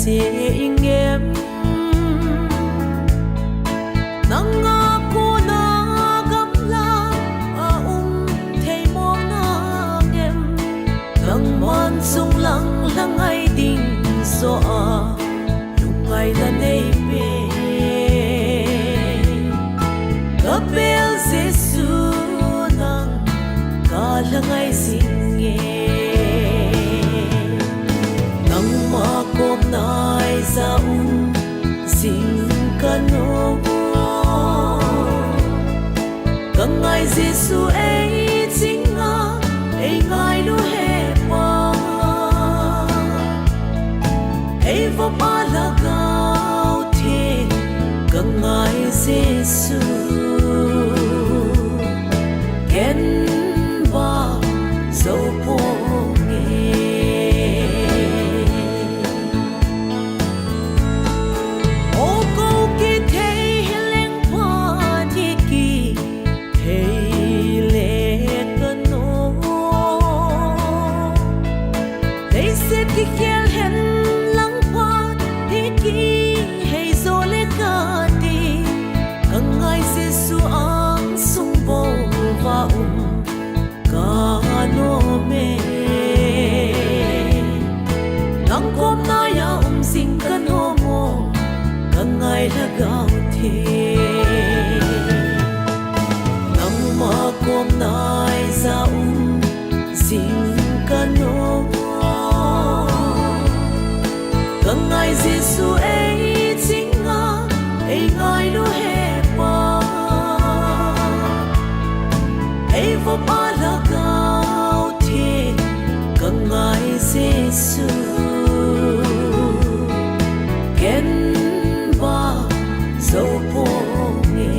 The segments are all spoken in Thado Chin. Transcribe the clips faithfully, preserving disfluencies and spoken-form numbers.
Te ingem, nanga kona gamla a um thei mong nangem, nangman sunglang langai ding so a lungai na nei pe. Kapel Jesu nang ka langai singe. Nangma kom nai za um sing ka no. Ka ngai Jesu ei chinga, ei ngailu he pa. Ei vop a lhagao theng ka ngai Jesu. Ken vang zo ponge. O ko kithei hileng phat hi kithei le ka no. Leiset kikhel hen lang phat hi kihei zo le kati. Ka ngai Jesu angsung bou va um ka nom e. Nang kom nai a um sing ka nom o, ka ngai lhagao theng. Nangma kom nai za um sing ka nom o. Ka ngai Jesu ei chinga, ei ngailu he pa. Ei vop a lhagao theng ka ngai Jesu. Ken vang zo ponge.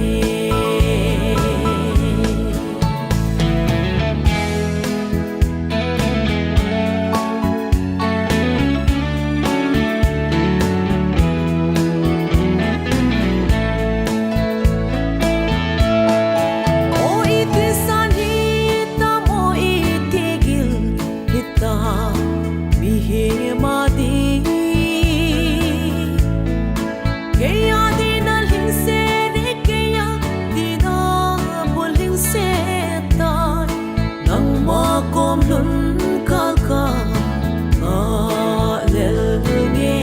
O iti san hitam, o iti gil hitam, mihem a ding. Kei a ding a lhingset e, kei a ding a bul lhingset tai. Nangma kom lhun kal ka ngah lel nge.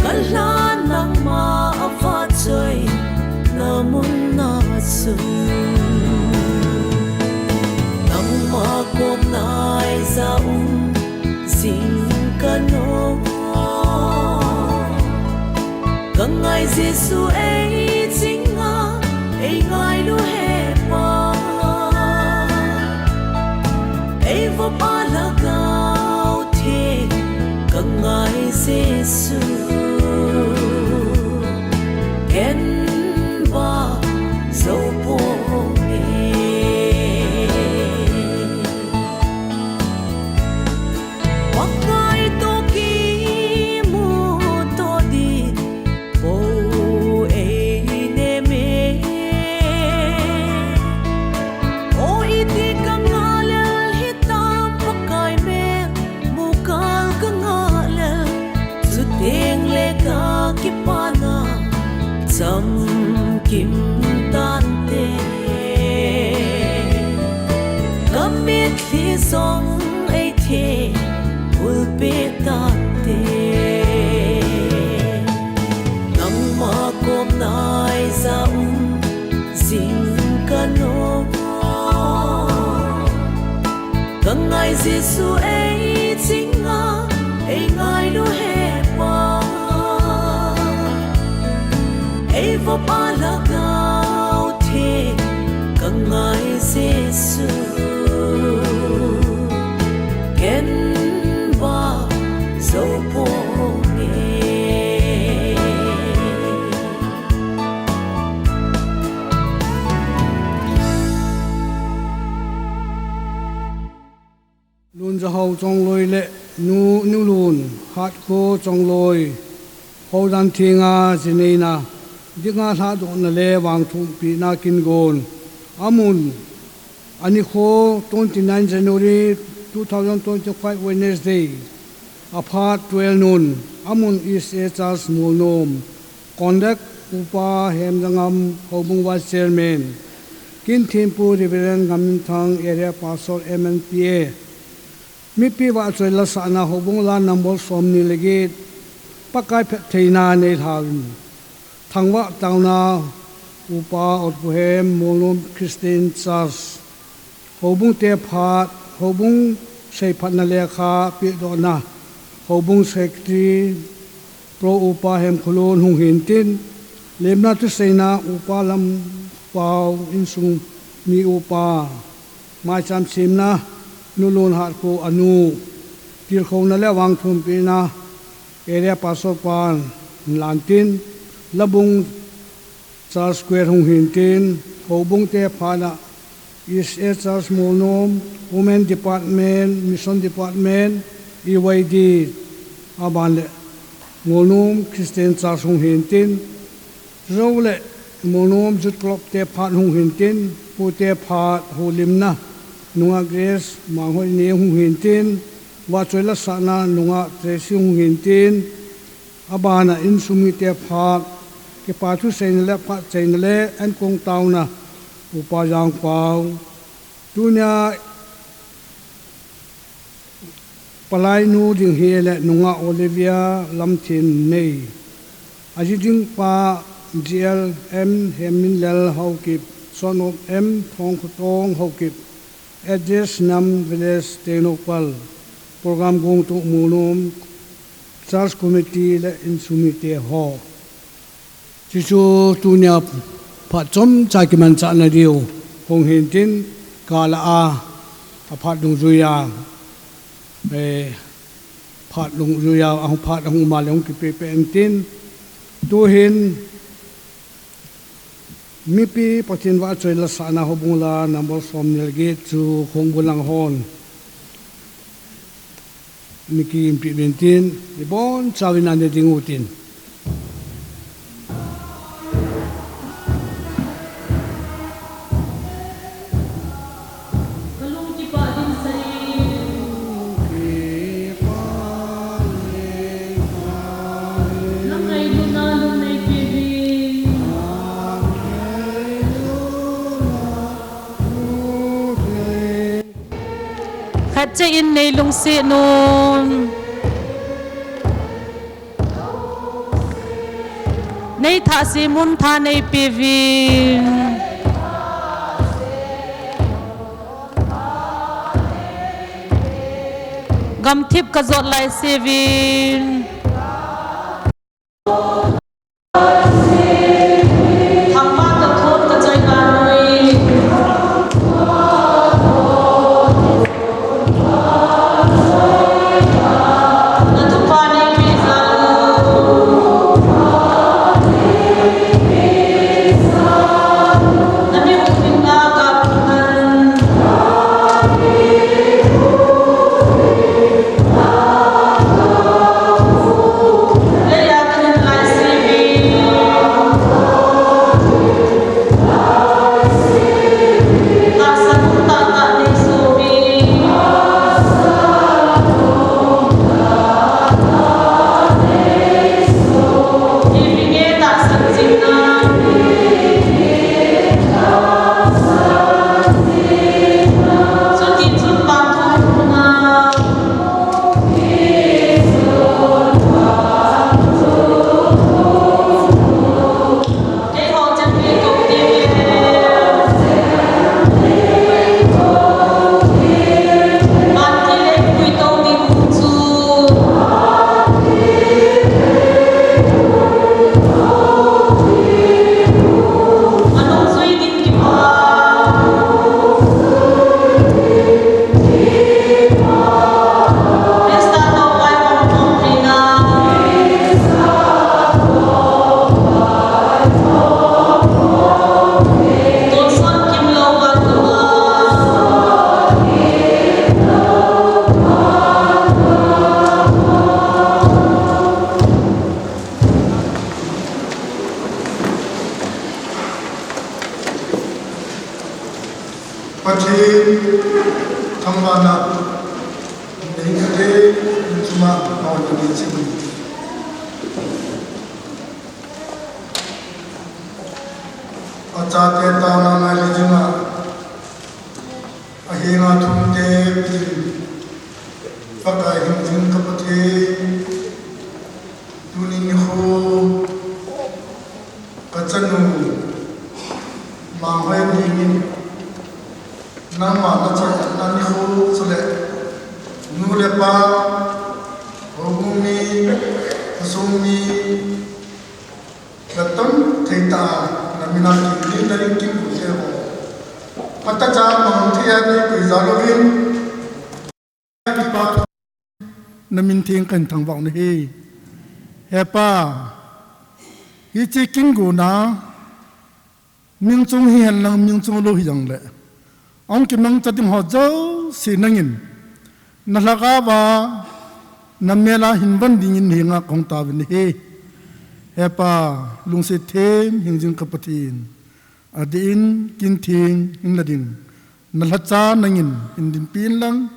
Ka lhan nangma a vahchoina mun a chun. Nangma kom nai za um sing ka nom o. Ka ngai Jesu ei chinga, ei ngailu he pa. Ei vop a lhagao theng ka ngai Jesu. Ken vang zo ponge. Pakai toh kimuto ding bou ei neme. O iti ka ngah lel hitam, Pakai melmu kal ka ngah lel. Chuteng le ka kipana chamkim tante. Ka mitlhi jong ei thehbulpeh tante. Nangma kom nai za um sing ka nom o. Ka ngai Jesu ei chinga, ei ngailu he pa. Ei vop a lhagao theng ka ngai Jesu. Ken vang zo ponge. Lunjahao Chongloi le Nu, Nu Lun, Hatkho Chongloi, Houdan Thenga jineina dinga lhadohna le vangthumpina kin gon. Amun, anikho twenty nine January two thousand twenty-five Wednesday. Aphat twelve nun, amun East Asia Church Molnom, Conduct Upa Hemjangam, Houbung Vice Chairman, Kinthinpu Reverend Ngamminthang, Area Pastor M N P A, Mipi vahchoi lasahna Houbung La number somni le get, Pakai phattheina neilhauvin. Thangvah taona Upa Otpuhem, Molnom Christian Church. Houbung te phat, Houbung seiphatna lekha pehdohna, Houbung Secretary, Pro Upa Hemkholun hung hintin, lemna thuseina Upa Lampau, insung mi upa, maicham semna Nu Lunhatkho anu, tilkhouna le vangthumpina Area Pastor pan lantin, Labung Church Choir hung hintin, Houbung te phat a East Asia Church Molnom, Women Department, Mission Department, E Y D, aban le Molnom Christian Church hung hintin, Jou le Molnom Youth Club te phat hung hintin, pu te phat houlimna, nungah Grace Manghoi ne hung hintin, vahchoi lasahna nungah Tracy hung hintin, abana insung mite phat, kipa thuseina le phatcheina le ankong taona, Upa Jangpau. Tunia palainu ding hi le nungah Olivia Lamthin nei. Aji ding pa G L M Hemminlal Haokip, son of M Thongkhotong Haokip, address Nam Village Tengnoupal, program gongtu Molnom Church Committee le insung mite ho. Chuchu tunia phat chomcha kimanchahna diu hung hintin, kala a, aphat dungjuia, eh, phat dungjuia, ahung phat ahung um le hung kipehpeh intin, tuhin mipi Pathen vahchoi lasahna Houbung La number somni le get chu Khongbung lang hon. Niki inpi vintin, ibonchauvin ane ding utin. Khat cheh in nei lungset un. Nei thah se mun tha nei peuvin. Gamthip ka jot lai seuvin. Pathen thangvahna Kate, chuma, pau ni chim. Achate taona ngai le chima. Ahinga thumte pin. Pakai hingjing ka Pathen. Tuni nikho. Ka chanu, Manghoi Neng in, nangma nachan na nikho chule, nu le pa, houbung mi, khosung mi, natam thei tah a, namin a kiding nading kimu te ho. Phatah cha mang thei a ni koi ja louvin. Namin theng kahin thangvah u ahi. He Pa, hiche kin gona, min chung hihen lang, min chung lou hijongle, ahung kimangcha ding ho jouse nangin, na lhagao a, na mel a hin von dingin nahenga kahung tauvin ahi. He Pa, lungset them hingjing ka Pathen. Adeh in kin theng hin la ding, na lhacha nangin hin dinpi in lang.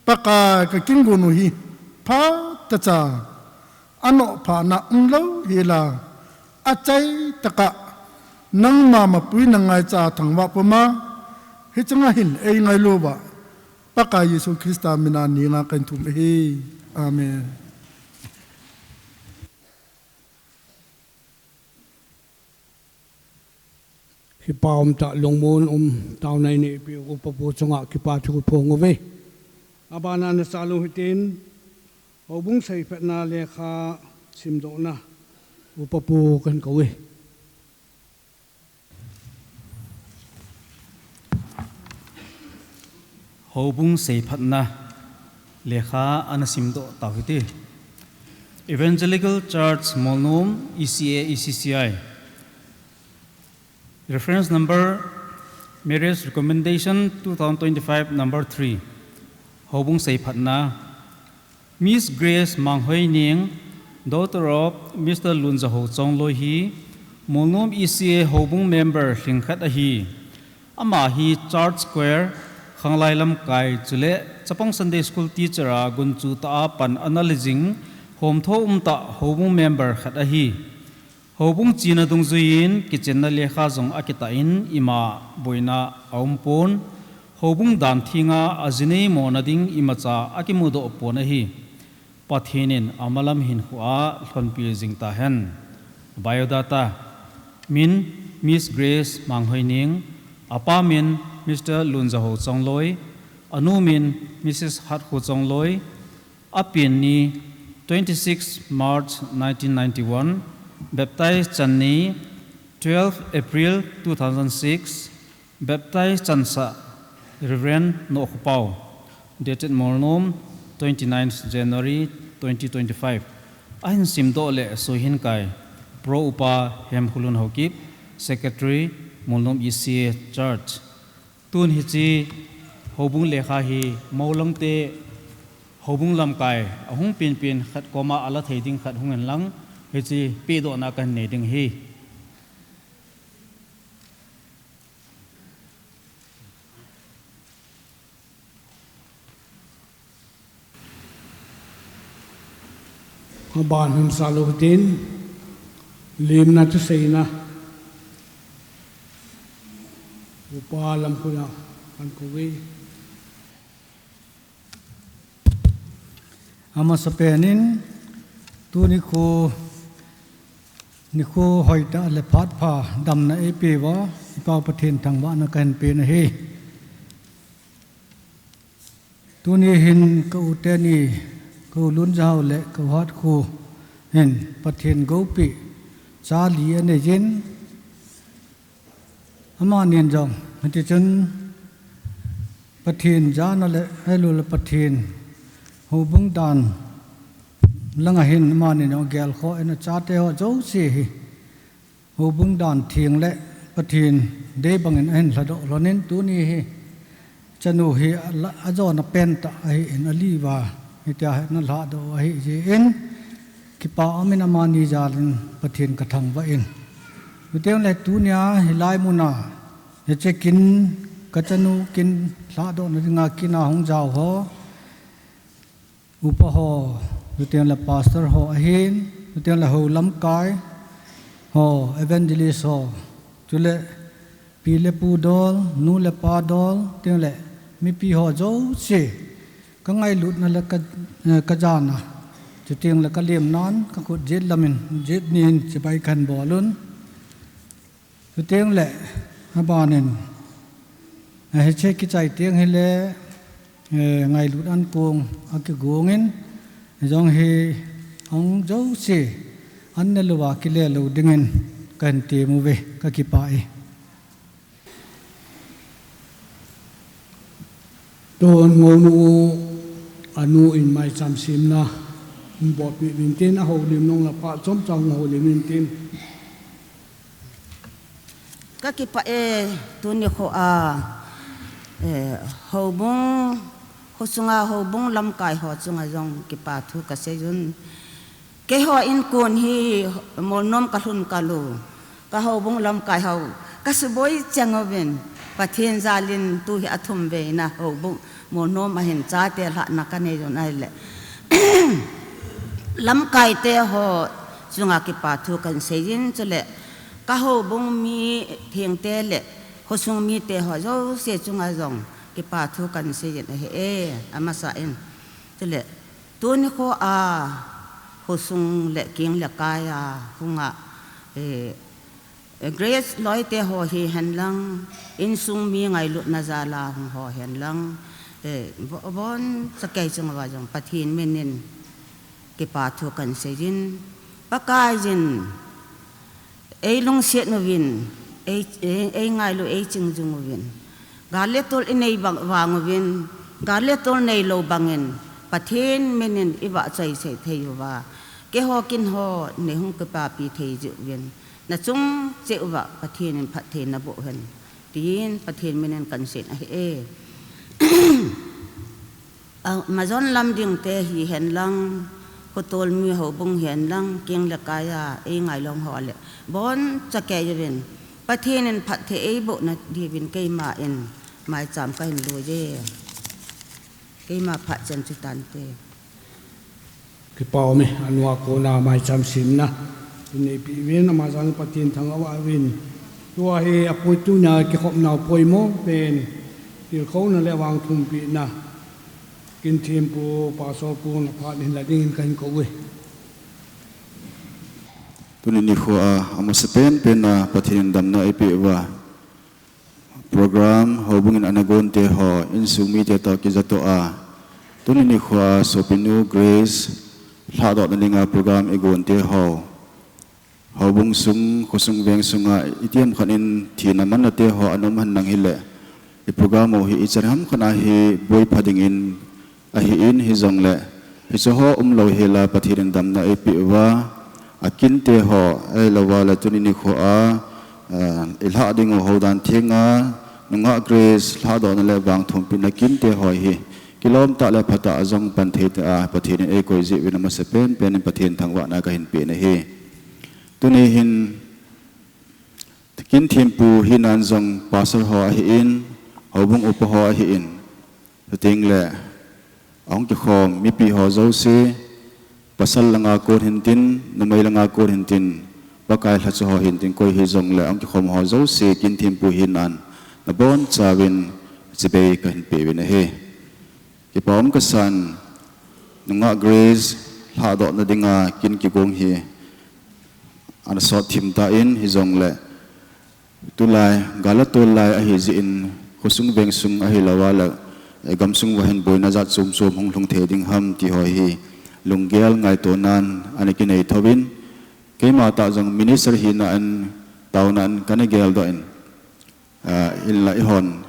Pakai, ka kin gon u hi phatah cha, anoh phana umlou hela, achaitah a nangma mapui na ngaicha thangvah puma, hichunga hin eingailu uva, Pakai Jesu Christa mina nahenga kahin thum ahi. Amen. Kipa umtah lungmon um taona nei peh u Upa Pu chunga kipa thu kaphong uve. Abana nasa lou hitin, houbung seiphatna lekha simdohna Upa Pu kahin kou e. Houbung seiphatna lekha ana simdoh tau hite. Evangelical Church Molnom, E C A, E C C I. Reference number, Marriage Recommendation two thousand twenty-five, number three. Houbung seiphatna. Miss Grace Manghoi Neng, daughter of Mister Lunjahou Chongloi hi, Molnom E C A houbung member lhingkhat ahi. Ama hi Church Choir, Khanglai Lamkai chule Chapang Sunday School teacher a gunchu tah a pan ana le jing, homtho umtah houbung member khat ahi. Houbung china dungjuiyin kichenna lekha jong akitah in ima boina aumpon, houbung dan thenga ajinei mona ding imacha akimudoh pon ahi. Pathen in amalam hinkhoa lhonpi jing tahen. Biodata. Min, Miss Grace Manghoi Neng. Apa min, Mister Lunjahou Chongloi. Anu min, Missus Hatkho Chongloi. Apen ni, twenty-six March nineteen ninety-one, baptize chan ni, twelve April two thousand six, baptize chansah Reverend Nohkhopao, dated Molnom, twenty-ninth January twenty twenty-five. Ahin simdoh le suhin kai, Pro Upa Hemkholun Haokip, Secretary, Molnom E C A Church. Tun hiche houbung lekha hi Moulangte houbung lamkai ahung penpen khat koma ala thei ding khat hung hen lang, hiche pehdohna kahin nei ding ahi. Aban hung sa lou hitin, limna thuseina Upa Lamkhoia kakou e. Amasapen in, tuni nikho, nikho hoitah le phat pha damna eipeuva, i Pa Pathen thangvahna kahin pen ahi. Tuni hin ka u teni, ka u Lunjahou le ka u Hatkho hin Pathen goupeh cha li anei jin, amanin jong hiti chun Pathen jana le, ahilouleh Pathen houbung dan langa hin amanin jong gelkhoh in achate ho jouse hi houbung dan theng le Pathen dei bangin ahin lhadoh lhonin, tuni hi chanu hi ala, ajona pentah ahin, ali uva hitia hi ana lhadoh ahi jeh in, kipa umin amani jalin Pathen kathangvah in. Chuteng le tunia hilai muna hiche kin, ka chanu kin lhadohna dinga kin a hung jao ho, Upa ho, chuteng le pastor ho ahin, chuteng le hou lamkai ho, evangelist ho, chule pi le pu dol, nu le pa dol, chuteng le mipi ho jouse, ka ngailutna le ka, eh, ka jana, chuteng le ka lemnan, ka khut jet lamin, jet nin, chibai kahin bol un. Chuteng le, abanin, eh, hiche kichai teng hile, eh, ngailut ankong, akigongin, jong hi, hung jouse, an ne louva kile lou dingin, kahin temu ve, ka kipah e. Tun ngonu anu in maicham semna, hung bolpeh uvin tin, ahoulim nung le phat chomcha hung houlim intin. Ka kipah e, tuni kho a, eh, houbung, kho sunga houbung lamkai ho chunga jong kipa thu ka seiyun. Keiho in kon hi molnom ka lhun kal u. Ka houbung lamkai ho, ka suboi cheng uvin. Pathen jalin tu hi athum veina houbung molnom ahin chate lhahna ka neiyun ahile. Lamkai te ho chunga kipa thu kahin seijin chule. Ka houbung mi thengte le, khosung mite ho jouse chunga jong kipa thu kahin seijin ahi e, amasa in. Chule, tuni kho a, khosung le keng le kai a, hunga, eh, eh, Grace loite ho hihen lang, insung mi ngailutna jal a hung ho hen lang, eh, bo-, boncha kei chunga jong Pathen minin kipa thu kahin seijin, Pakaiyin, ei lungset uvin, ei, ei, ei ngailu, ei chingjung uvin. Gal le tol inei bang, vang uvin, gal le tol neilou bangin, Pathen minin ivahchoi sei thei uva. Keiho kin ho, nei hung kipapi thei jiuvin. Nachung cheh uva, Pathen in phatthei naboh hen. Tin, Pathen minin kahin sei ahi e. A, majon lam ding te hihen lang, khotol mi houbung hihen lang, keng le kai a, ei ngailou ho le. Boncha kei uvin, Pathen in phatthei eiboh nadiuvin keima in, maicham kahin lui e. Keima phat chan chu tante. Kipa um e, anu a kona maicham semna. Tun neipeh uvin, ama jal Pathen thangvah uvin. Tua hi apoi tunia kikhopna u poimo pen. Tilkhouna le vangthumpina. Kin thempu, pastor pu na phat hin la dingin kahin kou e. Tuni nikho a, amasapen pen a Pathen in damna eipeh uva. Program, houbung in ana gon te ho, insung mite toh kijatoh a. Tuni nikho a, sopinu Grace, lhadohna dinga program igon te ho. Houbung sung, khosung veng sunga, itiham khat in thina manna te ho, ana um hen lang hile. I program u hi ichan ham khat a hi boipha dingin, ahin hijongle, hiche ho umlou hela Pathen in damna eipeh uva, akin te ho, ahilouva le tuni nikho a, eh, ilhah ding u houdan thenga, nungah Grace, lhadohna le vangthumpina kin te ho hi, kilom tah le phatah a jong pan thei tah a, Pathen in eikoi jeh uvin amasapen pen in Pathen thangvahna kahin pe ahi. Tuni hin, kin thempu hinan jong pastor ho ahin, houbung upa ho ahin, chuteng le, ahung kikhom mipi ho jouse, pasal langa kon hintin, numei langa kon hintin, Pakai lhacha ho hintin, koi hijongle ahung kikhom ho jouse, kin thempu hinan, nabonchauvin chibai kahin pe uvin ahi. Kipa um kasan, nungah Grace, lhadohna dinga kin kigong hi, ana sot thim tan hijongle, tulai, gal a tol lai ahi jeh in, khosung veng sung ahilouva le, eh, gamsung uva hin boina jat chom chom hung lhung thei ding ham ti ho hi, lunggel ngaitonan ana kinei thouvin, keima tah jong minister hina in, taona in kana geldoh in, ah, hinla eihon,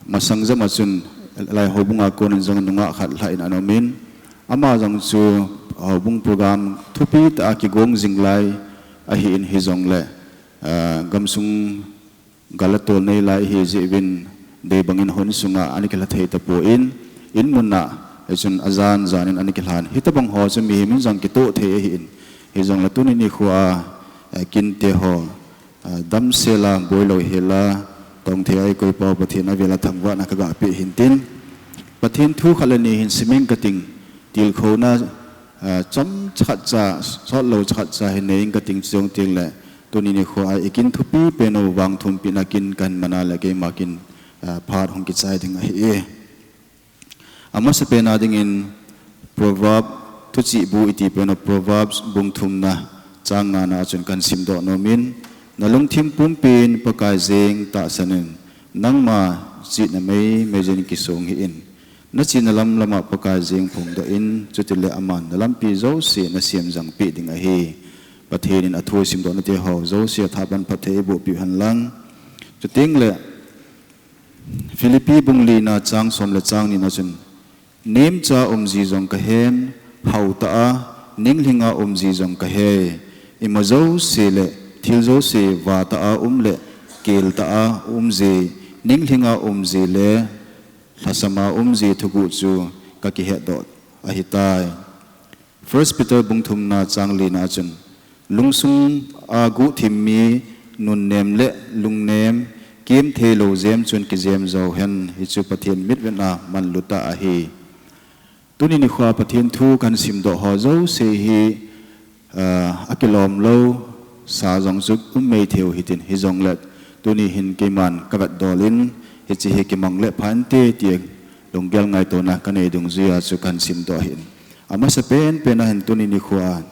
masang jep a chun, lai houbung a kon in jong nungah khat lhah in ana um in, ama jong chu houbung program thupi tah a kigong jing lai ahin hijongle, ah, gamsung gal a tol nei lai ahi jeh uvin, dei bangin hon sunga ana kilha thei tapon, in mun a, hichun ajan jan in ana kilhan. Hitobang ho chu mihem in jong kitoh thei ahin, hijongle tuni nikho a, eh, kin te ho, ah, damsel a, boilou hela, tong thei a eikoi pau Pathen avel a thangvahna kaga pe hintin. Pathen thu khat le ni hin siming kating, Tilkhouna, ah, chomcha khat cha, sotlou cha khat cha hi nei in kating chong teng le, tuni nikho a i kin thupi pen u vang thum pi na kin kahin mana le keima kin, ah, phat hung kichai ding ahi e. Amasa pen a dingin Proverb, thuchih bu iti pen u Proverbs bung thumna chang ngana a chun kahin simdoh nom in, na lungthim pumpin Pakai jeng tahsan in, nangma chihna meimei jin kisong hih in. Na chihna lamlama Pakai jeng phongdoh in, chutile aman na lampi jouse na semjang peh ding ahi. Pathen in athu simdoh nate ho jouse athapan phatthei eiboh peh hen lang. Chuteng le Philippi bung lina chang som le chang nina chun, nemcha umji jong kahen, hauta a, ninglhinga umji jong kahe. Ima jouse le, thil jouse vata a um le, kelta a umji, ninglhinga umji le, lhasama umji thuguh chu kakihetdoh ahitai. First Peter bung thumna chang lina chun, lungsung a guhthim mi nunnem le lungnem, kemtheilou jem chun kijem jou hen, hichu Pathen mitvetna manlu tah ahi. Tuni nikho a Pathen thu kahin simdoh ho jouse hi, ah, akilom lou sa jong chu um mei thei u hitin, hijongle tuni hin keiman kavetdol in, hiche hi kimang le pha inte ti lunggel ngaitona kanei dungjuia chu kahin simdoh ahin. Amasa penpen a hin tuni nikho a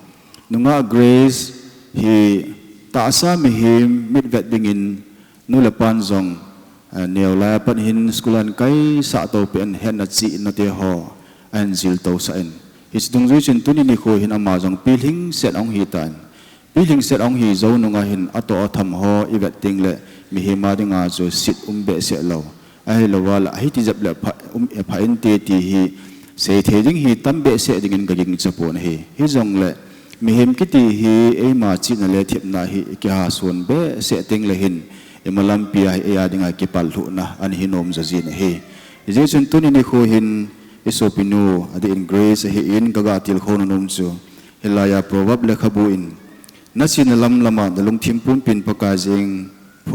nungah Grace hi tahsa mihem mitvet dingin nu le pan jong, ah, neolai a pat hin school ahin kaisah tou peh in hetna chihna te ho ahin jiltousah in. Hiche dungjui chun tuni nikho hin ama jong pilhingset ahung hitan. Pilhingset ahung hi jou nunga hin atoh atham ho ivet teng le mihem a dinga chu sit um behseh lou. Ahilouva le hiti jep le pha, um, pha inte ti hi seithei ding hi tam behseh dingin kagingcha pon ahi. Hijongle mihem kiti hi eima chihna le thepna hi ikihason behseh teng le hin ima lampi a hi eia dinga kipallhuhna ahin hinom jojin ahi. Hijeh chun tuni nikho hin isopinu adeh in Grace ahin kaga tilkhou nom chu hilaiya Proverb lekhabu in, na chihna lamlama na lungthim pumpin Pakai jeng,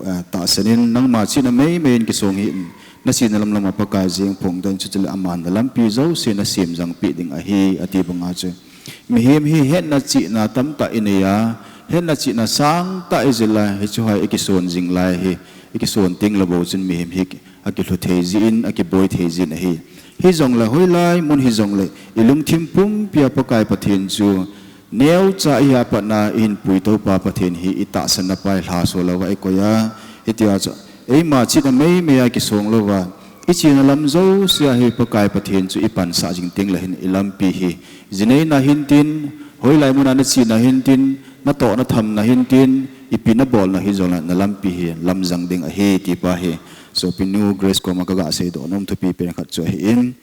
ah, tahsan in, nangma chihna meimei in kisong hih in, na chihna lamlama Pakai jeng phongdoh in, chutile aman na lampi jouse na semjangpeh ding ahi, ati banga chu. Mihem hi hetna chihna tamtah inei a, hetna chihna sangtah ijil a, hichu hi ikison jing lai hi, ikison teng le bou chun mihem hi akilhu thei jin, akiboi thei jin ahi. Hijongle hoilai mun hijongle ilungthim pumpia Pakai Pathen chu neocha ihi a patna ihin puitoupa Pathen hi itahsanna pa ilhaso louva ikoi a, hitia chu eima chihna meimei a kisong louva, ichihna lam jousea hi Pakai Pathen chu ipansah jing teng le hin ilampi hi jineina hintin, hoilai muna nachihna hintin, natohna thamna hintin, ipi nabolna hijongle nalampi hi lamjang ding ahi tipa hi sopinu Grace koma kaga seidoh nom thupi pen khat chu ahin.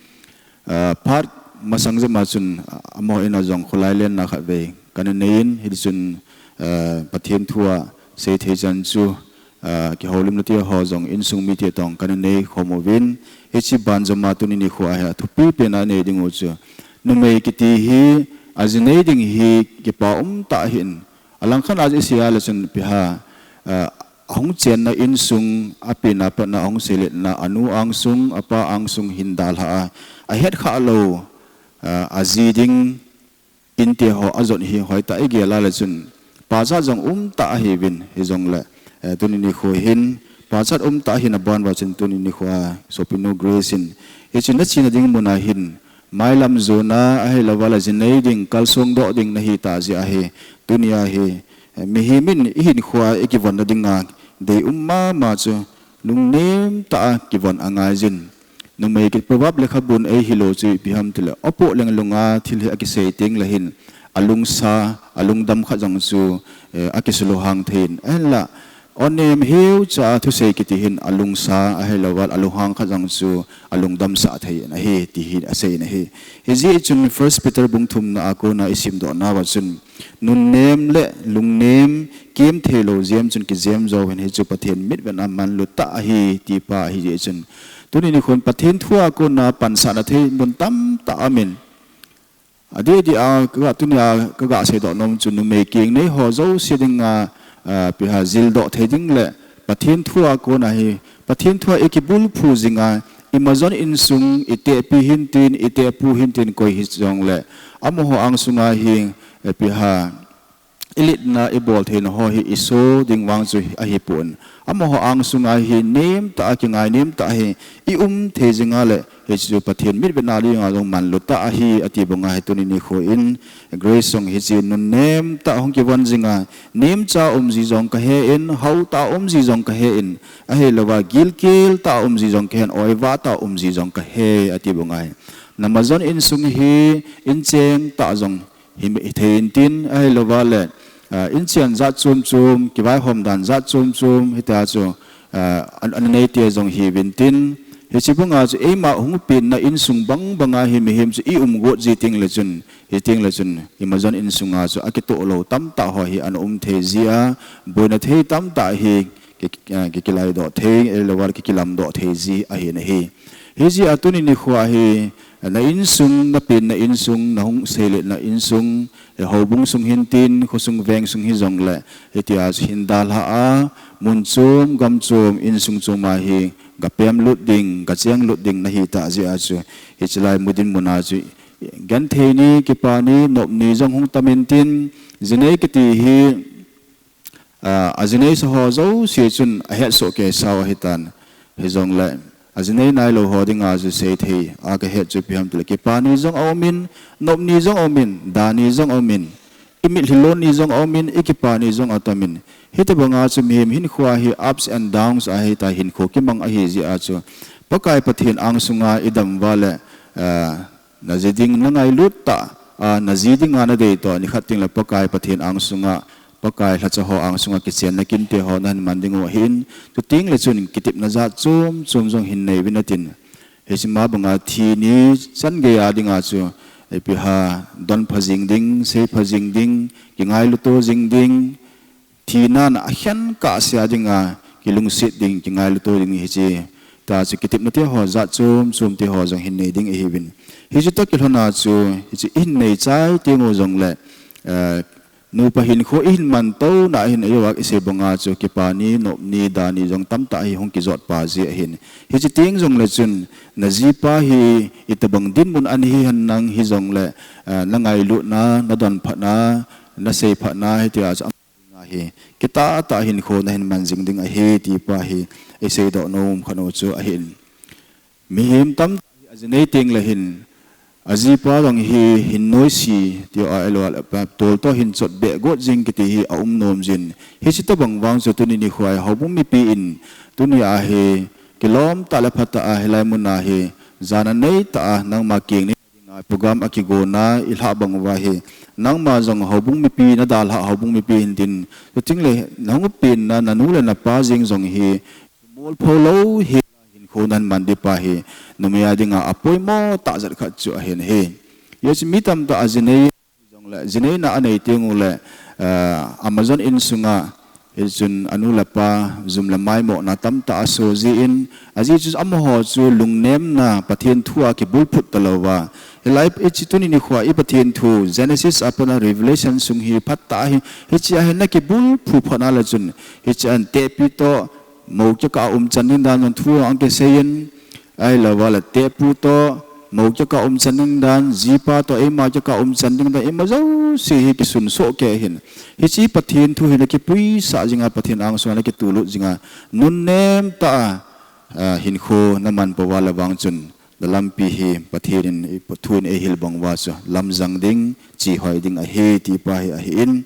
Ah, phat masang jema chun, ah, amaho ina jong kholai lenna khatvei kana nei in, hitichun, ah, Pathen thua seithei chan chu, ah, kihoulimna te ho jong insung mite toh kana nei khom uvin, hiche banjoma tuni nikho a hi athupi pena nei dingu chu numei kiti hi ajinei ding hi kipa umtah ahin, alangkhat a isei a le chun ipi ham, ah, ahung chenna insung, apenna patna ahung seiletna, anu angsung, apa angsung hin dalha a, ahetkhah lou, ah, aji ding inte ho ajot hi hoitah igel a le chun pachat jong umtah ahiuvin, hijongle, eh, tuni nikho hin pachat umtah ahina banuva chun tuni nikho a sopinu Grace in hiche nachihna ding muna hin mailam jona ahilouva le jinei ding, kalsong doh ding nahitah jeh ahi. Tunia hi, eh, mihem in ihinkhoa ikivonna dinga deium mama chu lungnem tah a kivon angaijin. Numei kiti Proverb lekhabun eihil u chu ipi ham tile, opoh leng lunga thil hi akisei teng le hin alungsa, alungdam khat jong chu, eh, akisuhang thei in. Ahinla, onem heucha thusei kiti hin alungsa, ahilouva le alunghang khat jong chu alungdamsah thei in ahi, ti hi asei in ahi. Hijeh chun First Peter bung thumna a kona isimdoh nauva chun, nunnem le lungnem, kemtheilou jem chun kijem jou hen, hichu Pathen mitvetna manlu tah ahi, tipa ahijeh chun. Tuni nikhon Pathen thua kona pansahna thei mun tamtah aumin. Adeh deh a, kaga tunia kaga seidoh nom chu numei kengnei ho jouse dinga, ah, ipi ham jildoh thei ding le Pathen thua kona hi, Pathen thua ikibulphu jinga, Amazon insung, itehpi hintin, itehpu hintin koi hijongle, amaho angsunga hi, eh, ipi ham, ilitna, ibol theina ho hi iso ding vang chu ahipon. Amaho angsunga hi nemtah a, kingai nemtah a hi, i um thei jinga le, hichu Pathen mitvetna dinga jong manlutah ahi, ati banga hi tuni nikho in, Grace jong hiche nun nemtah hung kivon jinga, nemcha umji jong kahen, haotah umji jong kahen, ahilouva gilkel tah umji jong kahen, oiva tah umji jong kahe, ati banga hi. Amazon insung hi incheng tah jong hi, hithei intin, ahilouva le, ah, inchen jat chom chom, kivaihom dan jat chom chom, hitia chu, ah, an, an neite jong hiuvin tin, hiche banga chu eima hung penna insung bang banga hi mihem chu i um got ji tengle chun, hitengle chun, Amazon insunga chu akitoh lou tamtah ho hi ana um thei jia, boina thei tamtah hi, ki, ki, ah, ki, kilaidoh thei, ahilouva ki, kilamdoh thei ji ahi nahi. Hijeh a tuni nikho hi, na insung, na penna insung, na hung seiletna insung, eh, houbung sung hintin, khosung vengsung hijongle, hitia chu hin dalhah a, mun chom, gam chom, insung choma hi, gapem lut ding, gacheng lut ding nahitah jeh a chu, hiche lai mu dinmuna chu, genthei ni, kipa ni, nop ni jong hung tam intin, jinei kiti hi, ah, ajinei sa ho jouse chun ahetsoh kei sau ahitan. Hijongle, ajinei nailou ho dinga chu seithei a kahet chu ipi ham tile, kipa ni jong aumin, nop ni jong aumin, da ni jong aumin, imitlhi lon ni jong aumin, ikipa ni jong atamin. Hitobanga chu mihem hinkho hi ups and downs ahita, hinkho kimang ahi jeh a chu, Pakai Pathen angsunga idam uva le, ah, naji ding nangailut tah a, naji dinga nadei toh, nikhat tengle Pakai Pathen angsunga, Pakai lhacha ho angsunga kichenna kinte ho nahin man diu ahin, chutengle chun kitepna jat chom chom jong hin neiuvin atin. Hiche ma banga thi ni chan geiya dinga chu, ipi ham, donpha jing ding, seipha jing ding, kingailuto jing ding, thina a akhen kahsea dinga kilungset ding, kingailuto ding hiche. Tia chu kitepna te ho jat chom chom te ho jong hin nei ding ihiuvin. Hiche toh kilhona chu, hiche ihin neichai teng'u jongle, eh, nupa hinkho ihin mantouna ahin, ajeh a isei banga chu kipa ni, nop ni, da ni jong tamtah hi hung kijotpa ji ahin. Hiche teng jongle chun, najipa hi itobang dinmun a nahi henlang hijongle, eh, nangailutna, nadonphatna, naseiphatna, hitia chu dinga hi, kitah tah hinkho nahin man jing ding ahi, tipa hi iseidoh nom khat u chu ahin. Mihem tamtah hi ajinei tengle hin, ajipa jong hi hin noise, tia ahiloule, tol toh hin chotbeh got jing kiti hi aum nom jin. Hiche tobang vang chu tuni nikho a houbung mipi in, tunia hi, kilom tah le phatah a hilai muna hi, jana neitah a nangma keng nei dinga program akigona ilhah bang uva hi, nangma jong houbung mipi, nadalhah houbung mipi hintin, chutengle nahung penna, nanu le napa jeng jong hi, molpho lou hela hinkho nahin man ding pa hi, numei a dinga apoimo tah jat khat chu ahin ahi. Hijeh chun mi tamtah ajinei jongle, jineina anei teng'u le, eh, Amazon insunga, hichun anu le apa, jum le maimohna tamtah aso jin, ajeh chu amaho chu lungnemna Pathen thu a kibulphut talouva. Hilai hiche tuni nikho a i Pathen thu, Genesis a pat a Revelation sung hi phatah hi, hiche a hin nakibulphu phatna le chun, hiche a hin tehpi toh, mou kikah a umchan ding dan jong thu jong akiseiyin, ahilouva le tehpu toh, mou kikah a umchan ding dan, jipa toh, eima kikah a umchan ding dan, ima jouse hi kisunsoh kei ahin. Hiche Pathen thu hi nakipuisah jinga, Pathen angsunga nakitulut jinga, nunnem tah a, ah, hinkho naman pouva le vang chun, nalampi hi Pathen in, thu in eihil bang uva chu, lamjang ding, chihoi ding ahi, tipa hi ahin.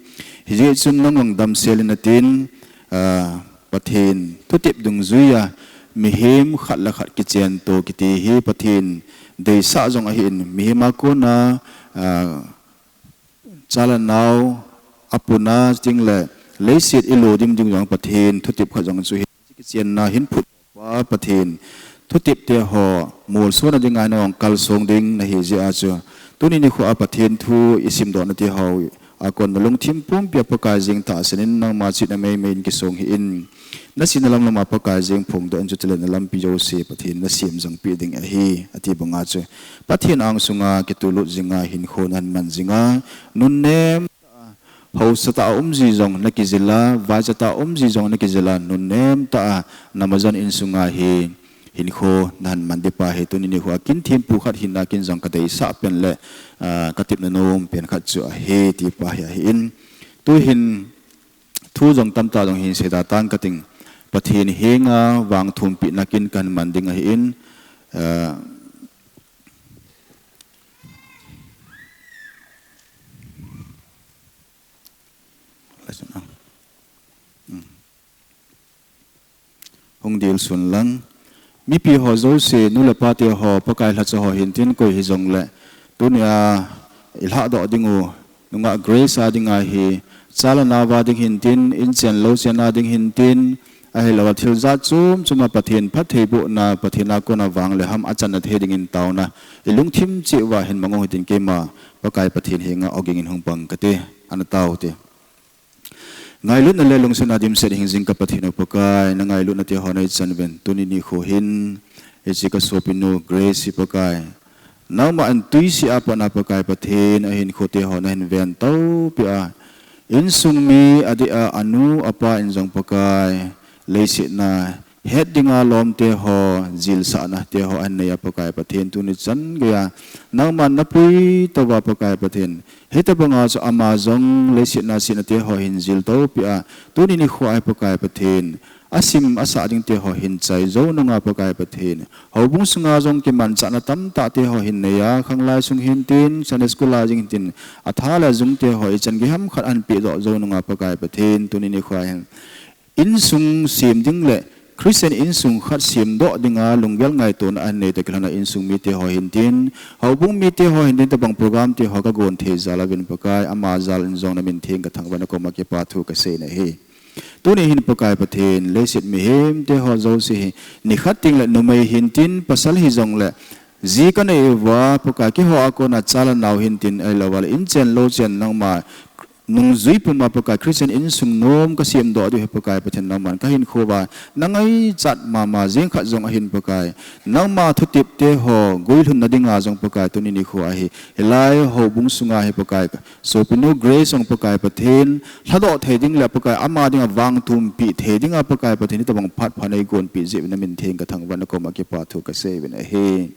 Hijeh chun nang lang damsel in atin, ah, Pathen thutep dungjuia, mihem khat le khat kichentoh kiti hi Pathen deisah jong ahin, mihem a kona, ah, cha le nao, apuna, chutengle, leiset ilodim ding jong Pathen thutep khat jong chu hi, kichenna hin phutpa Pathen thutep te ho, molsona dinga nahung kalsong ding nahi jeh a chu. Tuni nikho a Pathen thu isimdohna te ho, a kona lungthim pumpia Pakai jeng tahsan in nangma chihna meimei in kisong hih in. Nasihna lamlam a Pakai jeng phongdoh in chutile nalampi jouse Pathen in nasem jangpeh ding ahi, ati banga chu. Pathen angsunga kitulut jinga hinkho nahin man jinga, nunnem tah a, haosatah a umji jong nakijila, vaichatah a umji jong nakijila, nunnem tah a, Amazon insunga hi, hinkho nahin man ding pa hi tuni nikho a kin thempu khat hina kin jong kadeisah pen le, ah, katepna nom pen khat chu ahi ti pa hi ahin. Tuhin thu jong tamtah jong hin seida tan kating, Pathen henga vangthumpina kin kahin man ding ahin, ah, Hung dil sun lang. Mipi ho jouse, nu le pa te ho, Pakai lhacha ho hintin koi hijongle, tunia ilhahdoh ding u, nungah Grace a dinga hi, cha le nao a ding hintin, inchen louchen a ding hintin, ahilouva thil jat chom chom a Pathen phattheibohna, Pathen a kona vang le ham achanna thei dingin taona ilungthim cheh uva hin mang u hitin keima Pakai Pathen henga ogin in hung pang kate, ana tao te. Ngailutna le lungsetna dimset hingjing ka Pathen u Pakai, na ngailutna te ho nei chan uvin, tuni nikho hin, hiche ka sopinu Grace hi Pakai, nangma in tuisih a patna Pakai Pathen, ahinkho te ho nahin ven to peh a, insung mi adeh a anu apa in jong Pakai, leiset na het dinga lom te ho, jilsahna te ho ahin nei a Pakai Pathen, tuni chan geiya nangman napui touva Pakai Pathen, hitobanga chu ama jong leiset na setna te ho hin jil to peh a, tuni nikho a hi Pakai Pathen, asim asah ding te ho hin chai jou nunga Pakai Pathen, houbung sunga jong kimanchahna tamtah te ho hin nei a, khanglai sung hintin, Sunday school a jing hintin, atha le jung te ho ichan gei ham khat ahin pehdoh jou nunga Pakai Pathen, tuni nikho a hin insung sem ding le Christian insung khat semdoh dinga lunggel ngaitona ahin nei tah kilhona insung mite ho hintin, houbung mite ho hintin, tobang program te ho kagon thei jal uvin Pakai, ama jal in jong na min theng kathangvah na koma kipa thu kasei na ahi. Tuni hin Pakai Pathen, leiset mihem te ho jouse hi, nikhat tengle numei hintin, pasal hijongle, ji kanei uva Pakai, keiho a kona cha le nao hintin, ahilouva le inchen louchen nangma nungjui puma Pakai, Christian insung nom kasemdoh diu hi Pakai Pathen, nangman kahinkho uva nangaichat mama jeng khat jong ahin Pakai, nangma thutep te ho guilhunna dinga jong Pakai, tuni nikho a hi, hilai houbung sunga hi Pakai, sopinu Grace jong Pakai Pathen, lhadoh thei ding le Pakai, ama dinga vangthumpi thei dinga Pakai Pathen, hitobang phat pha neigonpeh jeh uvin na min theng kathangvah na koma kipa thu kasei uvin ahi.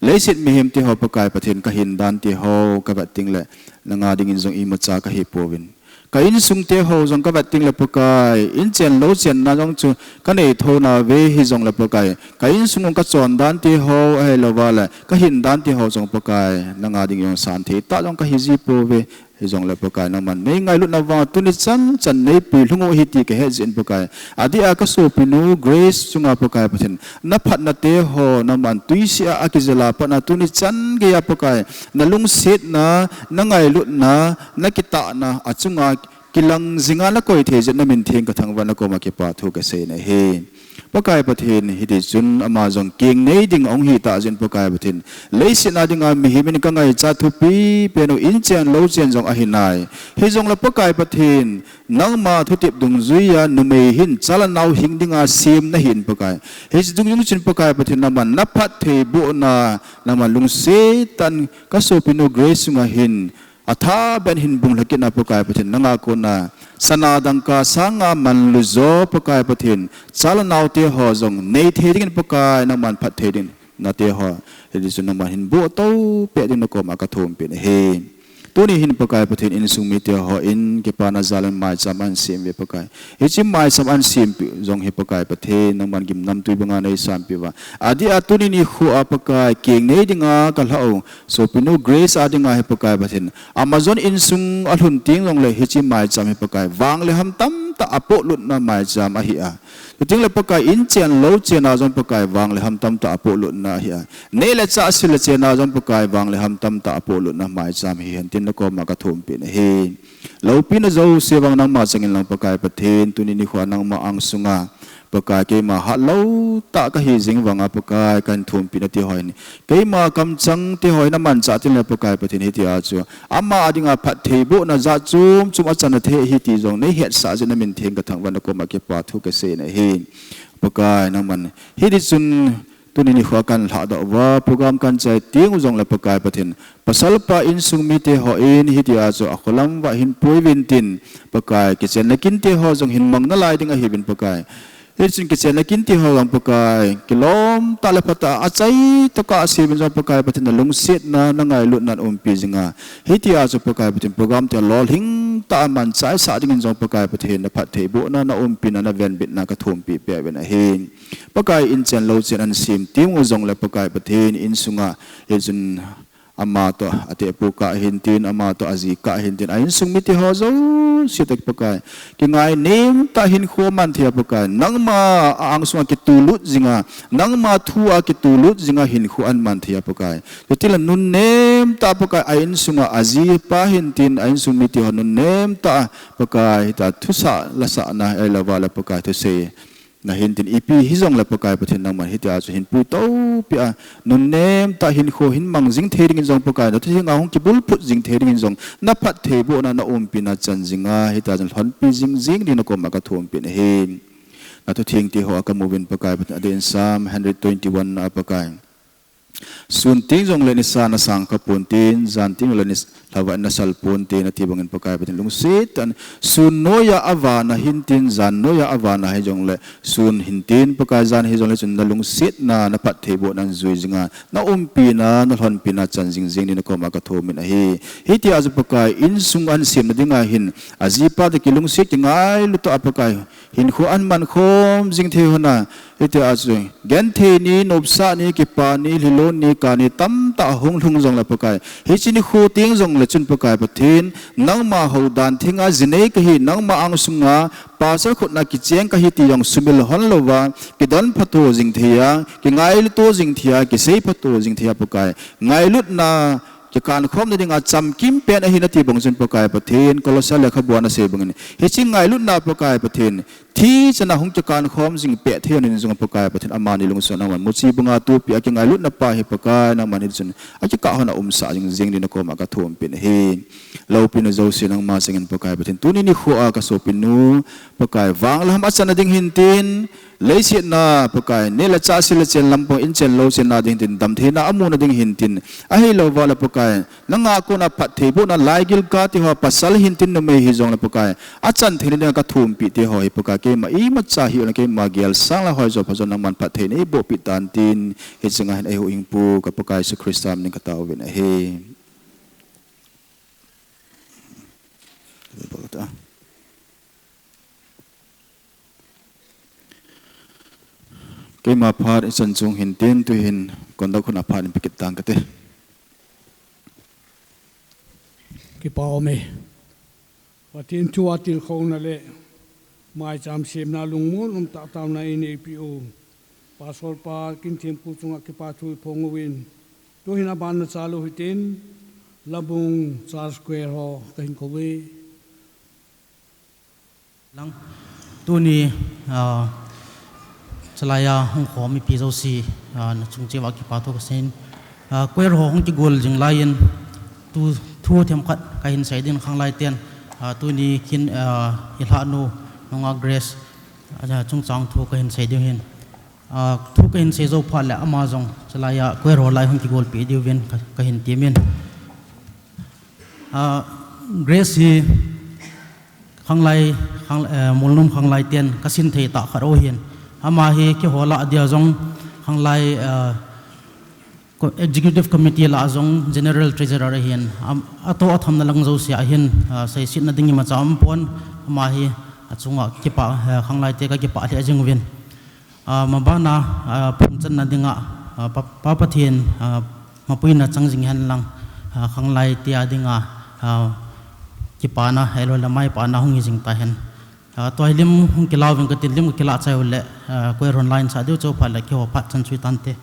Leiset mihem te ho Pakai Pathen, kahin dan te ho kavet tengle, nanga dingin jong imacha kahi pouvin, ka insung te ho jong kavet tengle Pakai, inchen louchen na jong chu kanei thou nauve, hijongle Pakai, ka insung jong kachon dan te ho, ahilouva le kahin dan te ho jong Pakai, nanga ding jong santhei tah jong kahi ji pouve, hijongle Pakai, nangman neingailutna vanga tuni chan chan neipui lhung u ahi ti kahet jeh in Pakai, adeh a kasopinu Grace chunga Pakai Pathen, naphatna te ho nangman tuisih a akijil a patna tuni chan geiya Pakai, nalungsetna, nangailutna, nakitahna achunga kilang jinga nakoi thei jeh in na min theng kathangvah na koma kipa thu kasei na ahi. Pakai Pathen, hitichun ama jong keng nei ding ahung hitah jeh in Pakai Pathen, leiset na dinga mihem in kangaichat thupi pen u inchen louchen jong ahinai. Hijongle Pakai Pathen, nangma thutep dungjuiya numei hin cha le nao hing dinga sem nahin Pakai, hiche dungjui chun Pakai Pathen, nangman naphattheibohna, nangman lungset tah in kasopinu Grace chunga hin, atha beh in hin bung lhakit na Pakai Pathen, nanga kona sana dangka sanga manlu jo Pakai Pathen, cha le nao te ho jong nei thei dingin Pakai, nangman phatthei ding nate ho, hitichun nangman hin boh to peh ding na koma kathumpeh na ahi. Tuni hin Pakai Pathen, insung mite hon kipana jal in maicham ahin sem uve Pakai. Hiche maicham ahin sempeh jong hi Pakai Pathen, nangman gimnamtui banga neisanpeh uva, adeh a tuni nikho a Pakai, keng nei dinga kalhah u sopinu Grace a dinga hi Pakai Pathen, Amazon insung alhun teng jongle hiche maicham hi Pakai, vang le ham tamtah a pohlutna maicham ahi a, chutengle Pakai, inchen louchen a jong Pakai, vang le ham tamtah a pohlutna ahi a, neh le chah sil le chen a jong Pakai, vang le ham tamtah a pohlutna maicham hihen tin na koma kathumpeh na ahi. Loupina jouse vang nangma chang inlang Pakai Pathen, tuni nikho a nangma angsunga Pakai, keima hatlou tah kahi jing vanga Pakai, kahin thumpeh nate ho hin, keima kamchang te ho hi namanchah tengle Pakai Pathen, hitia chu ama dinga phattheibohna jat chom chom achanna thei ahi ti jong neihetsah jeh in na min theng kathangvah na koma kipa thu kasei na ahi. Pakai, nangman hitichun tuni nikho a kahin lhahdoh uva, program kahin chai teng u jongle Pakai Pathen, pasal pa insung mite hon hitia chu akholam uva hin pui uvin tin, Pakai, kichenna kinte ho jong hin mang nalai ding ahiuvin Pakai, Hichun kichenna kin ti ho jong Pakai, kilom tah le phatah a, achai tokah a semin jong Pakai Pathen na lungsetna, na ngailutna na umpi jinga. Hitia chu Pakai Pathen program tia lolhing tah a manchaisah dingin jong Pakai Pathen na phattheibohna, na umpina, na venbitna ka thumpi peh uvin ahi. Pakai in chen lou chen an sem teng u jongle Pakai Pathen insunga, hichun ama toh, atehpu kah hintin, ama toh, aji kah hintin, a insung mite ho jouse toh Pakai. Kingainem tah hinkho man thei a Pakai. Nangma a angsunga kitulut jinga, nangma thu a kitulut jinga hinkho an man thei a Pakai. Chutile nunnem tah Pakai a insunga aji pa hintin, a insung mite ho nunnem tah Pakai hita thusah lasahna, ahilouva le Pakai thusei na hintin ipi hijongle Pakai Pathen nangman hitia chu hinpui toupia, nunnem tah hinkho hin mang jing thei dingin jong Pakai, na thutheng a hung kibulphut jing thei dingin jong, na phattheibohna, na umpina chan jinga, hitia chun lhonpi jing jing dingin na koma ka thumpi nahi. Na thutheng te ho a ka muvin Pakai Pathen, adeh in Psalm hundred twenty-one a Pakai. Sun teng jongle nisa na sang kha ponte, jan teng jongle nisa lhava na sal ponte, nati bangin Pakai Pathen lungset tah in, sun noiya avana hintin, jan noiya avana hijongle, sun hintin Pakai jan hijongle chun na lungsetna, na phattheibohna jui jinga, na umpina, na lhonpina chan jing jing dingin na koma ka thumin ahi. Hitia chu Pakai insung an semna dinga hin, aji pa toh kilungset kingailu tah a Pakai, hinkho an mankhom jing thei hon a, hitia chu, genthei ni, nopsah ni, kipa ni, lhilon ni, kani tamtah hung lhung jongle Pakai. Hiche nikho teng jongle chun Pakai Pathen, nangma houdan thenga jinei kahi, nangma angsunga pastor khutna kicheng kahi ti jong sumil hon louva, kidon phato jing thei a, kingailu to jing thei a, kisei phato jing thei a Pakai. Ngailutna, kikankhomna dinga chamkim pen ahi nati bang chun Pakai Pathen, Kolosa lekhabua na sei bangin. Hiche ngailutna Pakai Pathen, thi chana hung kikankhom jing peh thei hon in jong Pakai Pathen amani lungsun nangman muchi banga tupia kingailutna pa hi Pakai nangman hichun akikah hon a umsah jing jing dingin na koma ka thumpi nahi. Loupina jouse nangma changin Pakai Pathen tuni nikho a ka sopinu Pakai vanglam achanna ding hintin, leiset na Pakai, neh le chah sil le chen lampang in chen lou chen na ding hintin, damtheina amuna ding hintin, ahilouva le Pakai, nanga kona phattheibohna laigil kati ho pasal hintin numei hijongle Pakai, achan theina dinga ka thumpi te ho hi Pakai, keima imacha hijongle keima gel sang le hoijo phajo nangman phattheina eibohpi tan tin, hiche nga hin eihuhhingpu ka Pakai Jesu Christa min in ka taovin ahi. Keima phat ichan chung hintin tuhin conduct hon a phat in pe kit tang kate. Kipa ume. Pathen thu a tilkhouna le maicham semna lungmon umtah taona in eipeh u Pastor pa Kinthempu chunga kipa thu iphong uvin. Tuhin abana chalou hitin, Labung Church Choir ho kahin kouve. Lang, tuni, ah, chalaiya hung khom mipi jouse, ah, nachung cheh uva kipa thu kaseiyin. Ah, choir ho hung kigol jing laiyin, tu, thu themkhat kahin sei ding khanglai ten, ah, tuni kin, ah, ilhahnu, nunga Grace, ah, chungchang thu kahin sei ding ahin. Ah, thu kahin sei jou phat le ama jong chalaiya choir ho lai hung kigolpeh diuvin ka, kahin temin. Ah, Grace hi khanglai, khang, eh, Molnom khanglai ten kasin thei tah khat ahin. Ama hi keiho lah dia jong khanglai, eh, Executive Committee lah a jong General Treasurer ahin, am, atoh athamna lang jousea hin, ah, seisetna ding imacha aumpon, ama hi achunga kipa, eh, khanglai te kakipah lheh jing uvin. Ah, mabana, ah, phung channa dinga, ah, Pa, Pa Pathen, ah, mapuina chang jing hen lang, ah, khanglai te a dinga, ah, kipana, ahilouleh maipana hung hi jing tahen. Ah, tua hi lim hung kilah uvin katin, lim kakilah chai uleh, ah, choir hon line sah diu chu phat le keiho phat chan chu itante.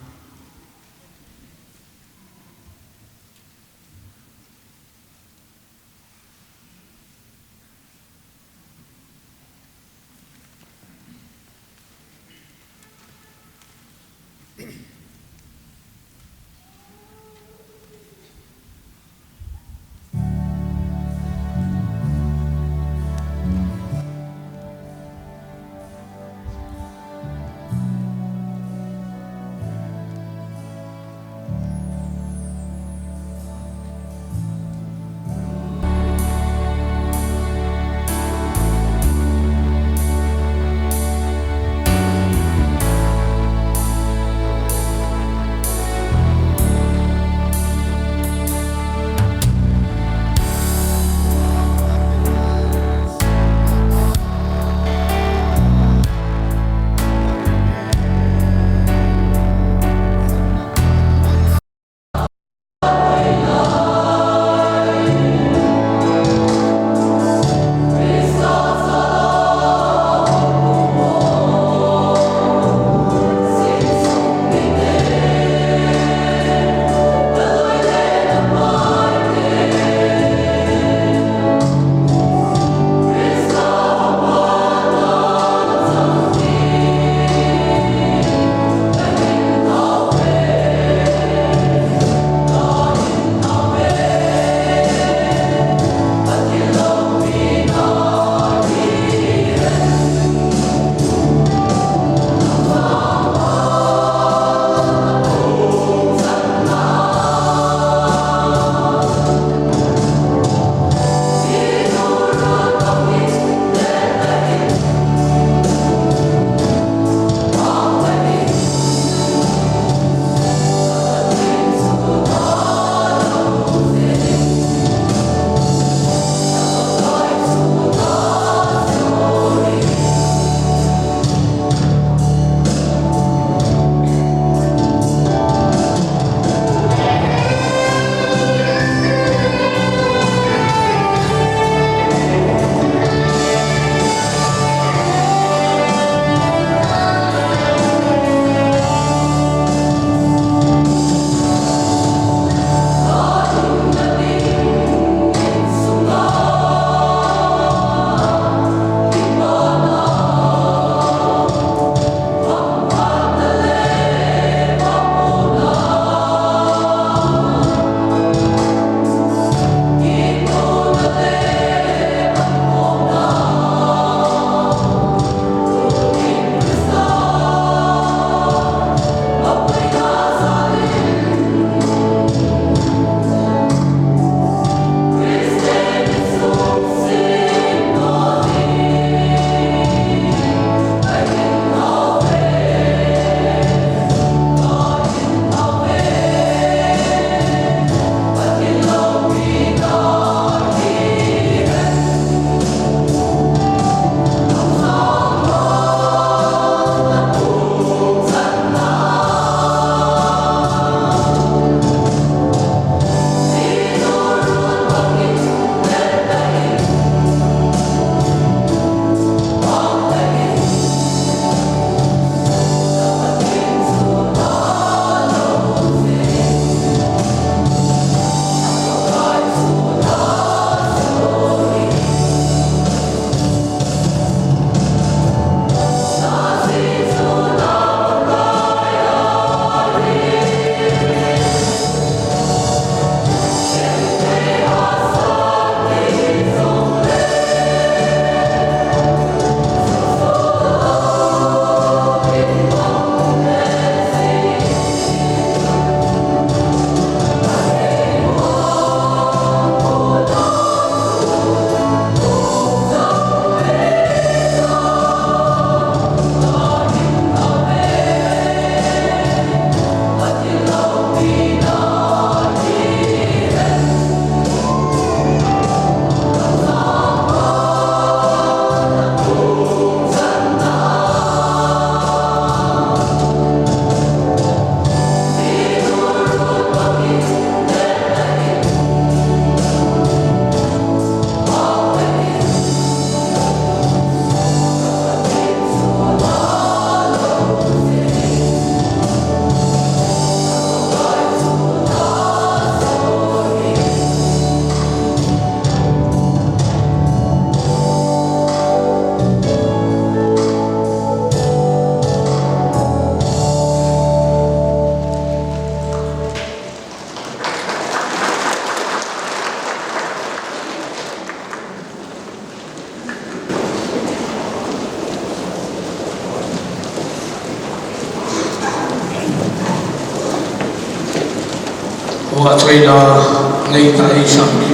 Vahchoila neitah hi Sangpi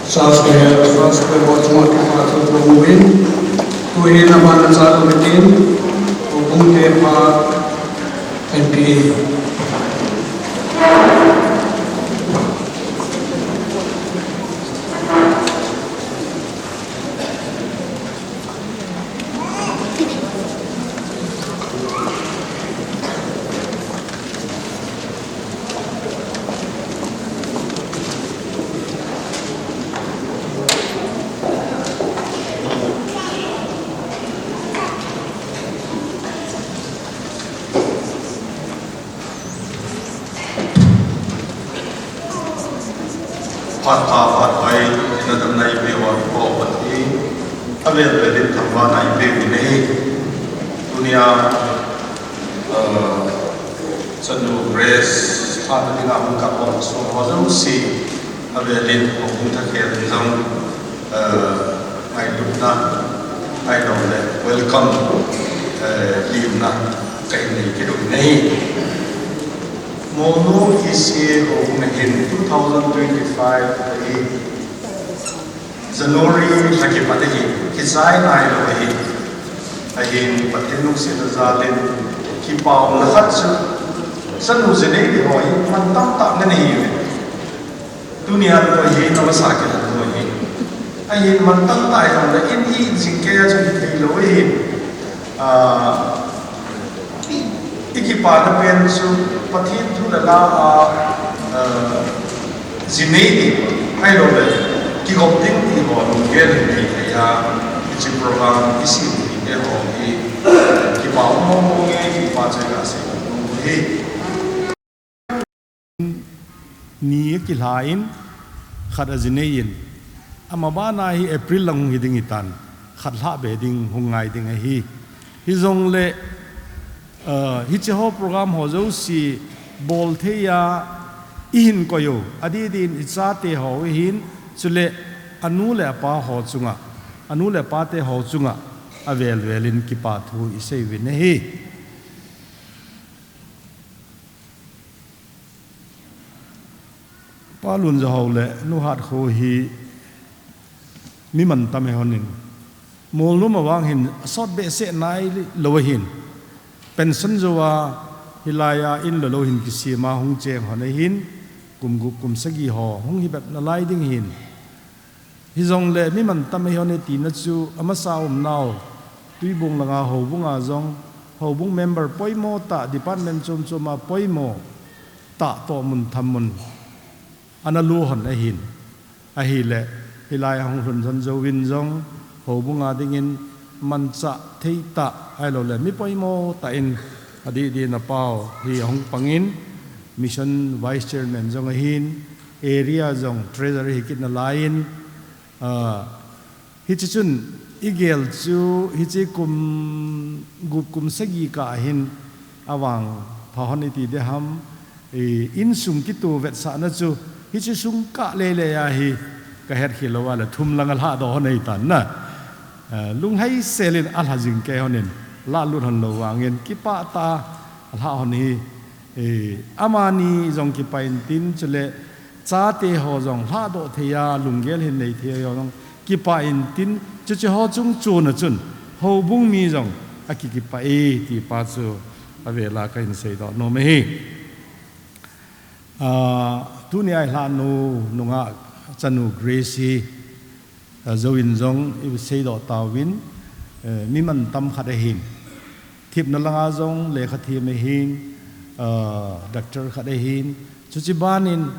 Charles Kehel, Charles Kehel chunga kipathu kahin bol in, tuhin amana chanu mitin, Houbung te pha M P A. Phat pha, phat pha in, ina damna eipeh uva kipa uva Pathen, avel vel in thangvahna eipeh uvin ahi. Tunia, uh, chanu Grace, phat na dinga hung kap ho, so ho jouse, avel in, hung thakhel in jong, uh, ngailutna, ahilouleh, welcome, uh, limna, kahin nei kit u ahi. Molnom E C A houbung a hin two thousand twenty-five a hi January lha kipat ahi, kichai nailou ahi. Ahin Pathen lungsetna jal in kipa umna khat chu, chanu Jinei te ho hi mantam tah in ana hi uve. Tunia nu hi, na masa kilhon nu hi. Ahin mantam tah in, in i jing kei a chu hithei lou ahin. Ah, i, i kipana pen chu Pathen thu le la a, ah, Jinei te, ahilouleh, kigop ding ti ho, lunggel in nei thei a, hiche program i sem thei te ho hi, kipa um mong mong e, kipa chu i ga sei mong mong e. Ni akilha in, khat a Jinei in. Ama bana hi April lang hung hi ding ahitan, khat lhah be ding hung ngai ding ahi. Hijongle, uh, hiche ho program ho jouse bol thei a i hin koi u, adih dih in i chate ho ahin, chule anu le apa ho chunga, anu le apa te ho chunga, avel vel in kipa thu i sei uvin ahi. Pa Lunjahao le Nu Hatkho hi mi mantam ahi lhonin, Molnom a vang hin asot behseh nailou ahin, pension jou a hilai a in le lou hin kisem a hung cheng lhon ahin, kum gup kum sagi ho hung hi bep nalai ding ahin. Hijongle mi mantam ahi lhon e tina chu amasa umnau, Tuibong langa houbung a jong, houbung member poimo tah, department chom chom a poimo tah toh mun tham mun ana lu lhon ahin. Ahile, hilai a hung lhun lhon jouvin jong, houbung a dingin manchah thei tah, ahilouleh mi poimo tah in adih dih in apao hi ahung pangin, mission vice chairman jong ahin, area jong treasurer hi kit nalai in, ah, hiche chun i gel chu hiche kum gup kum sagi kah hin avang pha lhon iti ding ham, i, insung kitoh vetsahna chu hiche sung kah lele a hi ka hetkhel lou a le thum lang alhah doh lhon ahitan na. Ah, lunghei sel in alha jing kei lhonin, lah lut lhon lou vangin kipah tah a alhah lhon hi, eh, amani jong kipah intin, chule chate ho jong lhahdoh thei a, lunggel hin nei thei ho jong kipah intin, chuche ho chung chon a chun houbung mi jong akikipah e ti pa chu avel a kahin seidoh nom ahi. Ah, tunia i lhah nu nungah chanu Grace hi, ah, jouvin jong i seidoh tauvin, eh, mi mantam khat ahin. Thepna langa jong lekha them ahin, ah, doctor khat ahin. Chuche ban in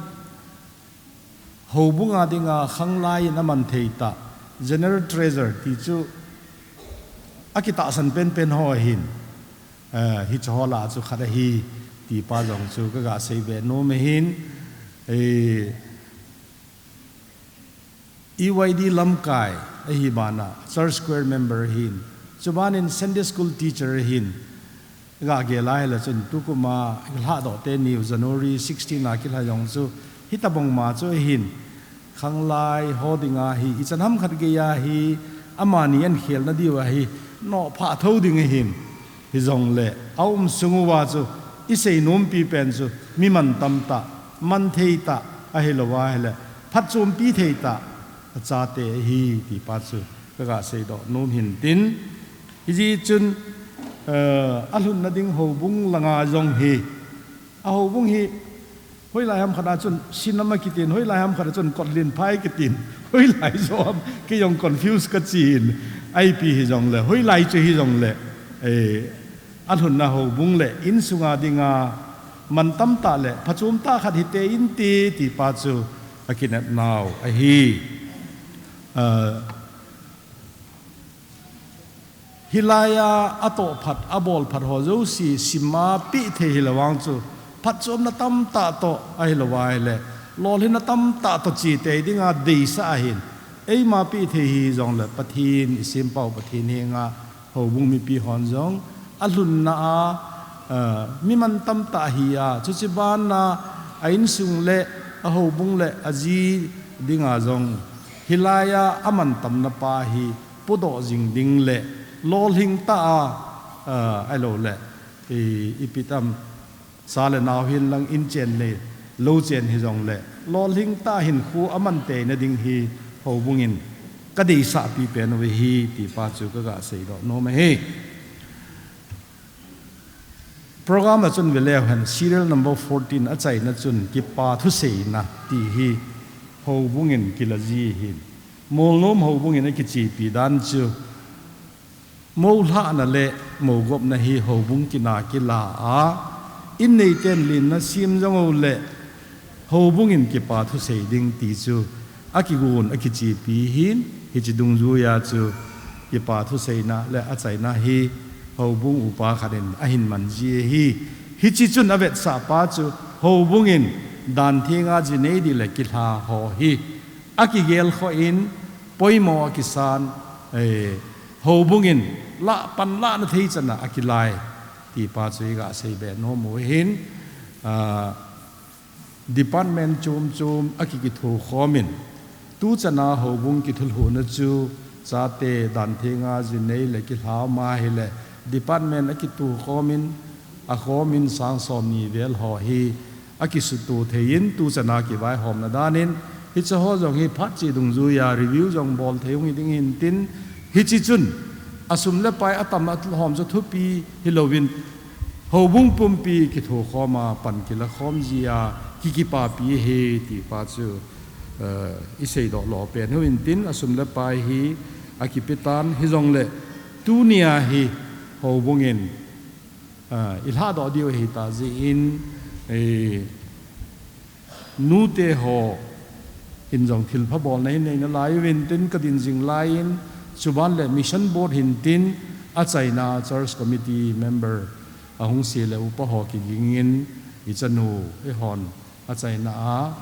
houbung a dinga khanglai in aman thei tah, general treasurer ti chu akitahsan penpen ho ahin. Eh, hiche ho lah a chu khat ahi ti pa jong chu ka ga sei be nom ahin. Eh, E Y D lamkai ahi bana, Church Choir member ahin. Chuban in Sunday School teacher ahin. Ga gel a hile chun tukum a lhahdoh teni u January sixteen a kilha jong chu hitobang ma chu ahin. Khanglai ho dinga hi ichan ham khat gei a hi amani ahin khelna diu a hi nophah tho ding ahin. Hijongle, aum sung uva chu, i seinompi pen chu, mi mantam tah, man thei tah ahilou ahile, phatchompi thei tah achate ahi ti pa chu kaga seidoh nom hin tin, hijeh chun, eh, alhunna ding houbung langa jong hi, a houbung hi, hoilai ham khat a chun Sinam akitin, hoilai ham khat a chun Kotlinphai kitin, hoilai jo ham, kei jong confuse kachi in, ipi hijongle, hoilai chu hijongle, eh, alhunna houbung le insunga dinga man tamtah le phachom tah khat hite inte ti pa chu akinepnau ahi. Ah, hilai a atoh phat, abol phat ho jouse simma peh thei hilou vang chu, phatchomna tamtah toh ahilou ahile, lolhinna tamtah toh chetei dinga deisah ahin, eima peh thei hijongle Pathen, isempau Pathen henga houbung mipi hon jong alhunna a, eh, mi man tamtah ahi a, chuche bana a insung le, a houbung le, aji dinga jong, hilai a aman tamna pa hi podoh jing ding le, lolhing tah a, eh, ahilou le, i, ipi tam, cha le nao hin lang inchen le, louchen hijongle, lolhing tah hinkho aman teina ding hi houbung in kadeisah pi pen uve hi ti pa chu kaga seidoh nom ahi. Program a chun veleu hen, serial number fourteen achaina chun kipa thuseina ti hi houbung in kila ji ahin. Molnom houbung in akichepi dan chu, mou lhahna le mou gopna hi houbung kin a kila a, inneiten lenna sem jong u le, houbung in kipa thusei ding ti chu akigon, akichepi hin, hiche dungjuia chu kipa thuseina le achaina hi houbung upa khat in ahin man ji ahi. Hiche chun avetsah pa chu houbung in dan thenga ji nei ding le kilha ho hi akigelkhoh in, poimo akisan, eh, houbung in lah pan lahna thei chan a akilai ti pa chu iga seibe nom u hin, ah, department chom chom akikithokhom in, tuchan a houbung kithulhuhna chu chate dan thenga ji nei le kilha ma hile, department akithokhom in, akhom in sang somni vel ho hi akisutoh thei in, tuchan a kivaihomna dan in, hiche ho jong hi phat che dungjuia review jong bol thei hung hi ding hin tin, hiche chun asum le pai atam ahom chu thupi hilouvin, houbung pumpi kithokhom a pan kilakhom jia kikipapi ahi ti pa chu, eh, iseidoh lo pen u hin tin, asum le pai hi akipe tan hijongle, tunia hi houbung in, ah, ilhahdoh diu ahitah jeh in, eh, nute ho in jong thilpha bolna hin nei nalai uvin tin, kadin jing lai in, chuban le mission board hin tin, achaina church committee member ahung se le upa ho kiging in, ichanu eihon achaina a,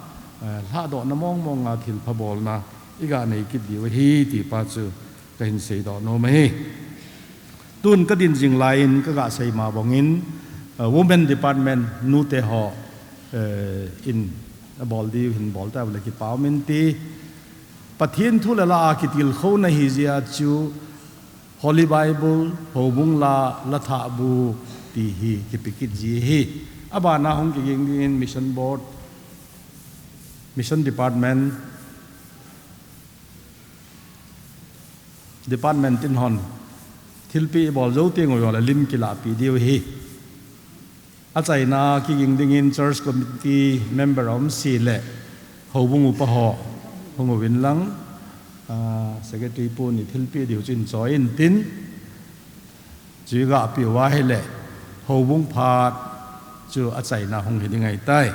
eh, lhahdohna mong mong a thilpha bolna iga nei kit diu ahi ti pa chu kahin seidoh nom ahi. Tun kadin jing lai in kaga sei ma bang in, eh, women department nute ho, eh, in abol diu hin bol tauve le kipa um inte. Pathen thu le la a kitilkhouna hi jeh a chu Holy Bible, houbung la, la thah bu ti hi kipe kit ji ahi. Abana hung kiging ding in mission board, mission department, department tin hon thilpeh ibol jou teng u jongle lim kilahpeh diu ahi. Achaina kiging ding in church committee member aum se le houbung upa ho hung uvin lang, ah, secretary pu ni thilpeh diu chu hin choi in tin, chu iga peh uva ahile houbung phat chu achaina hung hi ding ahitai.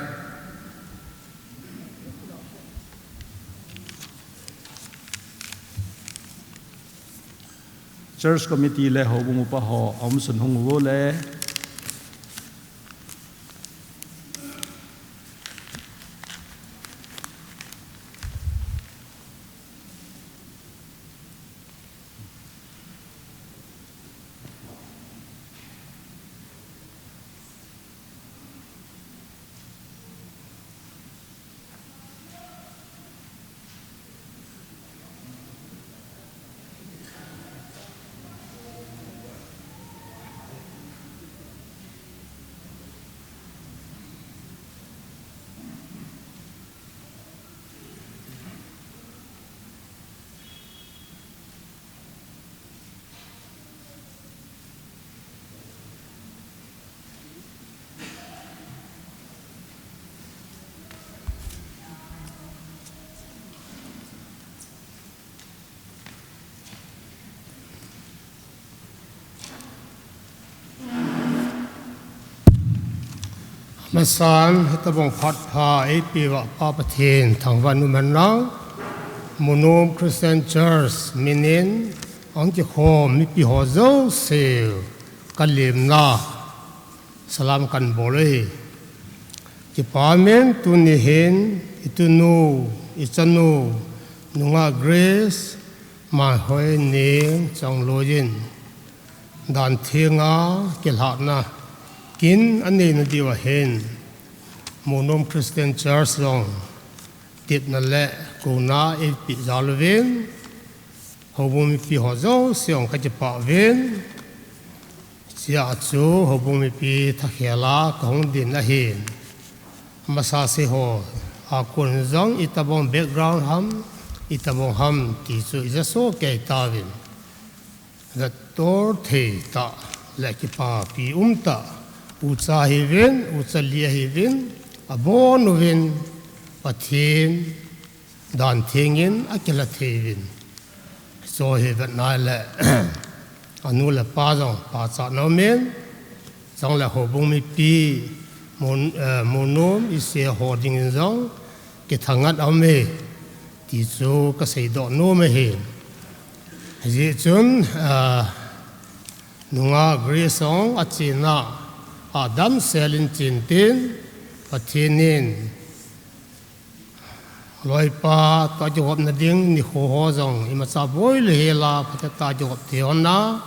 Church committee le houbung upa ho aum sun hung uvo le. San, hitabang phat pha eipeuva Pa Pathen thangvah in umhen lang, Munom Christian Church minin ahung kikhom mipi ho jouse kalemna salam kahin bol e. Kipa umin tuni hin itunu, ichanu, Nungah Grace, Manhoi Neng Chongloi in dan thenga kilhahna kin anei nadiuva hin Munom Christian Church jong tepna le kouna eipeh jal uvin, houbung mipi ho jouse jong kakipah uvin, hichea chu houbung mipi thakhel a kahung din ahin, amasa sei ho a kon jong itabang background ham, itabang ham ti chu ija soh kei tauvin. Vettor thei tah le kipapi um tah, ucha hiuvin, ucha li ahiuvin, abonuvin, Pathen dan thengin akilha thei uvin. Hiche hi vetna le anu le apa jong pachatna umin, chule houbung mipi, Mon-, eh, Munom ise ho dingin jong kithangat aume ti chu kaseidoh nom ahi. Hijeh chun, eh, Nungah Grace jong achena a damsel in chen tin, Pathen in loipa toh kihopna ding nikho ho jong imacha boi lou hela phatah a kihop thei hon a,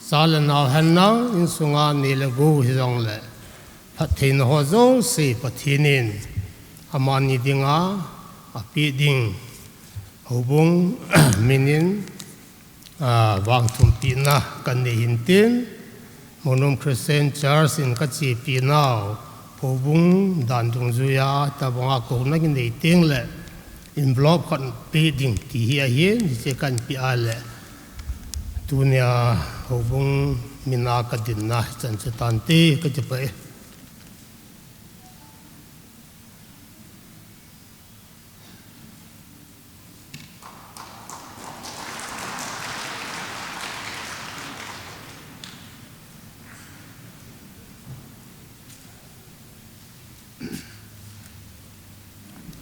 cha le nao hen lang, insunga neh le gou hijongle phattheina ho jouse Pathen in amani dinga apeh ding houbung minin, ah, vangthumpehna kanei hin tin, Munom Christian Church in kachepi nau houbung dan dungjuia tabanga kouna kinei tengle envelope khat peh ding ti hi ahin, hiche kahin peh a le tunia houbung mina kadinna hichan chu tante, kakipah e.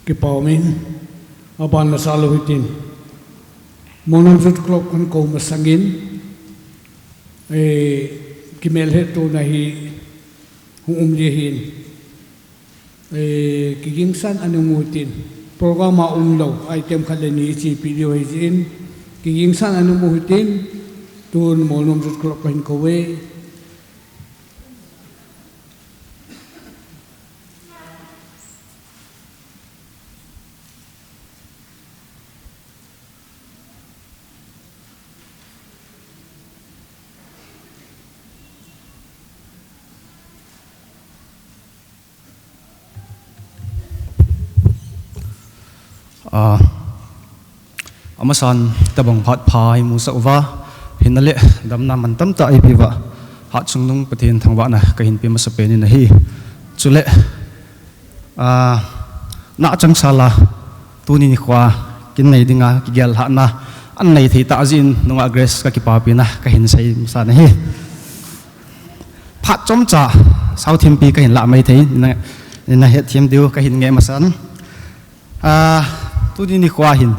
Kipa umin, aban la sa lou hitin. Munom Youth Club kahin kou masangin, eh, kimelhetona hi hung um ding ahin. Eh, kigingsan ana um u hitin. Program a umlou, item khat le ni ichepi diu ahi jeh in. Kigingsan ana um u hitin, tun Munom Youth Club kahin kou e. Ah, amasan tabang phat pha imusah uva, hinna le damna mantam tah eipeuva, hatchungnung Pathen thangvahna kahin pe masapen in ahi. Chule, ah, nahchang sala, tuni nikhoa, kin nei dinga, kigel lhahna, anei thei tah jeh in, Nungah Grace kakipapina, kahin sei masan ahi. Phat chomcha, saothimpi kahin lah mai thei, na, nahet them diu, kahin nge masan. Ah, tuni nikhoa hin,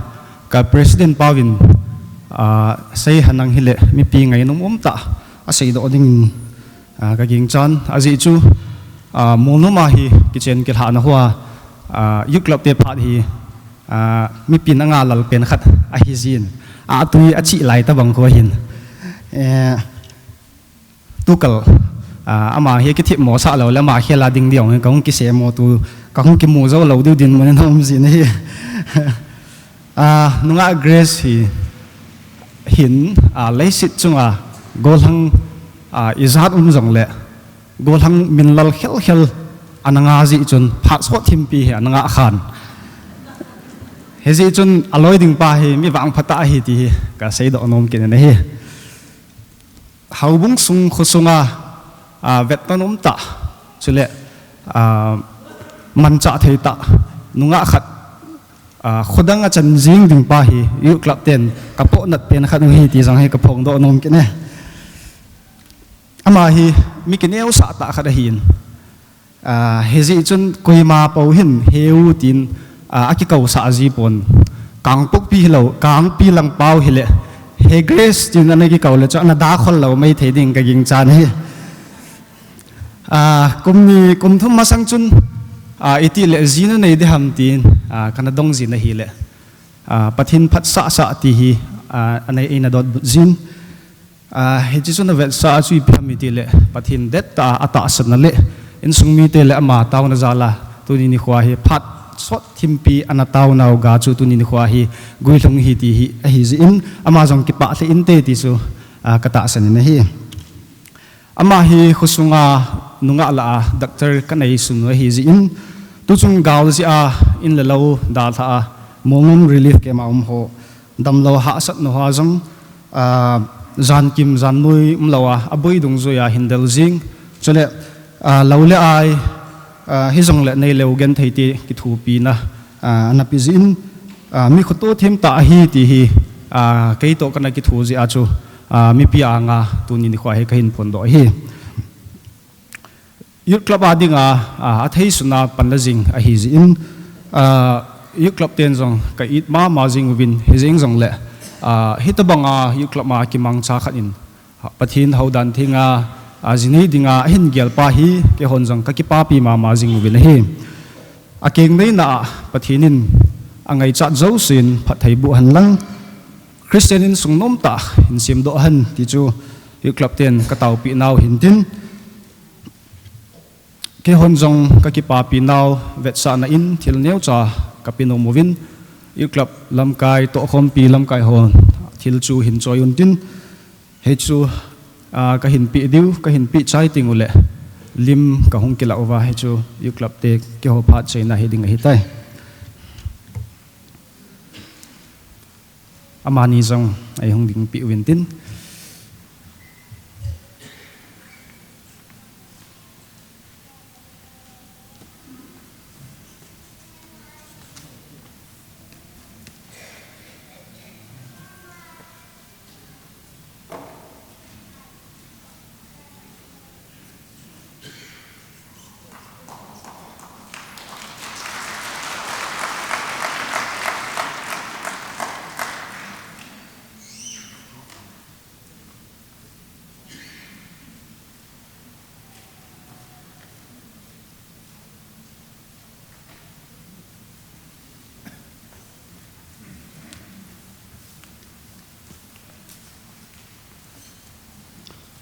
ka president pauvin, ah, sei henlang hile, mipi ngainom umtah, aseidoh dingin, ah, kagingchan, ajeh chu, ah, Munom a hi, kichen kilhahna hoa, ah, youth club te phat hi, ah, mipin anga lal pen khat ahi jin, atui achih lai tabang kho hin. Eh, tukal, ah, ama hi kithemmo sah lou le ama khel a ding diu kahung kisemo tu, kahung kimu jou lou diu dinmun in aum jin ahi. Ah, Nungah Grace hi hin, ah, leiset chunga gollhang, ah, ijat um jongle, gollhang min lal khelkhel ana nga jeh chun phat sothimpi hi ana ngah khan. Hijeh chun aloi ding pa hi mi vangpha tah ahi ti hi kaseidoh nom kit in ahi. Houbung sung, kho sunga, ah, vetton umtah, chule, ah, manchah thei tah, nungah khat, ah, khodang a chan jing ding pa hi, youth club ten kapohnat pen khat u ahi ti jong hi kaphongdoh nom kit e. Ama hi mi kineosah tah khat ahin. Ah, hijeh chun koima pou hin he u tin, ah, akikousah ji pon. Kangpokpi hilou, Kangpi lang pau hile, he Grace tin ana kikou le chu ana dakhol lou mai thei ding kagingchan ahi. Ah, kum ni, kum thum masang chun, ah, itile ji nanei ding ham tin, ah, kana dong jin ahile. Ah, Pathen phatsah sah ti hi, ah, ana, eina dotbut jin. Ah, hiche chu ana vetsah a chu ipi ham itile, Pathen dettah a atahsan na le, insung mite le ama taona jal a, tuni nikho hi phat sot thimpi ana taonau ga chu tuni nikho hi guilhung hi ti hi ahi jeh in, ama jong kipah lheh inte ti chu, ah, katahsan in ahi. Ama hi khosunga nungah lah a doctor kanei sun u ahi jeh in, tuchung gal jeh a in le lou dalha a, Molnom relief camp a um ho, damlou hahsatna hoa jong, ah, jankim jannoi umlou a, aboi dungjuia hin del jing. Chule, ah, lou le ai, ah, hijongle neilou genthei te kithopina, ah, ana pe jeh in, ah, mi khoto themtah ahi ti hi, ah, keitoh kana kitho jeh a chu, ah, mipi anga tuni nikho hi kahin phondoh ahi. Youth Club a dinga, ah, athei suna panla jing ahi jeh in, ah, Youth Club ten jong ka it mama jing uvin, hijeng jongle, ah, hitobanga Youth Club a kimangcha khat in, ah, Pathen houdan thenga, ah, jinei dinga ahin gelpa hi, keihon jong kakipapi mama jing uvin ahi. Akeng neina a Pathen in angaichat jousen phatthei boh hen lang, Christian insung nomtah in semdoh hen ti chu Youth Club ten kataopi nau hintin, keihon jong kakipapi nau vetsahna in thil neocha kape nom uvin, Youth Club lamkai, tohkhompi lamkai hon thil chu hin choi untin, hichu, ah, kahin pe diu, kahin pe chai teng ule, lim kahung kilah uva, hichu Youth Club te keiho phat chaina hi ding ahitai. Amani jong eihung dingpeh uvin tin.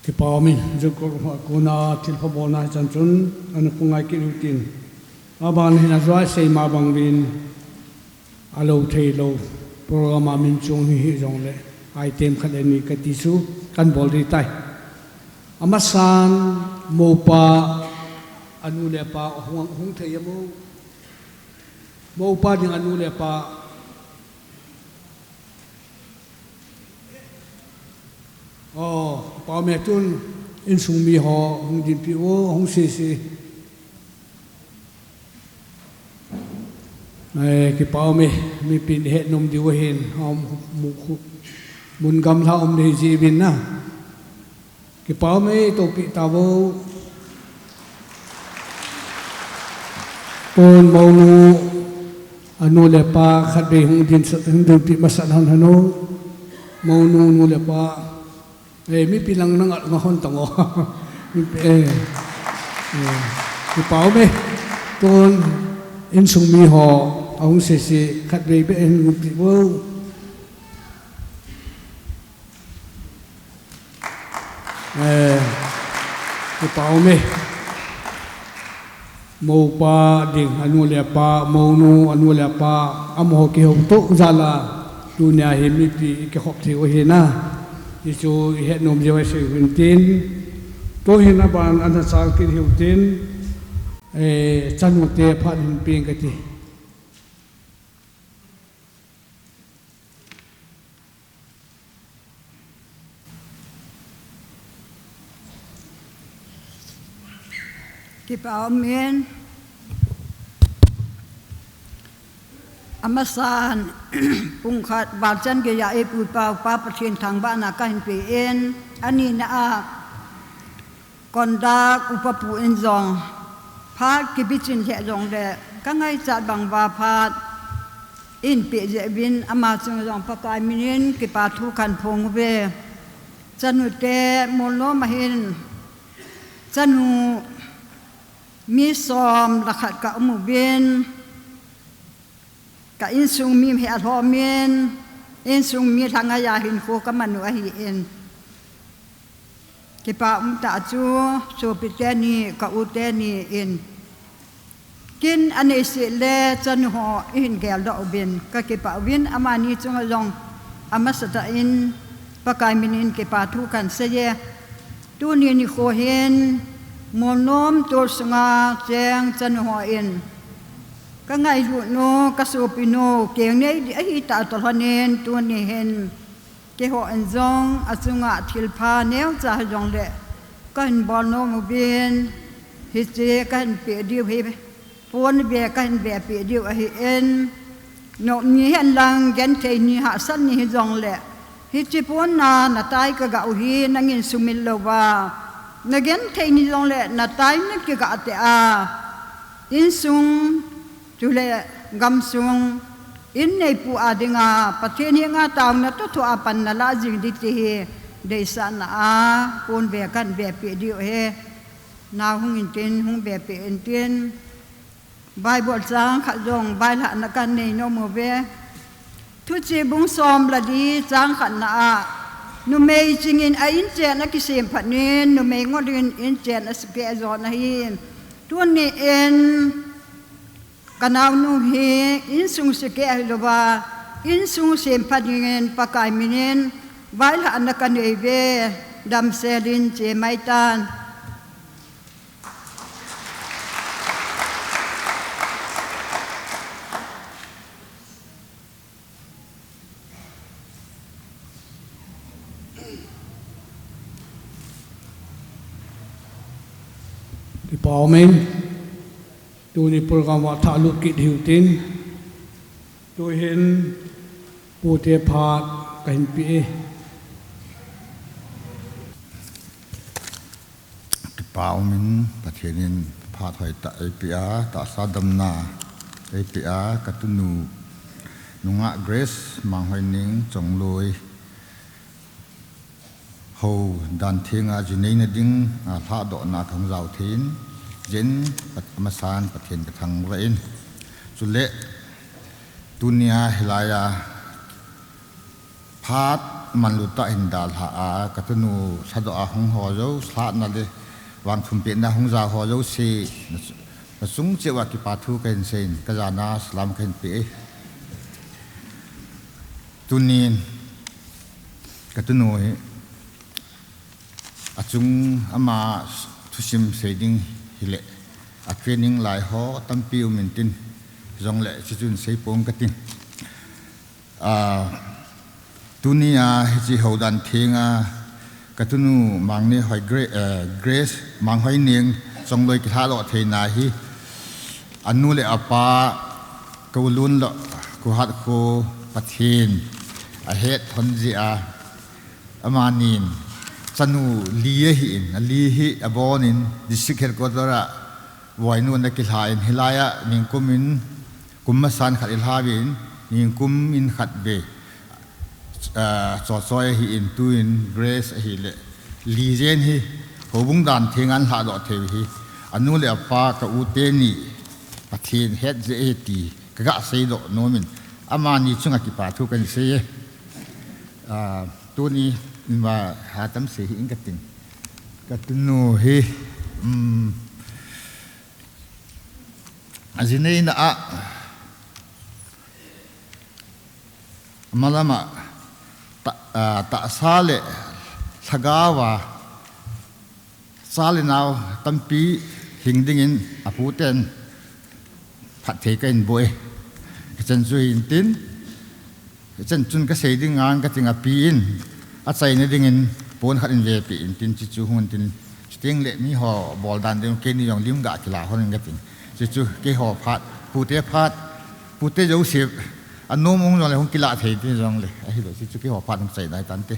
Kipa umin, jingkah kona thilpha bolna hichan chun, ana khongai kit utin. Aban hin ajou a seima bang uvin, alou theilou, program a min chung hi hijongle, item khat le ni kati chu, kan bol ding tai. Amasan, moupa, anu le apa, hung, hung thei a mo. Moupa ding anu le apa. O, pa me tun, insung mi ho, hung dinpeh o, hung sese. Eh, kipa ume, mipin het nom diu ahin, um, mu-, khu-, mun gamla um ding ahi jeh uvin na. Kipa ume, tohpi tauvo. Kon mounu, anu le apa, khatvei hung din sa-, hung dinpeh masa lhon hen o. Mounu, nu le pa. Eh, mipi lang nanga, nga hon tang o. Mipi, eh. Eh, kipa ume. Tun, insung mi ho, ahung sese, khatvei beh hin ngumpi vo. Eh, kipa ume. Moupa ding, anu le apa, mounu, anu le apa, amaho kihoutoh jal a, tunia hi mipi i kihop thei u ahi na, ti chu i het nom jeh u ahi seiyu hintin, tu hin aban ana chal kit hiu tin, eh, chanu te phat hin peng kati. Kipa umin. Amasan, pung khat, balchan geiya eipuipa upa Pathen thangvahna kahin pe in, anina a, Kondak upa pu in jong, Phat kibichin lheh jongle, ka ngaichat bang uva phat eihin peh jeh uvin ama chunga jong Pakai minin kipa thu kahin phong uve. Chanu te, Molnom a hin chanu mi som le khat ka um uvin, ka insung mi hi alhom in, insung mi lhangai a hinkho ka man u ahin. Kipa um tah chu, sopi teni, ka u teni in kin anei seh le chanu ho eihin geldoh uvin ka kipah uvin, amani chunga jong amasatah in Pakai minin kipa thu kahin seiye. Tuni nikho hin Molnom tol sunga cheng chanu ho in ka ngailut nu, ka sopi nu, keng nei ding ahi tah toh lhonin tuni hin keiho in jong achunga thilpha neocha hijongle kahin bol nom uvin, hiche kahin peh diu hi pon ve kahin vepeh diu ahin. Nop ni hen lang, genthei ni, hahsat ni hijongle, hiche pon na natai ka gah u hi nangin sumil louva, na genthei ni jongle natai na kigah teh a, insung, chule gamsung, in neipu a dinga Pathen henga taona toh thua pan nalah jing ding ti hi deisahna a pon ve kahin vepeh diu ahi. Nao hung intin, hung vepeh intin. Bible chang khat jong vailhahna kahin nei nom uve. Thuchih bung som le li chang khatna a, numei chingin a inchen akisem phat in, numei ngolin inchen asukeh ajon ahi. Tuni in ka naonu hi insung sukeh ahilouva, insung sempha dingin Pakai minin vailhahna kanei uve, damsel in che mai tan. Kipa umin, tuni program a thahlut kit hiu tin, tuhin pute phat kahin peh e. Kipa umin, Pathen in phat hoitah eipeh a, tahsa damna eipeh a, ka tunu nungah Grace Manghoineng Chongloi hou dan thenga ji neina ding, a, lhahdohna kahung jao thei in, jin pat-, amasan Pathen kathangvah in. Chule, tunia hilaiya phat manlutah hin dalha a, ka tunu lhadoh a hung ho jou, lhahna le vangthumpehna hung ja ho jouse, na, nachung cheh uva kipa thu kahin seiyin, ka jana salam kahin peh e. Tunin, ka tunu hi, achung ama thusim sei ding hile, a training lai ho tampi um intin, jongle, chuchun seipong kating. A, tunia hiche hou dan thenga, ka tunu Mangnehoi Gra-, eh, Grace Manghoineng Chongloi kilhadoh theina hi, anu le apa, ka u Lunlou, ka u Hatkho, Pathen ahet lhon jeh a, amanin chanu li ahin, ali hi abonin district headquarter a voinu ana kilhan, hilaiya ningkum in kum masan khat ilhauvin, ningkum in khat vei, ah, chochoi ahin, tuin Grace ahile, li jen hi, houbung dan thenga lhadoh thei u hi, anu le apa, ka u teni, Pathen het jeh ahi ti kaga seidoh nomin, amani chunga kipa thu kahin seiye. Ah, tuni, ima, hatam sei hih in kating. Ka tunu hi, um, aji neina a, malama, ta-, ah, tahsa le lhagaova, cha le nao tampi hing dingin aputen phatthei kahin boh e. Hichan chu hintin, hichan chun kasei ding ngang kating, api in achaina dingin pon khat in vepeh intin, chuchu hung intin, chuteng le miho bol dan ding, keini jong lim ga kila hon in kating. Chuchu keiho phat, pute phat, pute jouse, anom um jongle hung kila thei tin jongle, ahile chuchu keiho phat hung chaina hitante.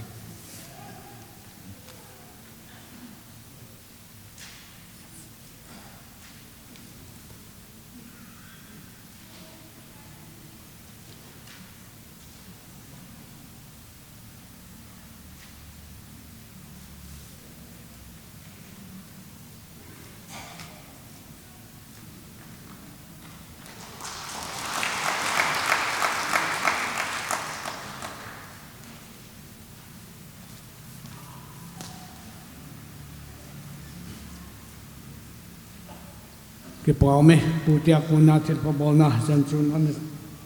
Kipa ume, putia kona thilpha bolna chan chun an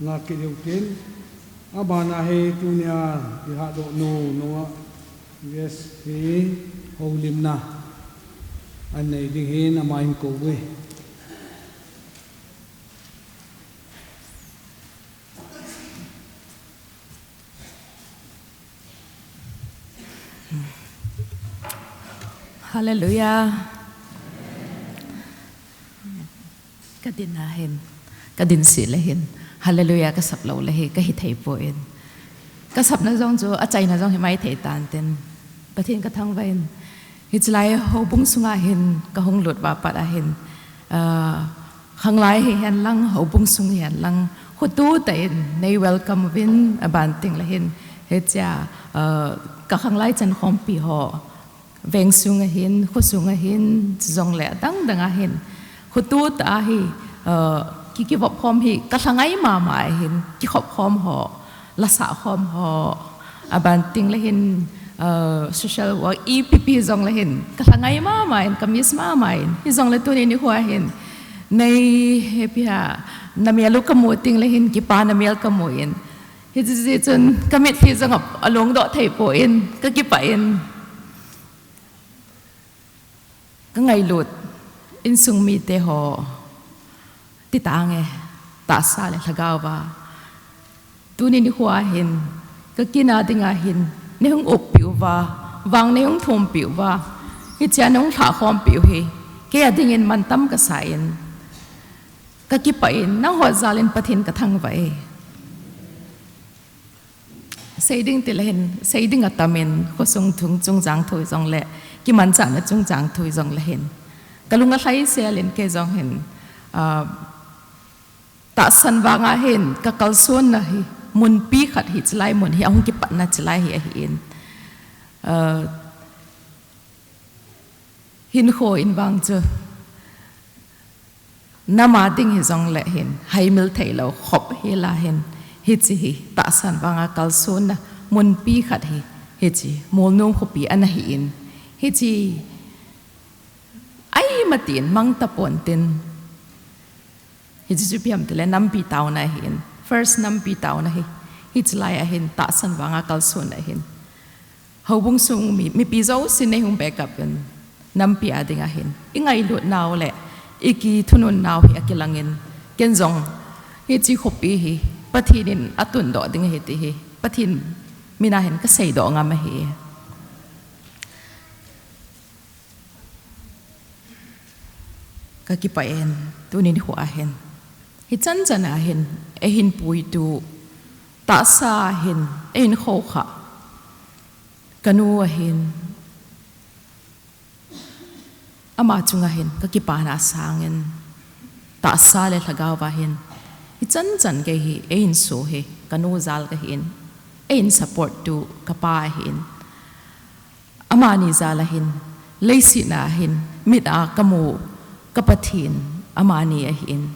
la kit diu tin. Abana hi tunia i hahdoh nu nunga yes hi holimna an nei ding hin ama hin kou uve. Hallelujah. Ka din a hin, ka din sih le hin, Hallelujah ka sap lou le hi, ka hithei poi. Ka sapna jong chu, achaina jong hi maithei tan tin, Pathen ka thangvah in. Hichelai houbung sunga hin, ka hung lut uva pat a hin, ah, khanglai hihen lang, houbung sung hihen lang, khoto tah in, nei welcome uvin, aban teng le hin, hichea, ah, ka khanglai chankhompi ho, veng sung a hin, kho sung a hin, chujong le adang dang a hin, khoto tah a hi, ah, ki, kivop khom hi, ka lhangai mama a hin, kikhop khom ho, la sah khom ho, aban teng le hin, ah, social work, ipi pi jong le hin, ka lhangai mama in, ka miss mama in, hijong le tuni nikho a hin, nei happy a, na mel u ka mu teng le hin, kipa na mel ka mu in, hiche, hiche chun, ka mitlhi jong a, along doh thei poi, ka kipah in. Ka ngailut, insung mite ho, ti tange, tahsa le lhagao va. Tuni nikho a hin, ka kin a ding a hin, nei hung uppi uva, vang nei hung thumpi uva, hichea nei hung lhahkhompi u hi, kei a ding in mantam ka sa in, ka kipah in, nangho jal in Pathen ka thangvah e. Sei ding ti le hin, sei ding atam in, khosung thung chungchang thu jong le, kimanchahna chungchang thu jong le hin. Ka lung alhai sel in kei jong hin, ah, tahsan vang a hin, ka kalsonna hi, munpi khat hi, hichelai mun hi, ahung kipatna chelai hi ahi in. Ah, hinkho in vang chu, nam a ding hijong le hin, haimil thei lou, khop hi la hin, hiche hi, tahsan vang a kalsonna, munpi khat hi, hiche, Molnom khopi ana hi in, hiche, ai matin, mang tapon tin, hiche chu ipi ham ti le, nampi taona hi in, first nampi taona hi, hichelai a hin, tahsan vang a kalsonna hin. Houbung sung mi, mipi jousen nei hung backup in, nampi a ding a hin. I ngailut nau le, i kithunun nau hi akilang in, ken jong, hiche khopi hi, Pathen in atundoh ding ahi ti hi, Pathen min a hin ka seidoh ngam ahi. Ka kipah in, tuni nikho a hin. Hichan chan a hin, eihin puitu, tahsa a hin, eihin khoukhah. Ka nu a hin, ama chunga hin, ka kipana sangin, tahsa le lhagao va hin, hichan chan gei hi, eihin so hi, ka nu jal ka hi in, eihin support tu, ka pa a hin. Amani jal a hin, leiset a hin, mit a ka mu, ka Pathen, amani ahi in.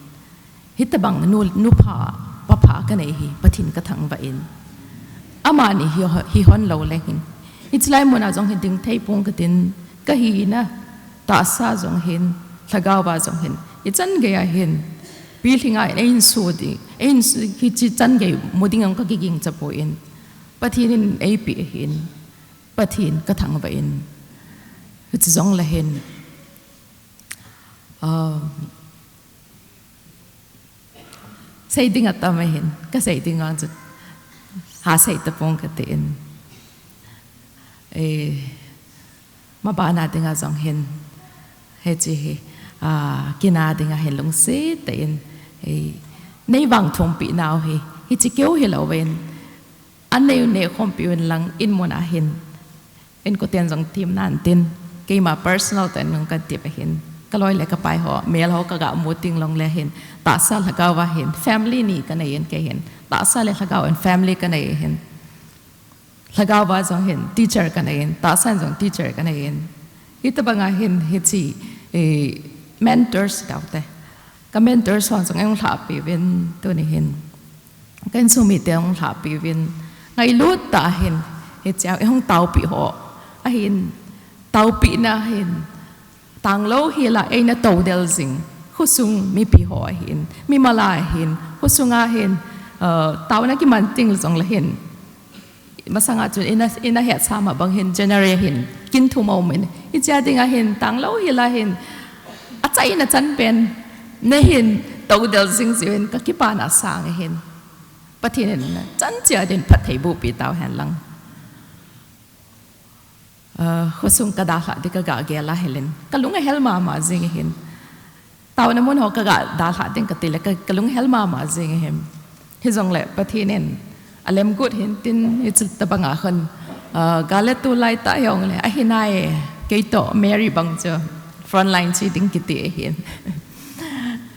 Hitabang nu, nupha, papha ka nei hi, Pathen ka thangvah in. Amani hi, hi hon lou le hin. Hichelai mun a jong hi ding thei pong ka tin, ka hina, tahsa jong hin, lhagao va jong hin. Hichan gei a hin, pilhing a hin, eihin so ding, eihin so, hiche chan gei mu ding jong ka kiging cha poi. Pathen in eipe ahi in. Pathen ka thangvah in. Hiche jong le hin. Ah, sei ding atam ahin. Ka sei ding vang chu. Ha sei tapong ka tin. Eh, mabana ding a jong hin. Hiche hi. Ah, kina ding a hin lungset tah in. Eh, nei vang thumpi nau hi. Hiche keu hilou vin. An nei u nei khompi un lang in mun a hin. Inkoten jong themna in tin. Keima personal tah in nung ka tep ahin. Ka loi le ka pai ho, mel ho ka ga mu teng long le hin. Tahsa lhagao va hin. Family ni ka nei in kei hin. Tahsa le lhagao in family ka nei hin. Lhagao va jong hin. Teacher ka nei in. Tahsa in jong teacher ka nei in. Hitabang a hin hiche, eh, mentors dau te. Ka mentors ho jong eihung lhahpi uvin tuni hin. Ka insung mite hung lhahpi uvin. Ngailut tah a hin. Hichea eihung taopi ho. Ahin taopina hin. Tanglou hi la eina tou del jing. khosung mipi ho ahin, mimal ahin, khosunga hin, uh, taona kiman ting jong le hin, masanga chun ina, ina hetsah ma bang hin, January hin, kin thum aum in, hichea dinga hin, tanglou hila hin, achaina chan pen, na hin, toudel jing jiuvin, kakipana sang ahin. Pathen in chan chea din phattheiboh pi tauhen lang. Ah, khosung kadalhah ding kagah gel a hilin. Kalung ahel mama jing ahin. Taona mun ho kagah dalhah ding kati le ka, kalung ahel mama jing ahin. Hijongle Pathen in alemguh hin tin hiche tabanga hin. Ah, gale tulai tah hijongle. Ahi nai, kei toh Mary bang chu frontline che ding kiti ahin.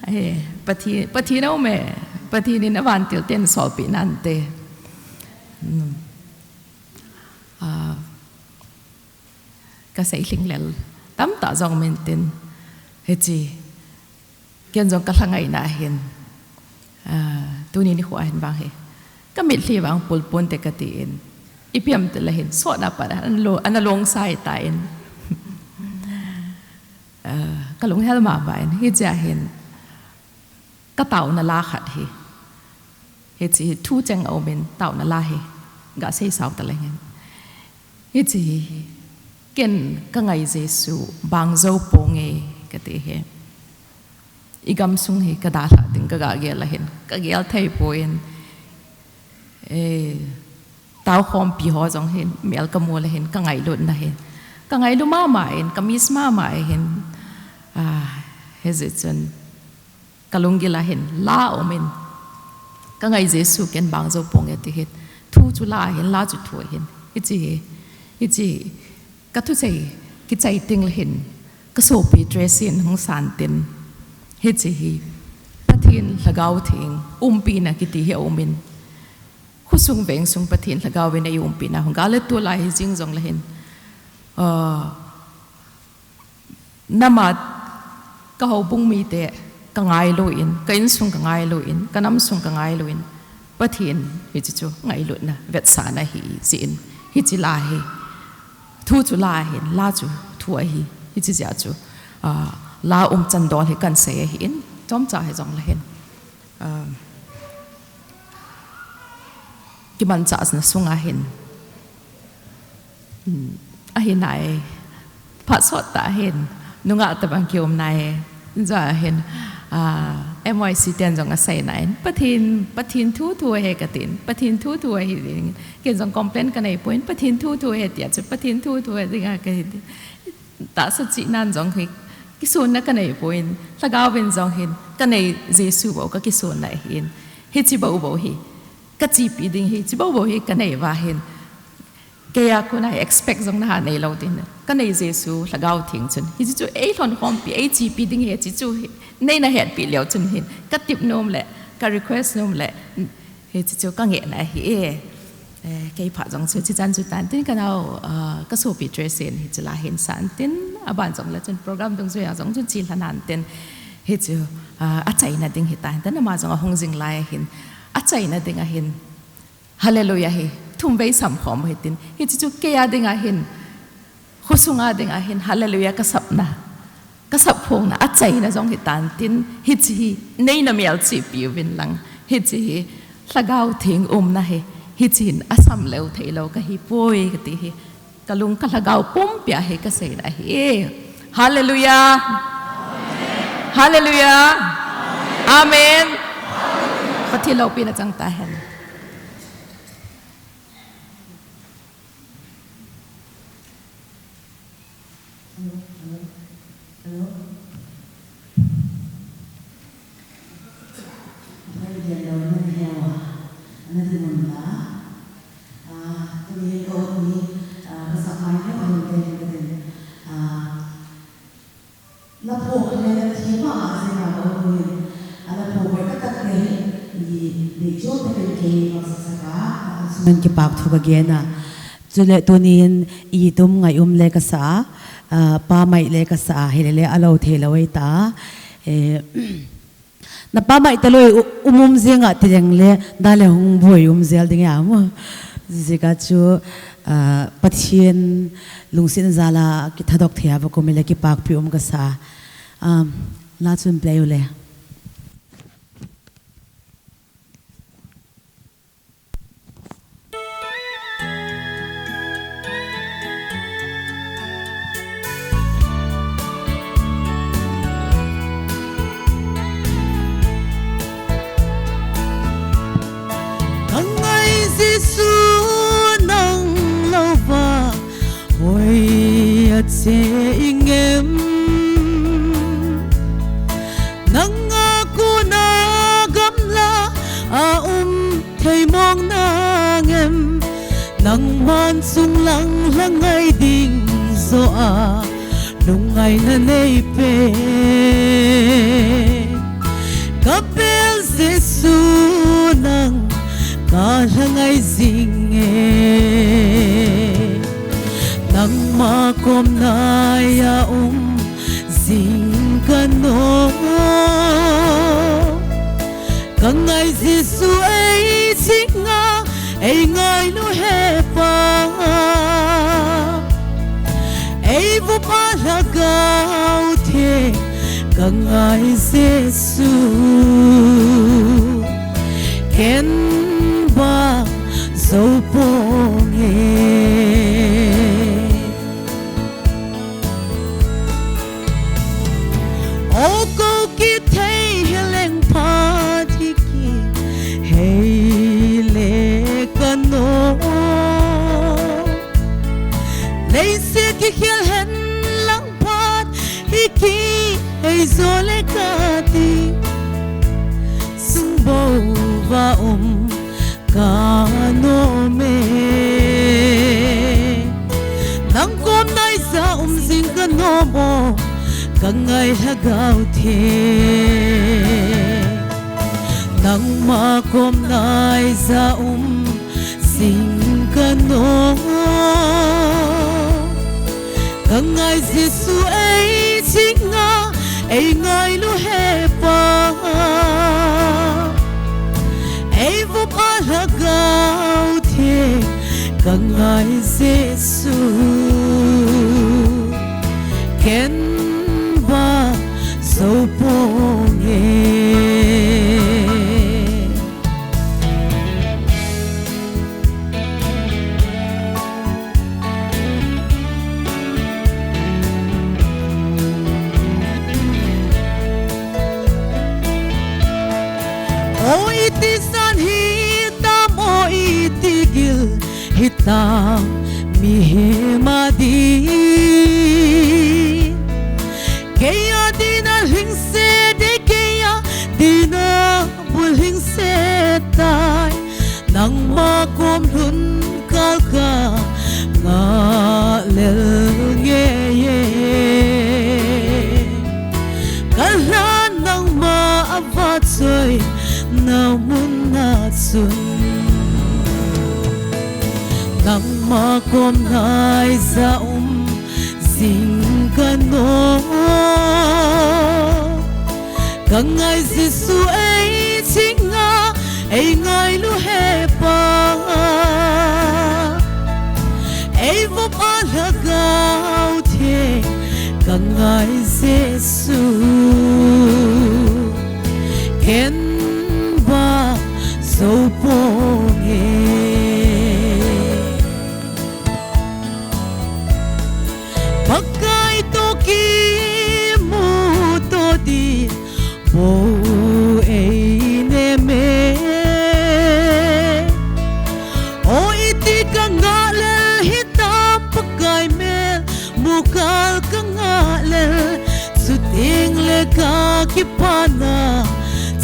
Ahi, Pathen, Pathen aume, Pathen in avantil ten solpeh nante. Hmm. Ah, kasei lhinglel tamtah jong um intin, hiche, ken jong kalhangaina hin, ah, tuni nikho hin vang hi, kamitlhi vang pul ponte katin, ipi ham itile hin, sotna pat a, ana lo-, ana longsai tan, ah, kalung ahel mama in, hichea hin, kataona la khat hi. Hiche hi thu cheng aum in taona la hi. Gasei sao taleng in. Hiche hi. Ken kangai Jesu bang jou ponge kati hi. Igamsung hi kadalhah ding kagah gel ahin. Kagel thei poi. Eh, taokhompi ho jong hin, mel kamu le hin, kangailutna hin. Kangailu mama in, ka-miss mama in. Ah, hijeh chun. Kalunggil a hin la aum in, kangai Jesu ken bang jou ponge ti hin, thu chu la ahin, la chu thu ahin. Hiche hi, hiche, kathusei, kichai teng le hin, kasopi Tracy in hung san tin. Hiche hi, Pathen Lhagao Theng, umpina kiti hi aum in. Khosung vengsung Pathen Lhagao in eiumpina, hung gale tulai hi jing jong le hin. Ah, Nama ka houbung mite ka ngailu in, ka insung ka ngailu in, ka namsung ka ngailu in, Pathen hiche chu ngailutna vetsahna ahi jeh in, hiche la hi, thu chu la ahin, la chu thu ahi, hiche jeh a chu, ah, la umchan dol hi kahin sei ahin, chomcha hi jong le hin. Ah, kimanchahna sunga hin. Hmm, ahi nai. Phat sot tah hin. Nungah tabang kium nai. Jeh hin. Ah, M Y C ten jong asei nai. Pathen, Pathen thu thu ahi katin. Pathen thu thu ahi ding. Ken jong complain kanei poi. Pathen thu thu ahi tia chu. Pathen thu thu ahi dinga kahi. Tahsa chihnan jong hi, kisonna kanei poi, Lhagao vin jong hin, kanei Jesu bou kakisonna ahin, hiche bou bou hi, kachepi ding hi, hiche bou bou hi kanei uva hin, keija kona expect jong naha neilou tin, kanei Jesu Lhagao Theng chun, hiche chu eilhonkhompi, eichepi ding hi, hiche chu hi, neina hetpi leu chun hin, katip nom le, ka request nom le, Hiche chu kangehna ahi e. Eh, kei phat jong chu chichan chu tan tin kanao, ah, kasopi Tracy in hiche la hin san tin, aban jong le chun program dungjuia jong chun chilha nan tin. Hiche, ah, achaina ding hitan tin ama jong ahung jing lai ahin. Achaina ding ahin. Hallelujah hi. Thum vei samkhom hitin. Hiche chu keija ding ahin. Khosunga ding ahin hallelujah kasapna, kasap phongna, achaina jong hitan tin, hiche hi neina melchihpi uvin lang, hiche hi Lhagao Theng umna hi, hiche hin asam leu theilou kahi poi kati hi, kalung ka Lhagao pumpi a hi kaseina ahi. Hallelujah. Hallelujah. Amen. Pathen loupina chang tahen. Hello, hello, hello. Very gentle, very gentle. Ana di mun la. Ah, tuni ko ni, ah, basa mai ko ni ko ni ko ni. Ah, La phuak le la thi mama jing a ka um in, a la phuak ve ka tak le hi, i, dei chom takin kei ka sak sak a, a, sung in kipak thu ka gen a. Chule tunin i tum ngai um le ka sa a, a, pa mai le ka sa a, hi le le a lo thei lo ei ta. E, na pa mai ta lo i u-, um um jing a ti leng le, da le hung buai um jel ding a mo. Jika chu, a, Pathian lungsin jal a kithadok thei a va kum i le kipakpi um ka sa a. Um, La chun play u le. Ka ngai Jesu, nang louva hoiya che ing em? Nanga kona gamla a um thei mong nang em? Nangman chunglang lhangai ding joh a lungngaina nei pen. Ka bel Jesu, nang ka lhangai jing e. Nangma kom nai a um jing ka nom. Ka ngai Jesu, ei chinga ei ngailu he Pa. Ei vupa Lhagao Theng ka ngai Jesu, ken bang jou ponge. O kou kithei hileng phat hi kihei le ka nom. Leiset kikhel hen lang phat hi kihei jo le kati, sung bou va um ka nom e. Nang kom nai ja um jing ka nom o, ka ngai Lhagao Theng. Nangma kom nai ja um jing ka nom. Ka ngai Jesu, ei chinga ei ngailu he Pa. Ei vupa Lhagao Theng ka ngai Jesu, ken bang jou ponge. O iti san hitam, o iti gil hitam, mihem a din. Kei a din a lhingset e, kei a din a bulhingset tai. Nangma kom lhun kal ka ngah lel ngei e. Ka lhan nangma a vahchoina mun a chun, nangma kom nai ja um jing ka nom. Ka ngai Jesu, ei chinga ei ngailu he Pa. Ei vupa Lhagao Theng ka ngai Jesu, ken bang jou ponge. Pakai toh kimuto ding bou ei nem e. O iti ka ngah lel hitam, Pakai mel mu kal ka ngah lel, chuteng le ka kipana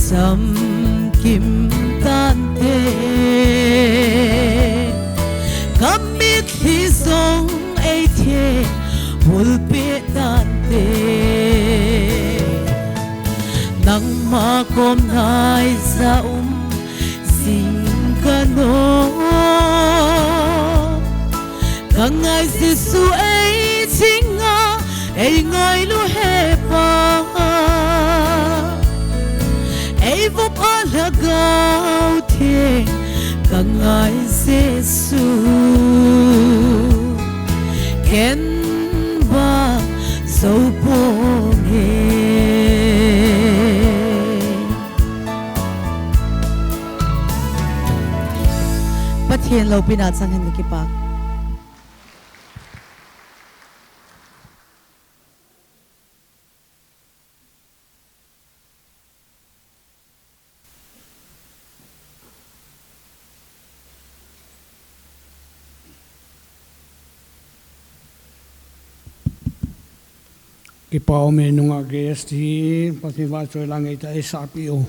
chamkim tante. Ka mitlhi jong ei thehul peh tante. Nangma kom nai ja um jing ka nom. Ka ngai Jesu, ei chinga ei ngailu he Pa. Ei vupa Lhagao Theng ka ngai Jesu, ken bang jou ponge. Pathen loupina chang hen, ka kipa. Kipa um e, nungah guest hi Pathen vahchoi la ngeitah a eisahpeh u.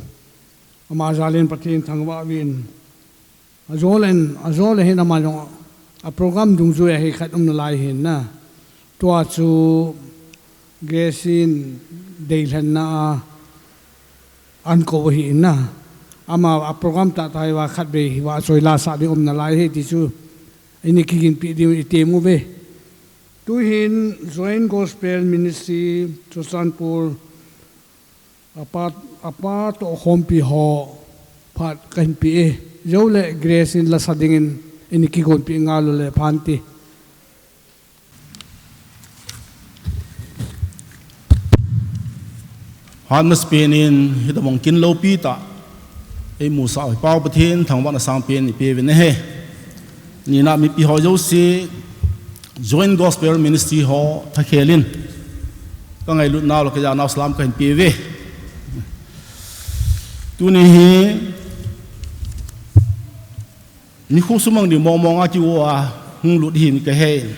Ama jal in Pathen thangvah uvin. Ajol in, ajol in hin ama jong a program dungjui a hi khat um nalai hin na. Tua chu guest in deilhenna a ahin kou ahi na. Ama a program tahtah hi va khatvei hi vahchoi la sah ding um nalai hi ti chu eini kiginpeh ding u item uve. Tuhin Joint Gospel Ministry Churachandpur a pa, a pa toh khompi ho phat kahin pe e. Jou le Grace in lasa dingin eini kigonpeh ngal u le pha inte. Phat masapen in hitobang kin loupi tah eimusah u hi Pa Pathen thangvahna sangpen ipe uvin ahi. Nina mipi ho jouse, Joint Gospel Ministry ho thakhel in kangailutnau le kajanau salam kahin pe uve. Tuni hi nikho sumang ding mong mong a kiu a hung lut hin kahe in.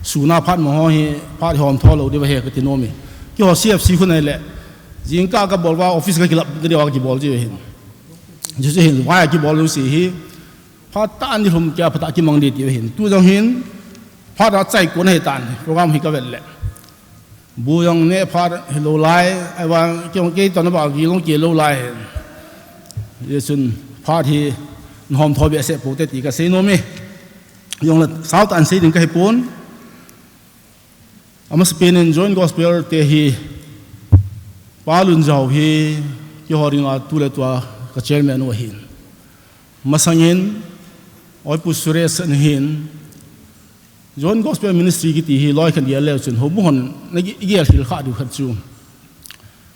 Sun a phat mang ho hi phat hom tho lou diu ahi kati nom e. Keiho C F C khu nai le jingkah kabol uva office kakilap diu a kibol jiu ahin. Jiu ahin, vai a kibol u si hi. Phat tah ni lhum kei a phat a kimang ding tiu ahin. Tu jong hin, phat a chai kon ahi tan, program hi kavet le. Bu jong neh phat hilou lai, ahivang kei jong kei toh na ba vil jong kilou lai hin. Hijeh chun phat hi, nahom tho behseh poute ti kasei nom e. Jong le, sao tah in sei ding kahi pon. Amasapen in Joint Gospel te hi, Pa Lunjao hi, keiho dinga tu le tua ka chairman u ahin. Masang in, Oipu Suresh ahin, Joint Gospel Ministry kiti hi loi khat gel leu chun, houbung hon na gi-, gel hil kha diu khat chu.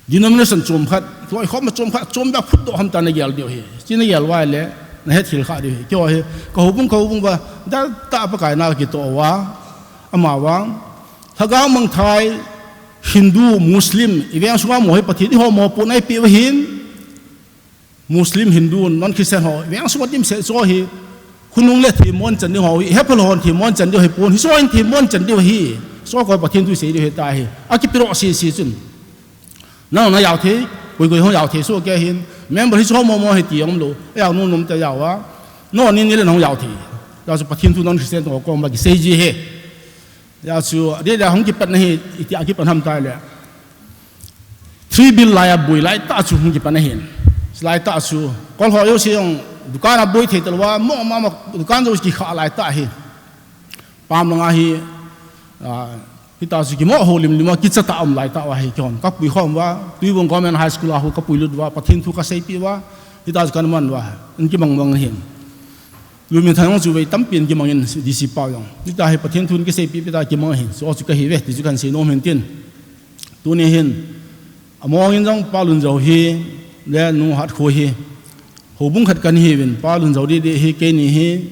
Denomination chom khat, loi khom chom khat, chom ba phut doh ham ta na gel diu hi. Chi na gel uva le, na het hil kha diu hi. Keiho hi, ka houbung, ka houbung uva, dal tah Pakai na kitoh uva, ama vang. Lhagao mangthai, Hindu, Muslim, iveng sunga mo hi Pathen iho mo pon a ipi uva hin. Muslim, Hindu, non-Christian ho, veng sunga dimset jo hi, khonung le themmo in chan diu ho hi, hephal hon themmo in chan diu hi pon, hiche ho in themmo in chan diu hi, hiche ho Pathen thu sei diu hi ta hi, akipe ro sese chun. Nang na jao thei, koi koi ho jao thei soh kei hin, member hiche ho mo mo hi ti umlou, ajao nom nom te jao a, no ni ni le nang jao thei, jao chu Pathen thu non-Christian ho koma kisei ji hi. Hijeh chun, adeh a hung kipat na hi, iti a kipat ham tile. Three bill lai a boi lai tah chu hung kipat na hin. Lai tah chu, kol ho jouse jong, dukan a boi thei talou a, mo ma ma, dukan jouse kikha lai tah hi. Pam langa hi, ah, hita chu kimo ho lim lim a, kicha tah um lai tah uva hi kihon. Kapui khom uva, Tuibong Government High School a ho kapui lut uva, Pathen thu kaseipeh uva, hita chu kana man uva, in kimang mang hin. Lumin thanong chu vei tampi in kimang in D C pa jong. Hita hi Pathen thu in kiseipeh peh ta kimang hin. So chu kahi ve, ti chu kahin sei nom hin tin. Tuni hin. Among in jong Pa Lunjao hi, le Nu Hatkho hi. Houbung khat kana hiuvin, Pa Lunjao didi hi, keini hi.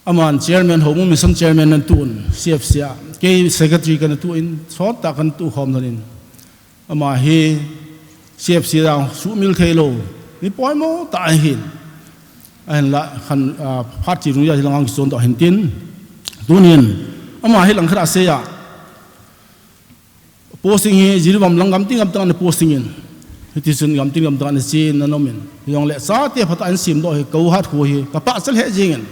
Aman chairman, houbung mission chairman nan tun, C F C a. Kei secretary kana tun, sot tah kana tu khom lhonin. Ama hi C F C jong suhmil thei lou, mi poimo tah ahin. Ahinla khan, ah, phat chi nung jeh a hilang a kichon doh hin tin. Tunin, ama hi langkhat a sei a. Posting hi Jiribam lang gam tin gam tah ana posting in. Hiti chun gam tin gam tah ana che in ana um in. Hijongle chate phatah a ana sem doh hi, ka u Hatkho hi, ka pachat lheh jeng in.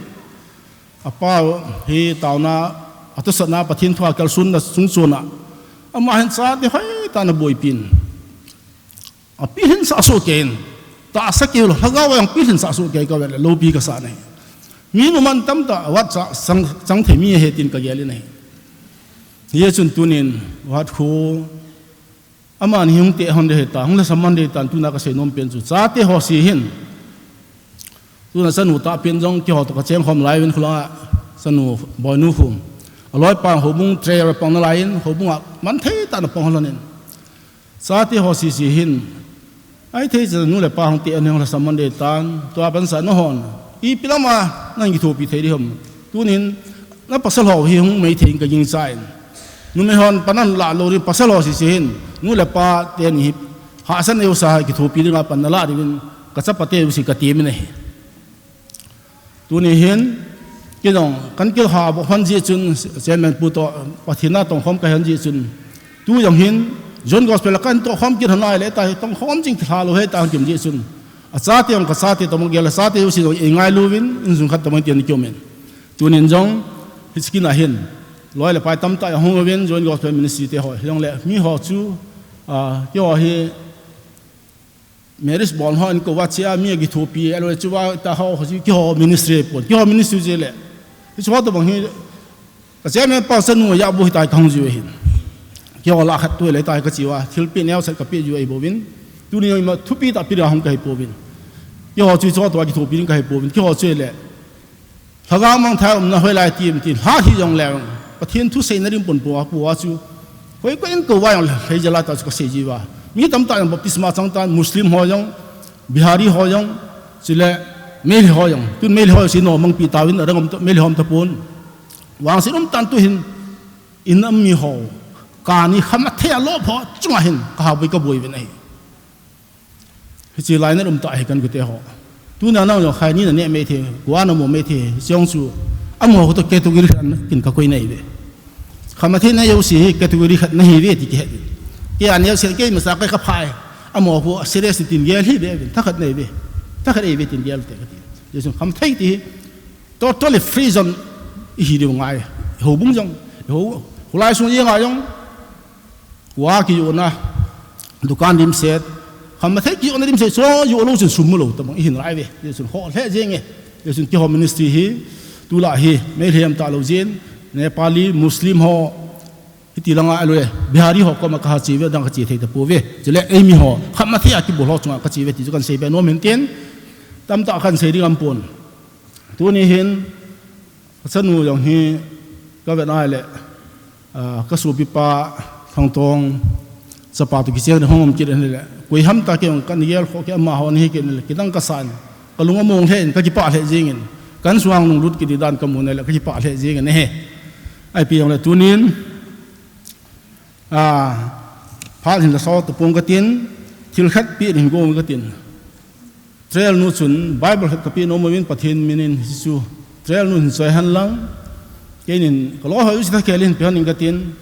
Apa hi taona, atosatna, Pathen thu a kalsonna sung chon a. Ama hin chate hoitah in ana boipi in. Apilhin sah soh kei in. Tahsa kei lou, lhagao a jong pilhin sah soh kei ka vet le, loupi kasa ahi. Mi numan tamtah, wat cha, chang, chang thei mi ahi tin ka gel in ahi. Hijeh chun tunin, wat khu, Aman hi hung teh hon ding ahi ta, hung lhasam man ding ahi ta, tuna ka seinom pen chu. Chate ho si hin. Tuna chanu tah pen jong keiho toh ka cheng khom lai uvin khulanga chanu Boinu khu. Aloipa houbung treasurer pang nalai in, houbung a man thei tah in apang lhon in. Chate ho si si hin. Ahithei chanu le pa hung teh hon ding hung lhasam man ding ahi ta, tua pansa na hon. Ipi lama nang kithopi thei ding ham. Tunin, na pasal ho hi hung mei thei in ka gingchan. Numei hon pan alah lou ding pasal ho sese hin. Nu le pa teni hi. Hahsatna neocha kithopi dinga pan nalah dingin. Ka chapate u si ka temin ahi. Tuni hin, kei jong, kan kihoupi hon jeh chun, Chairman pu toh, Pathen a tongkhom kahi hon jeh chun. Tu jong hin, John Gospel a kan tohkhom kit hon ahile, ta hi tongkhom jing thei lou ahi ta kim jeh chun. Achate jong kachate toh, gel achate jouse jong eingailu uvin, insung khat toh mang tin kium in. Tunin jong, hiche kin a hin, loi le pai tamtah ahung uvin, John Gospel Ministry te ho, hijongle, mi ho chu, ah, keiho hi, Marriage bol ho in kouva chia mi kithopi, aloi chuva ta ho, ho, keiho ministry pon, keiho ministry jeh le. Hiche ho tobang hi, ka Chairman pa chanu a bu hitia kahung jiu ahin. Keiho lah khat tu le ta kachi uva, thilpeh neocha kapeh jiu ahi bouvin. Tuni jong ima thupi tahpi ding hung kahi pouvin. Keiho chu hiche ho toh kithopi ding kahi pouvin. Keiho chu le. Lhagao mangthah a umna hoilai ti em tin, lha hi jong le, Pathen thu seina ding pon po a, po a chu. Koi koi in kouva jong le, lhei jala ta chu kasei jiuva. Mi tamtah jong baptisma chang tan, Muslim ho jong, Bihari ho jong, chule Meitei ho jong. Tun Meitei ho si nom mang pi tauvin, adang um ta, Meitei ho um tapon. Vangset um tan tu hin, in a mi ho, kani khamathei a lop ho, chunga hin, kahaboi kaboi uvin ahi. Hiche lainat um ta hi kan kute ho. Tuna nang jong khai ni na ne mei the, kua na mo mei the, jong chu. Amaho toh category khat kin kakoi nai ve. Khamathei na jouse hi category khat nahi ve ti kihe. Kei a neocha kei masa kei kaphai. Amaho serious tin gel hi ve, thakhat nai ve. Thakhat ei ve tin gel te kati. Jesu khamathei ti hi totally free zone ihi diu ngai. Houbung jong. Ho, holai sung jeng a jong. Kua kijona, dukan dimset, khamathei kijona dimset, chu jolou chun sum mulou tabang ihin lai ve. Jeh chun ho lheh jenge. Jeh chun keiho ministry hi, tulai hi, Meitei ham talou jin, Nepali, Muslim ho, hiti langa alou e, Bihari ho koma kaha che ve, dang kache thei tapouve. Chule eimi ho, khamathei a kibol ho chunga kache ve ti chu kahin sei be nom in tin, tamtah kahin sei ding aum pon. Tuni hin, kachanu jong hi, kavet nai le, Ah, kasopipa Thangtong chapa toh kicheng ding hung um kit ahile, koi ham ta kei jong kahin gel kho kei, amaho ahi kit le, kidang kasan, kalung among lheh in, kakipah lheh jengin, kasunga lunglut kiti dan kamu nai le, kakipah lheh jengin ahi. Ipi jongle tunin, ah, phat hin la so tapong katin, thil khat peh ding hin gong katin. Trail nu chun Bible khat kapeh nom uvin Pathen min in hichu trail nu hin choi hen lang. Keinin kaloi ho jouse thakhel in pe hen in katin.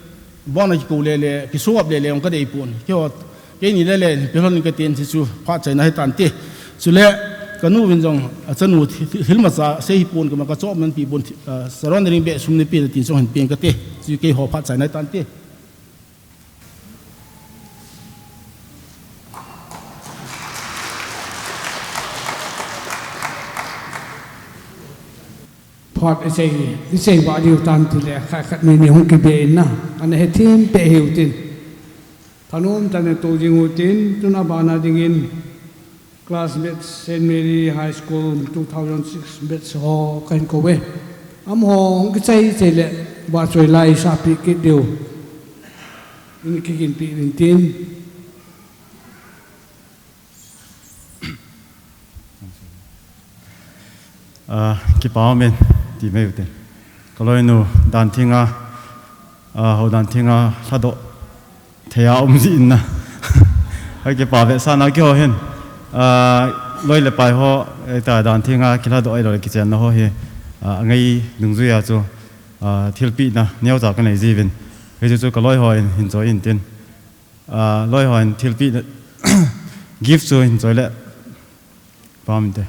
Bon a kikou lele, kisu ap lele jong kadei pon. Keiho, keini lele pe hen in katin hichu phat chaina hitante. Chule kanu vin jong achanu thi-, thi-, thil macha sei hi pon kama kachop man pi pon thi-, ah, surrendering be sum ni pe na tin jong hin pen kate. Chu keiho phat chaina hitante. Phat isei, isei vah diu tan tile, khat khat ni ni hung kibe in na, ana hethem peh hiu tin. Thanom tah in tou jing utin, tuna bana dingin, Class batch Saint Mary High School two thousand six batch ho kahin kou ve. Amaho hung kichai chai le vahchoi la isahpi kit diu. Ina kiginpi uvin tin. Ah, kipa umin, ti mai ute. Kaloinu Danthinga, ah, ho Danthinga lhadoh thei a um jin na. Akipa vetsahna keiho hin. Ah, loi le pai ho, eh, ta Danthinga kilhadoh ahilou le kichenna ho hi. Ah, ngai dungjuia chu, ah, thilpehna neocha kanei jiuvin. Hichu chu kaloi hon hin choi intin. Ah, loi hon thilpehna gift chu hin choi le. Pam te.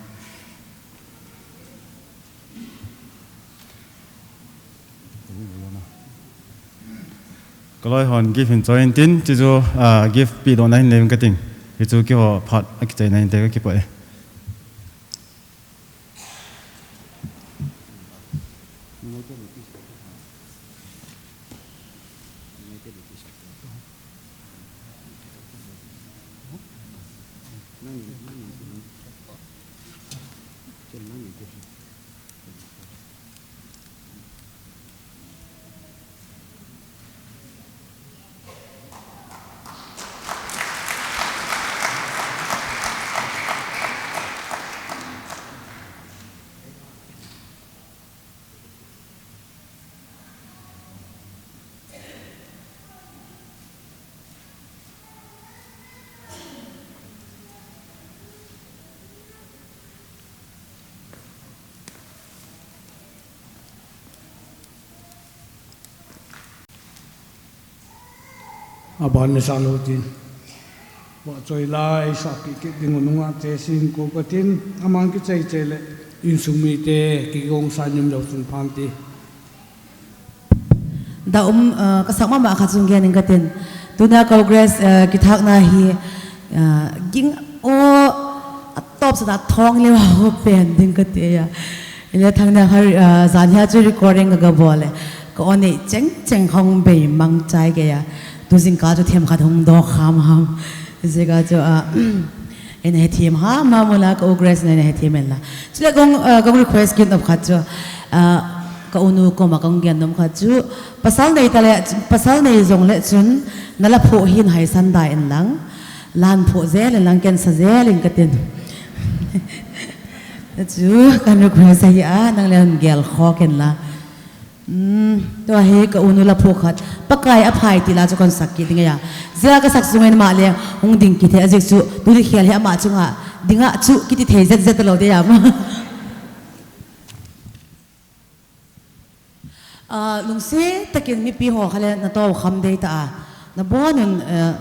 Kaloi hon gift hin choi intin, chuchu, ah, gift pehdohna hin nei uvin kating. Hichu keiho phat akichaina inte kakipah e. Aban nasa lou tin. Vahchoi la eisahpeh kit ding u nungah te sin ko katin, aman kichai chai le insung mite kigong sa nim lou chun phan ti. Da um, ah, kasak mama khat chung gen in katin. Tuna Congress, ah, kithakna hi, ah, ging o atop sa da thong le ho pen ding kati a. Ile thangna kha, ah, jan hia chu recording ka, kabol le. Ka on nei cheng cheng hong bei mang chai ke a. Tu jingkah chu themkhat hung doh ham ham. Jingkah chu, ah, eina hethem ham ham ula ka u Grace na eina hethem en la. Chule kong, ah, kong request kit nop khat chu, ah, ka unu koma kong gen nom khat chu, pasal nei ta le, pasal nei jong le chun, na la phoh hin haisan da in lang, lan phoh jel in lang, ken sa jel in katin. Chu kan request ahi a, nang le hung gel kho ken la. Hmm, tua hi ka unu la phoh khat. Pakai aphai ti la chu kan sak kit ding ahi a. Jia ka sak sung in ama le hung ding kit thei a jeh chu, tuni khel hi ama chunga dinga chu kiti thei zet zet lou ding ahi a. Ah, lungset takin mipi ho kha le na toh kham dei ta a. Na bon un, eh,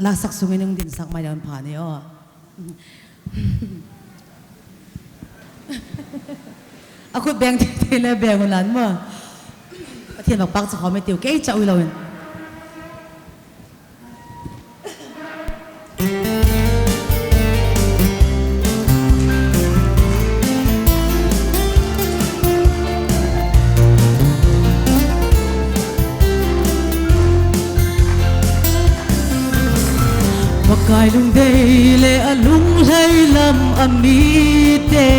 la sak sung in hung ding sak mai lou in pha ni o. A khut beng thei thei le beng u lan mo. Pathen vang pachat khom e tiu, kei cha u lou in. Pakai lungdei le alunglhai lam amite.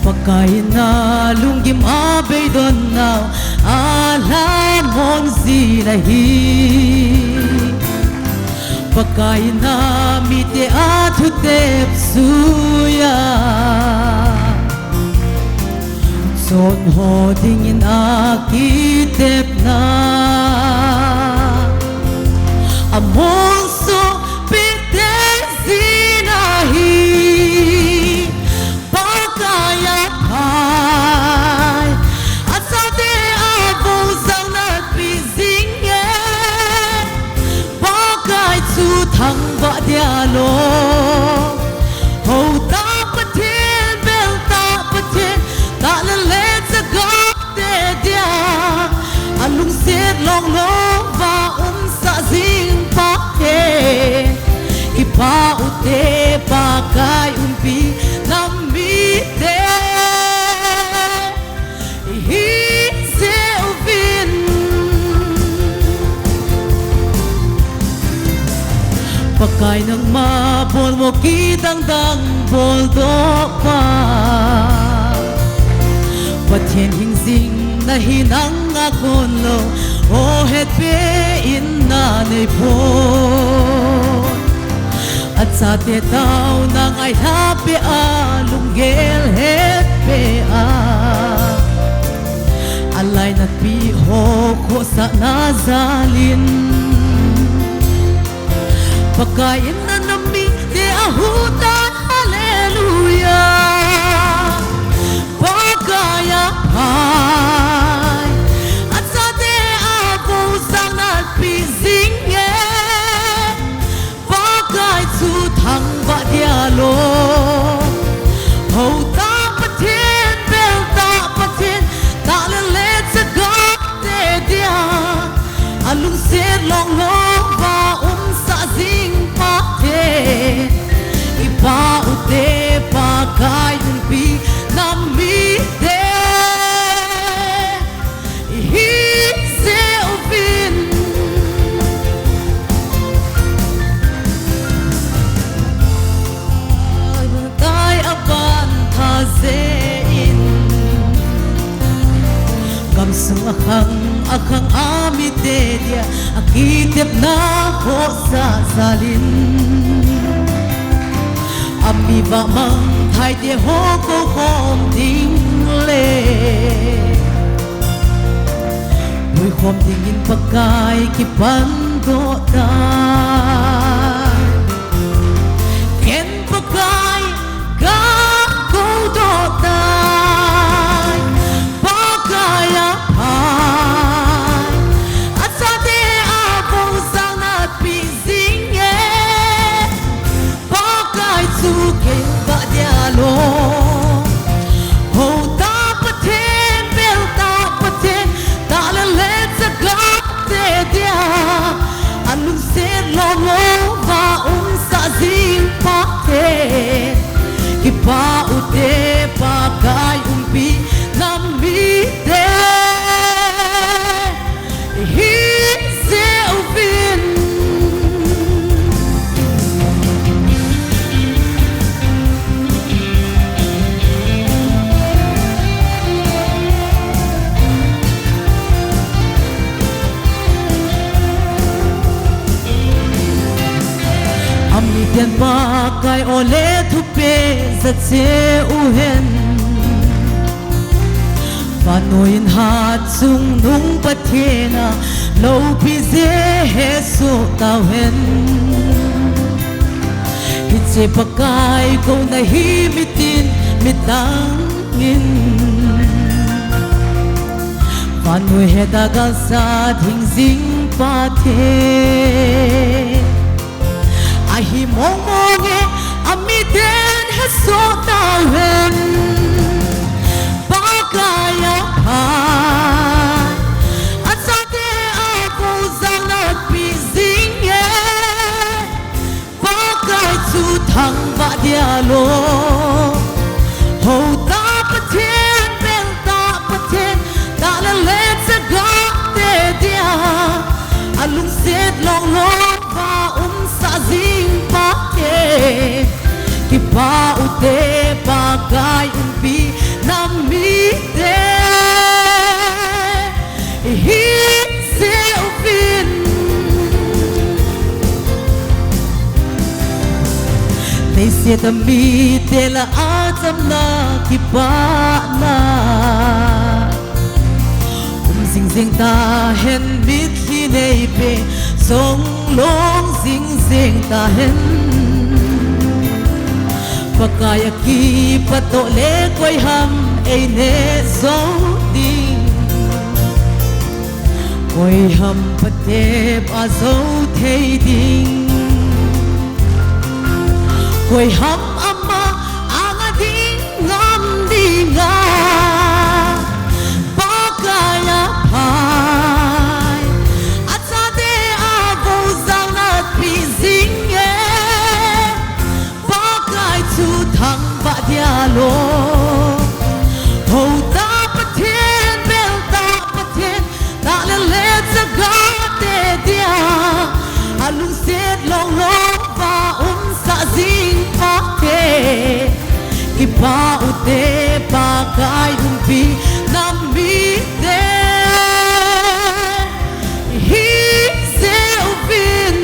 Pakai in alunggim a beidon nau alhamon jin ahi. Pakai in amite a thutep suia. Chon ho dingin akitepna. Amon so pite jin ahi. Pakai aphai. Achate a vo sang na pi jing e. Pakai chu thangvah dia lou. Hou tah Pathen, bel tah Pathen, tah le le chagah te dia. Alungset long lou va umsah jing pa te. Kipa u te Pakai umpi nam mite. Ihi jeh uvin. Pakai nangma bol mo kidang dang bol doh pa. Pathen hing jing nahi nang a kon lou. O het pe in na nei pon. Achate taona ngailha pe a, lunggel het pe a. Alainatpi ho khohsahna jal in. Pakai in na nam mite a hu tan, hallelujah. Pakai aphai. Achate a vo sang na pi jing e. Pakai chu thangvah dia lou. Hou tah Pathen, bel tah Pathen, tah le le chagah te dia. Alungset long lou va umsah jing pa te. Ipa u te Pakai umpi nam mite. Ihi jeh uvin. Tai aban tha jeh in. Gamsung akhang, akhang a mite dia, akitepna khohsah jal in. Ami vahmang thai te ho kou khom ding le. Puikhom dingin Pakai kipan doh tai. Ken Pakai ka kou doh tai. Pakai aphai. Kei ba dia lo. Ho ta Pathen, bel ta Pathen, ta le le chaga te dia. Alungset lolo va um sa jing Pathen. Kipa u te Pakai umpi nam mi te. Hi se uvin. Amiten Pakai ole thupi ja cheh uhen. Vannoi in hatchungnung Pathen a loupi jeh hesoh tauhen. Hiche Pakai kouna hi mitin mitang in. Vannoi heta galsat hing jing Pathen. Ahi mong mong e, amiten hesoh tauhen. Pakai a pha, achate a vo jang natpi jing e. Pakai chu thangvah dia lo. Ho ta Pathen, bel ta Pathen, ta le le chaga te dia. Alungset lolo va um sa jing Pathen. Kipa u te Pakai umpi nam mi te. Hi se uvin. Leiset a mite lah a chamna kipana um jing jing tahen, mitlhi neipe jong long jing jing tahen. Pakai a kipat toh le koi ham ei neh jou ding. Koi ham patep a jou thei ding. Koi ham ama anga ding ngam ding a. Pakai a pha, achate a vo jang natpi jing e. Pakai chu thangvah dia lo. Ho ta Pathen, bel ta Pathen, ta le le chaga te dia. Alungset lolo va um sa jing Pathen. Kipa u te Pakai umpi nam mi te. Hi se uvin.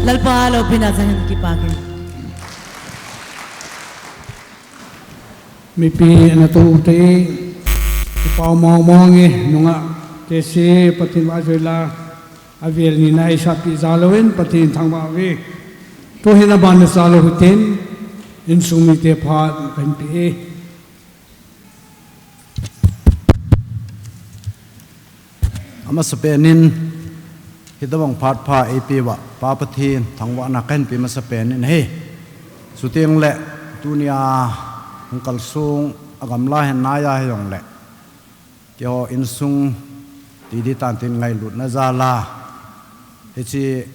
Lalpa loupina chang in kipa kin. Mipi ana tou te, kipa mong mong e, nungah te se Pathen vahchoi la, avel ni na isah pi ja louvin Pathen thangvah uve. Tuhin aban na sa lou hitin, insung mite phat kahin pe e. Amasapen in, hitobang phat pha eipeuva, Pa Pathen thangvahna kahin pe masapen in ahi. Chuteng le, tunia hung kalsong a gamla hin nai a hijongle, keiho insung titi tantin ngailutna jal a, hiche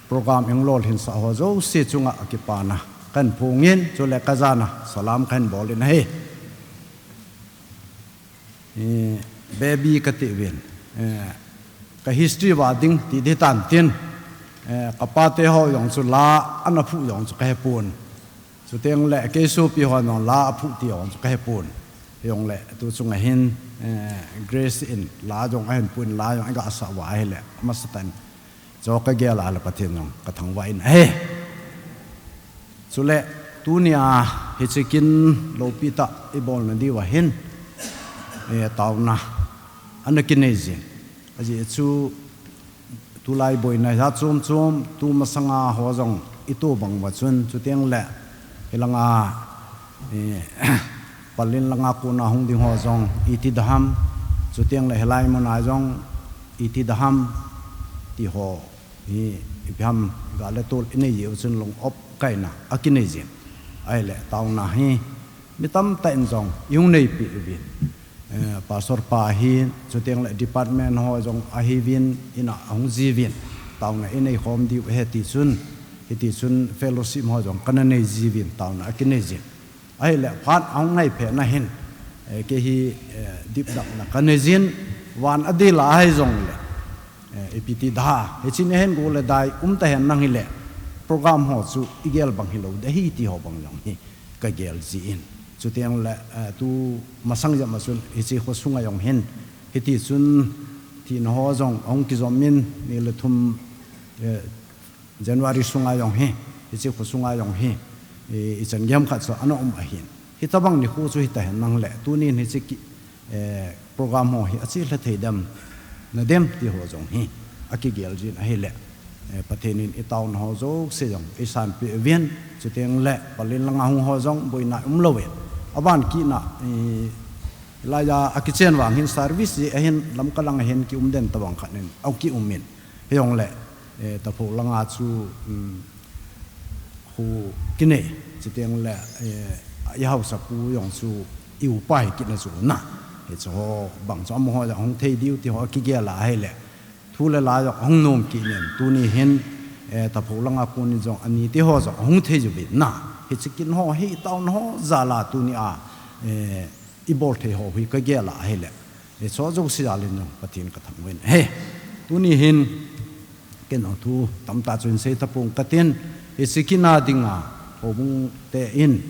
program hung lolhinsah ho jouse chunga kipana kahin phongin, chule kajana salam kahin bolin ahi. Eh, baby kati uvin, eh, ka history vah ding titi tantin, eh, kapa teho jong chu la ana phuh jong chu kahepon. Chuteng le kei sopi hon jong la aphuh ti jong chu kahepon. Hijongle tu chunga hin, eh, Grace in la jong ahin phuh in, la jong aga sah uva ahile, amasatah in chu kagel a le Pathen jong kathangvah in ahi. Chule tunia hiche kin loupi tah ibolna diuva hin, eh, taona ana kinei jin. Ajeh chu tulai boina jat chom chom, tu masanga ho jong ito bang uva chun, chuteng le hilanga, eh, Palin langa kona hung ding ho jong iti ding ham, chuteng le hilai muna jong iti ding ham, ti ho hi, ipi ham, gal le tol inei jeh u chun long op kaina akinei jin. Ahile taona hi mi tamtah in jong ihung neipi uvin. Eh, pastor pa hin, chuteng le department ho jong ahiuvin, ina ahung jiuvin. Taona inei khom diu ahi ti chun, hiti chun fellowship ho jong kana nei jiuvin, taona akinei jin. Ahile phat ahung ngai phat na hin, eh, kei hi, eh, dipdapna kanei jin, van adil a ahi jongle, eh, ipi ti da, hiche ni hin go le dai um ta hen lang hile, program ho chu igel bang hilou ding ahi ti ho bang jong hi kagel jin. Chuteng le, eh, tu masang jep ma chun hiche kho sunga jong hin, hiti chun thina ho jong ahung kijom in, ni le thum, eh, January sunga jong hi, hiche kho sunga jong hi, i, ichan gei ham khat chu ana um ahin. Hitabang nikho chu hita hen lang le, tunin hiche ki, eh, program ho hi achelha thei dem, na dem ti ho jong hi akigel jin ahile, eh, Pathen in itaona ho jouse jong eisanpeh uvin, chuteng le Pallel langa hung ho jong boina umlouvin. Aban kit na, i, Elijah akichen vang hin service jeh ahin Lamka langa hin kium den tabang khat in, au kium in. Hijongle, eh, Tapho langa chu, um, khu kinei, chuteng le, eh, i haosapu jong chu i upa hi kit na chu na. Hiche ho bang chu amaho jong hung thei diu ti ho kigel a ahile. Thu le la jong hung nom kit in, tuni hin, eh, Tapho langa kon in jong ani ti ho jong hung thei jiuvin na. Hiche kin ho hi taona ho jal a tuni a, eh, ibol thei ho hi kagel a ahile. Hiche ho jouse jal in jong Pathen kathangvah in ahi. Tuni hin, ken jong thu tamtah chu hin sei tapong katin, hiche kin a dinga, houbung te in,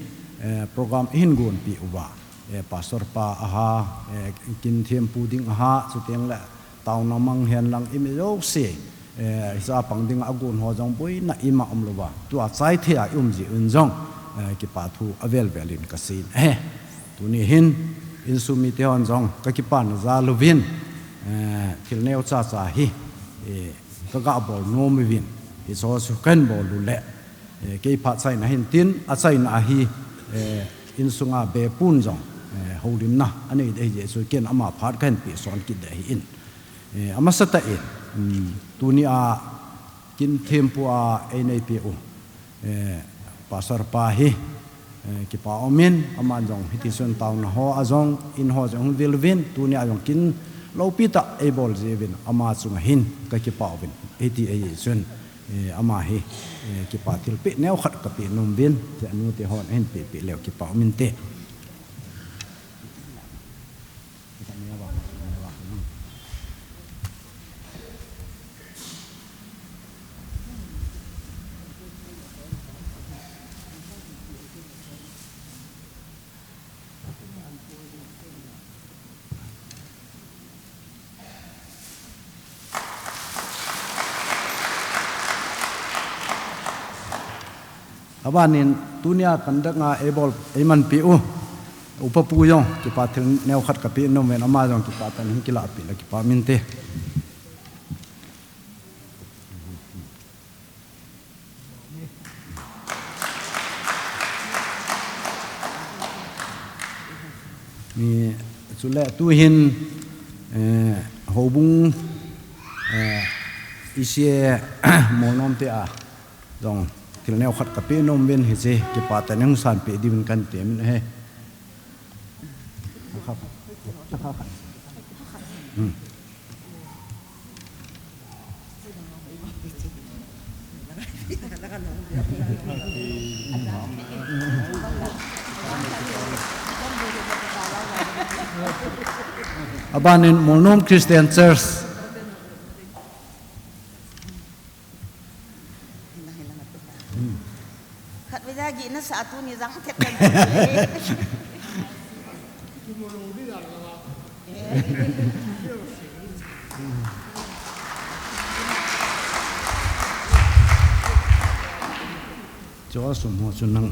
eh, program ihin gonpeh uva, eh, pastor pa aha, eh, kin thempu ding aha, chuteng le taona mang hen lang imi jouse, eh, hiche a pang dinga agon ho jong boina ima umlouva, tua chai thei a i um jeh un jong, eh, kipa thu avel vel in kasei in ahi. Tuni hin, insung mite hon jong kakipana jal uvin, eh, thil neocha cha hi, eh, kaga bol nom uvin, hiche ho chu kahin bol u le, eh, kei phat chaina hin tin, achaina a hi, eh, insunga bepun jong, eh, houlimna anei ding ahi jeh chun ken ama phat kahin pehson kit ding ahin. Eh, amasatah in, um, tuni a kin thempu a einei peh u, eh, pastor pa hi, eh, kipa um in, aman jong hiti chun taona ho a jong, in ho jong hung vil uvin, tuni a jong kin loupi tah eibol jeh uvin, ama chunga hin kakipa uvin, hiti ahi chun, eh, ama hi, eh, kipa thilpeh neokhat kapeh nom uvin, ti anu te hon ahin peh peh leu kipa um inte. Abanin, tunia conduct a eibol, eimanpeh u Upa pu jong, kipa thil neokhat kapeh nom uvin, ama jong kipa tah in hung kilahpeh le kipa um inte. Ni, chule tuhin, eh, houbung, eh, E C A molnom te a jong thil neokhat kapeh nom uvin, hiche kipa tah in hung sanpeh diuvin kahin temin ahi. Hmm. Abanin Molnom Christian Church. Khatvei ja gihna sa tuni jang thet kan. Chu sum ho chu nang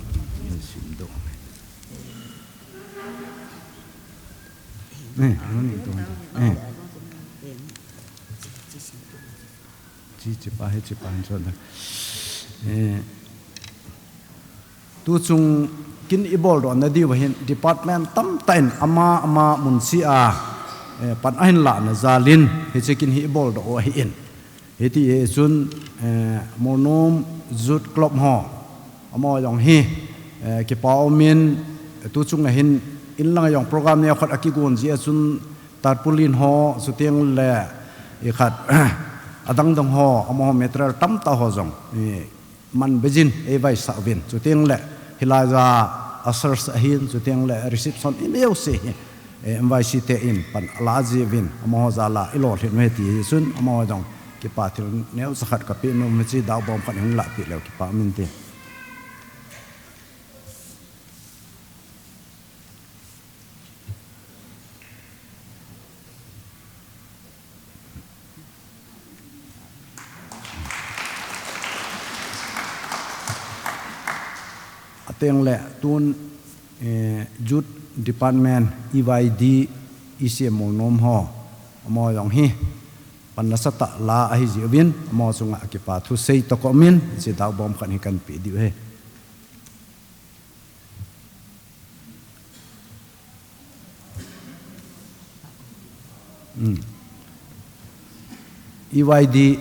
sim doh. Eh, nang ni to. Eh. Chi, chi pa hi, chi pa hin chon da. Eh, tu chung kin ibol doh na diu hin department tamtah in ama, ama mun si a, eh, pan ahin lah na jal in, hiche kin hi ibol doh u ahin. Hiti hi chun, eh, Molnom Youth Club ho, amaho jong hi, eh, kipa umin, tu chung a hin, in lang a jong program neokhat akigon jia chun, tarpaulin ho, chuteng le, ikhat, adang dang ho, amaho material tamtah ho jong, eh, man bejin, eivaisah uvin. Chuteng le, hilai a, ushers ahin, chuteng le, reception, imajouse hi, eh, M Y C te in pan ala jiuvin, amaho jal a ilolhin uve ti hi chun, amaho jong kipa thil neocha khat kapeh nom, hiche daubom khat hung lahpeh leu kipa um inte. Ateng le tun, eh, Youth Department, E Y D, E C M Molnom ho, amaho jong hi, pan nasatah la ahi jiuvin, amaho chunga kipa thusei toh ka umin, hiche daubom khat hi kahin peh diu ahi. Hmm. E Y D.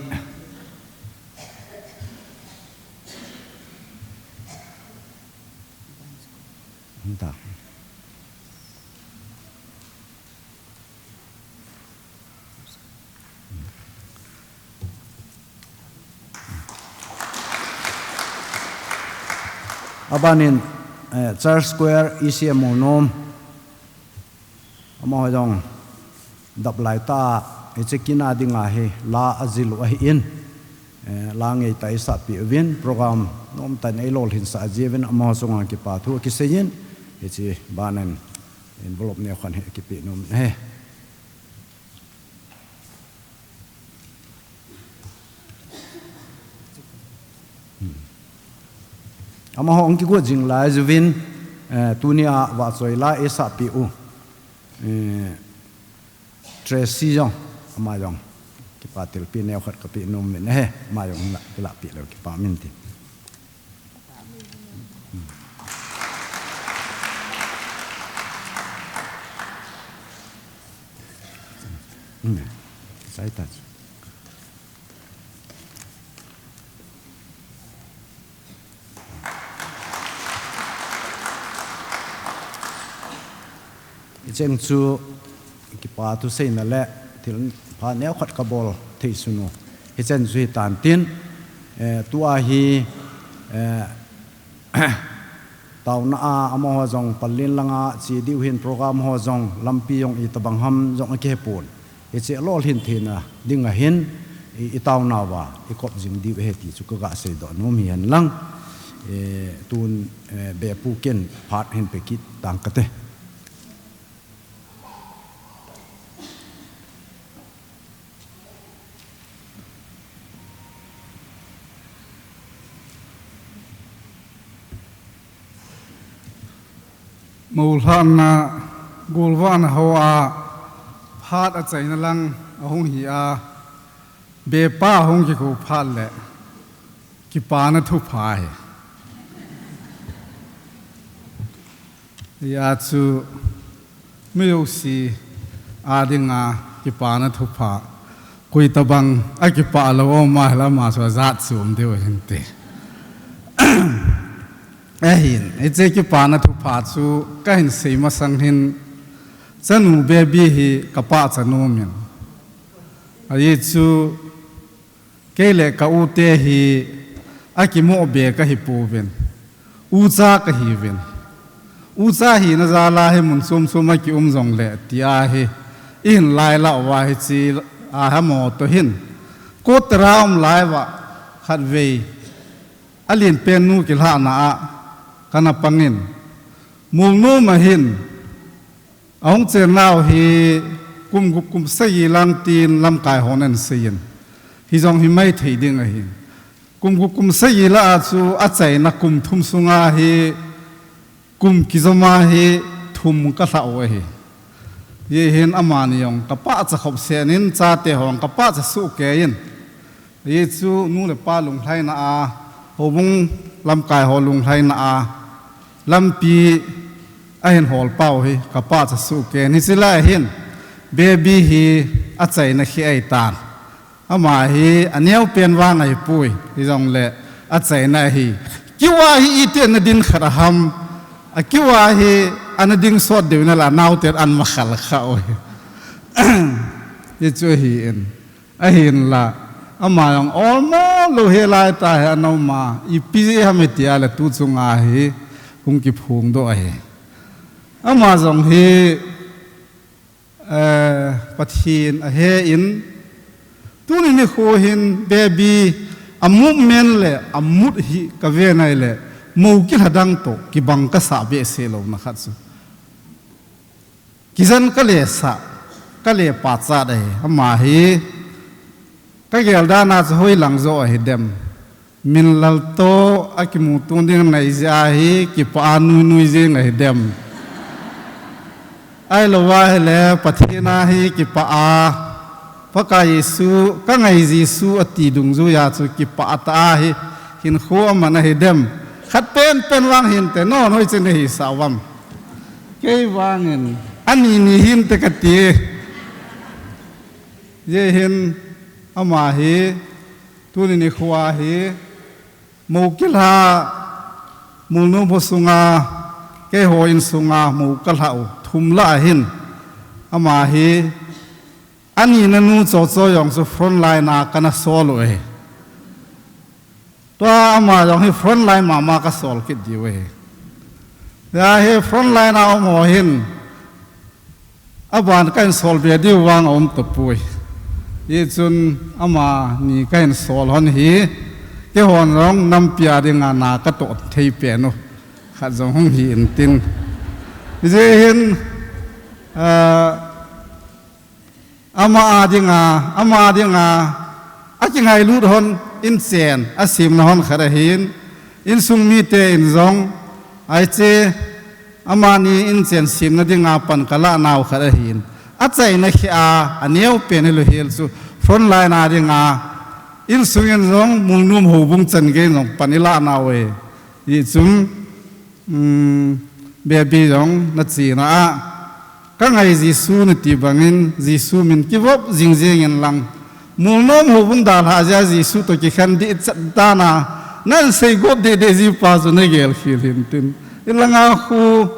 Hung ta. Abanin, eh, Church Choir, E C M Molnom. Amaho jong dap laitah a, hiche kin a dinga hi la ajil u ahin, eh, la ngeitah a eisahpeh uvin, program nomtah in eilolhinsah jiuvin, amaho chunga kipa thu akiseiyin, hiche banin envelope neokhat hi akipeh nom ahi. Amaho hung kigot jing lai jiuvin, eh, tunia vahchoi la eisahpeh u, eh, Tracy jong, ama jong kipa thilpeh neokhat kapeh nom uvin ahi, ama jong la, kilahpeh leu kipa um inte. Hmm. Sai ta chu. Hicheng chu kipa thuseina le thilpha neokhat kabol thei sun u. Hicheng chu hitan tin, eh, tua hi, eh, taona a, amaho jong Pallel langa che diu hin program ho jong lampi jong itobang ham jong akihepon. Hiche lolhin theina dinga hin i, itaonauva ikop jing diu ahi ti chu kaga seidoh nom hihen lang. Eh, tun, eh, Bepu ken phat hin pe kit tang kate. Moulhahna, golvahna hoa phat achaina lang ahung hi a, Bepa hung kikou phat le kipana thupha hi. Hia chu mi jouse a dinga kipana thupha. Koi tobang akipah lou um a hile ama chu ajat chu um diu hinte. Ahin, hiche kipana thupha chu kahin sei masang hin chanu Baby hi kapachat nom in. Ajeh chu kei le ka u te hi akimoh be kahi pouvin. Ucha kahiuvin. Ucha hina jal a hi mun chom chom a kium jongle tia hi ihin lailah uva hiche a hamo toh hin. Kotara um lai uva khatvei alen pen nu kilhahna a kana pangin. Molnom a hin Ahung chennau hi kum gup kum sagi lang tin lamkai hon ahin seiyin. Hijong hi maithei ding ahi. Kum gup kum sagi lah a chu achaina kum thum sunga hi kum kijoma hi thum kalhah u ahi. Hijeh hin amani jong kapachat khop sel in chate hon kapachat soh kei in. Hijeh chu nu le pa lunglhaina a, houbung lamkai ho lunglhaina a, lampi ahin hol pau hi kapachat soh kei in. Hiche lai hin, Baby hi achaina khi ahitan. Ama hi aneo pen vang ahipoi, hijongle achaina ahi. Kiu a hi iti ana ding khat ham, akiu a hi ana ding sot deu nala anaoten ana makhal kha u hi. Hichu ahin, ahinla, ama jong olmo lou helai tah hi ana um a, ipi jeh ham itile tu chunga hi hung kiphongdoh ahi. Ama jong hi, eh, Pathen ahe in, tuni nikho hin baby a movement le a mood hi kave nai le, mou kilha dang toh kibang kasah behseh louna khat chu, kijen kale sah, kale pachat ahi. Ama hi kagel dan a chu hoilang joh ahidem, min lal toh akimuto ding anei jeh a hi kipah a nuinui jeng ahidem, ahilou ahile Pathen a hi kipah a, Pakai Jesu, kangai Jesu ati dungjuiya chu kipah tah a hi hinkho aman ahidem? Khat penpen vang hinte, non hoiche nahisah uvam? Kei vangin ani ni hinte kati. Hijeh hin ama hi tuni nikho a hi mou kilha, Mulnom ho sunga, keiho insunga mou kalhah u thum lah ahin, ama hi anina nu Chocho jong chu frontline a kana sol u ahi. Tua ama jong hi frontline mama kasol kit diu ahi. Hia hi frontline a um ho hin aban kahin sol be diu vang aum tapoi. Hichun amani kahin sol hon hi, keihon jong nampi a dinga na katoh thei pen u khat jong hung hi intin. Hijeh hin, ah, ama a dinga, ama a dinga akingailut hon inchen asemna hon khat ahin, insung mite in jong, hiche amani inchen semna dinga pan kalah nau khat ahin, achaina kheh a aneo pen hilou hel chu frontline a dinga insung in jong Mulnom houbung chan gei in jong pan ilah nau ahi. Hichun, um, baby jong nachena a, kangai Jesu nati bangin Jesu min kivop jingjing inlang, Mulnom houbung dalhah jeh a Jesu toh kikhen ding chat dan a nahin seigot deh deh jiu pa chu nagel khel hintin, ilanga khu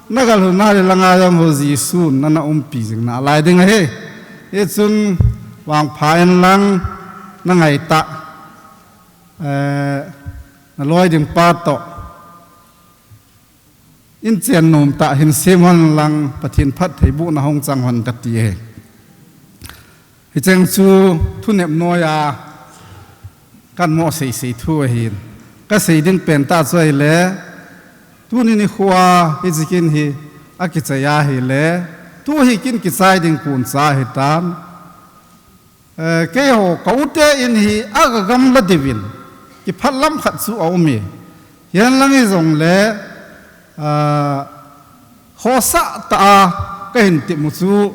nagal lhun nale langa jong ho Jesun nana umpi jing nalai ding ahi. Hichun vangpha inlang, nangaitah, eh, naloi ding pa toh inchen nomtah hin sem hon lang, Pathen phattheibohna hung chang hon kati ahi. Hicheng chu thunep noiya kahin mo seisei thu ahin, kasei ding pentah chu ahile, tuni nikho a hiche kin hi akichai ahile, tu hi kin kichai ding koncha ahitan. Eh, keiho ka ute in hi agagamla diuvin, kiphatlam khat chu aume. Hihen lang hijongle, ah, khosah tah a kahin tep u chu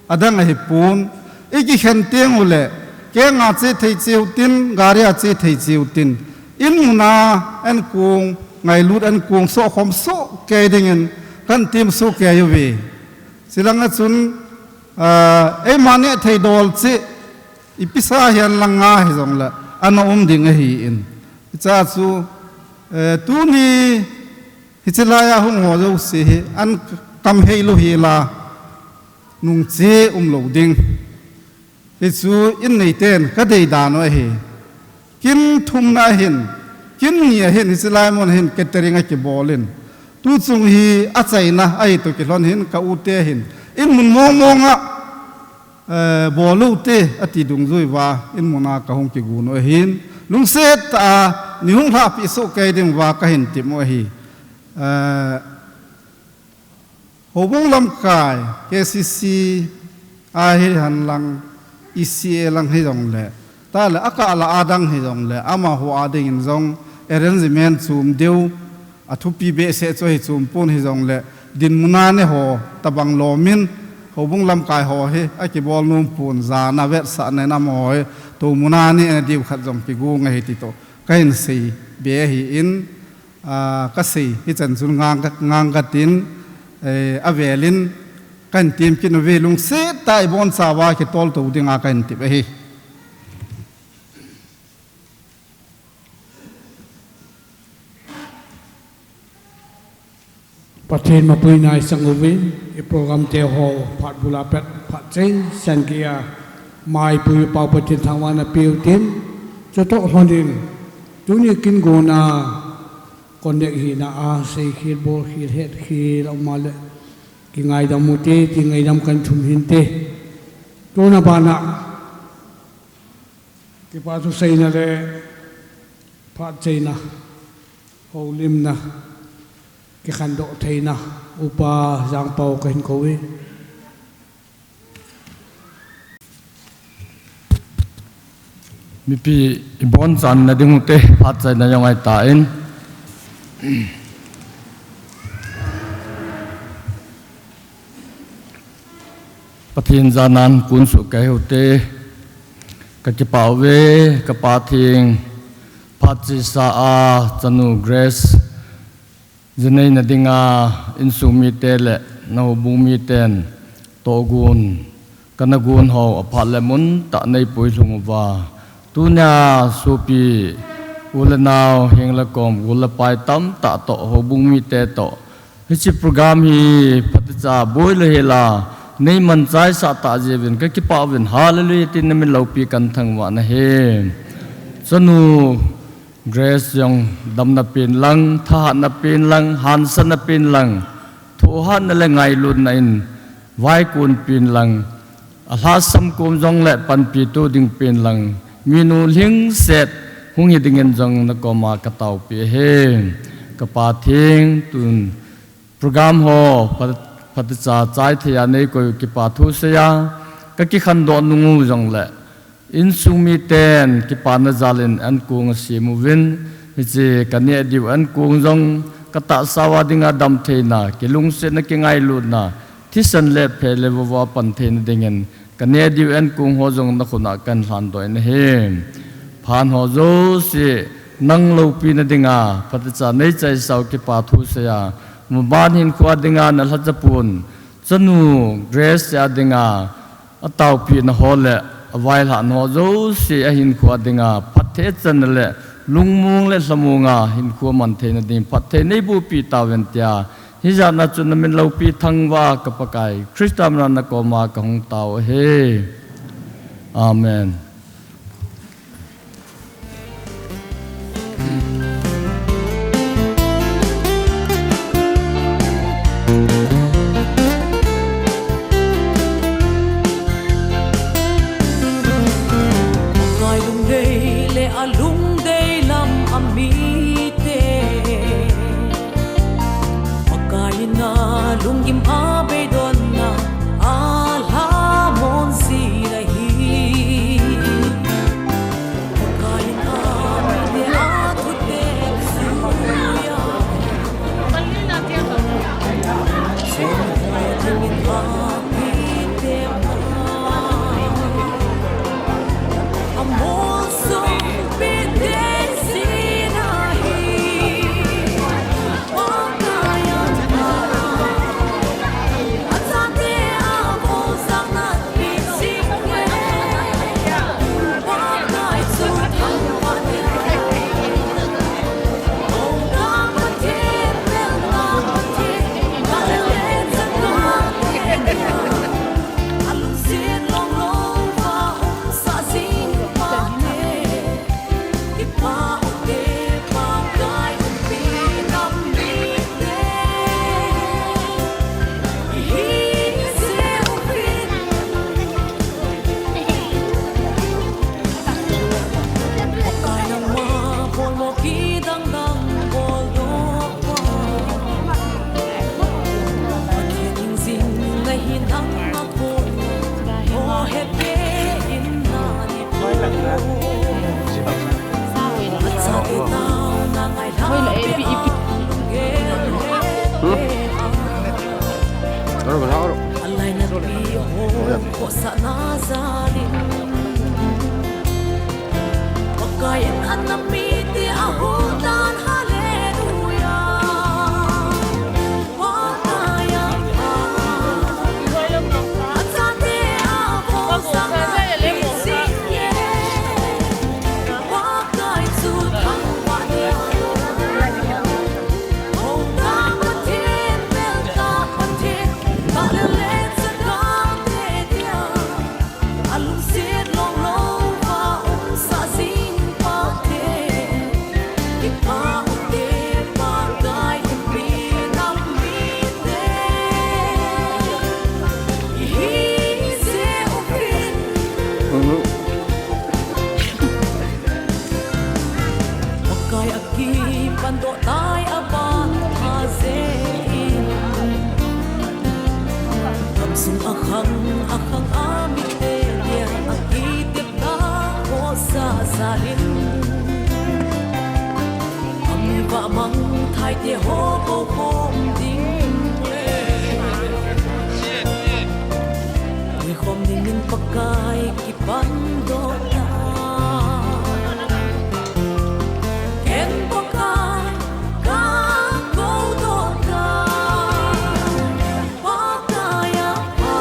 adang ahipon, ikikhen tengule, kenga che thei cheutin, gari a che thei cheutin, inmuna ankong, ngailut ankong sohkhom sohkei dingin kahin tem sohkei uve. Chulanga chun, ah, eima neh thei dol cheh, ipi sa hihen langa hijongle ana um ding ahin. Hichea chu, eh, tuni hiche laiya hung ho jouse hi ankam heilou hela, nungche umlou ding. Hichu inneiten kadei dan u ahi. Kin thumna ahin, kin ni ahin, hiche lai mun hin catering akibol in, tuchung hi achaina ahi toh kilhon hin ka ute hin, inmun mong monga, eh, bol ute ati dungjui uva, inmuna kahung kigon u ahin, lungset tah a nei hung lhahpeh sohkei ding uva kahin tep u ahi. Eh, Houbung lamkai, K C C a hihen lang, E C A lang hijongle, tale akah lah a dang hijongle, amaho a dingin jong arrangement chom diu, athupi behseh chu ahi, chompon hijongle, dinmuna neho tobang lomin, houbung lamkai ho hi akibol nompon, jana vetsahna in amaho hi toumuna nehna diu khat jong kigon ahi ti toh kahin sei be ahin, ah, kasei hichan chun ngang ka, ngang katin, eh, avelin kahin tem kit uve, lungset tah a ibonchauva kitol tou dinga kahin tep ahi. Pathen mapuina isang uvin, i program te ho phat bula pet phat chai san kia mai pui pau Pathen thangvahna piu tin, chutoh lhonin, tuni kin gona, kon dek hina a, sei khel, bol khel, het khel, a um le, kingaidam ute, ti ngaidam kan thum hinte. Tuna bana, kipa thu seina le, phat chaina, houlimna, kikhandoh theina, Upa Jangpau kahin kou e. Mipi ibonchan na ding ute, phat chaina jong ahitan. Pathen janan kunsuh kei ute, kakipah uve, kapa theng, phat chesa a, chanu Grace, jinei na dinga, insung mite le, na houbung miten, tohgon, kana gon ho, aphat le mun tah nei puilhung uva. Tunia sopi, u le nao, heng le kom, gol le pai tamtah toh, houbung mite toh. Hiche program hi phatecha boi le hela, nei manchaisah tah jeh uvin, kakipah uvin, hallelujah, tin na min loupi kan thangvah nahi. Chanu Grace jong damna pen lang, thahatna pen lang, hansana pen lang, thohhatna le ngailutna in vaikon pen lang, alhasam kom jong le panpi to ding pen lang, minu lhingset hung hi dingin jong na koma ka taopi ahi. Kapa theng tun program ho pha-, phatecha chai thei a nei koi u kipa thu sei a, ka kikhandoh nung u jong le, insung miten kipana jal in ankong asem uvin, hiche ka neh diu ankong jong ka tahsa uva dinga damtheina, kilungsetna, kingailutna, thisan le phe le vova pan theina dingin, ka neh diu ankong ho jong na khut a kan lhandoh in ahi. Phat ho jouse, nang loupina dinga, phatecha nei chaisau kipa thu sei a, maban hinkhoa dinga na lhacha pon, chanu Grace a dinga, ataopina ho le, availhahna ho jouse, ahinkhoa dinga, phatthei channa le, lungmong le lhamong a, hinkho man theina ding, phatthei nei bohpi tauvin tia, hijat na chun na min loupi thangvah ka Pakai, Christa mina na koma ka hung tao ahi. Amen. Pakai lungdei le alungdei lam a mite, Pakai in alunggim a beidonna a lhamon jin ahi. Kai a kipan doh tai a ban pha je in. Gamsung a khang, a khang a mite dia a kitep ta ko sa sa in. A mi va mang thai te ho ko khom ding le. Ui khom ding min Pakai kipan doh ta. Ken Pakai ka ko doh ta. Pakai a pa.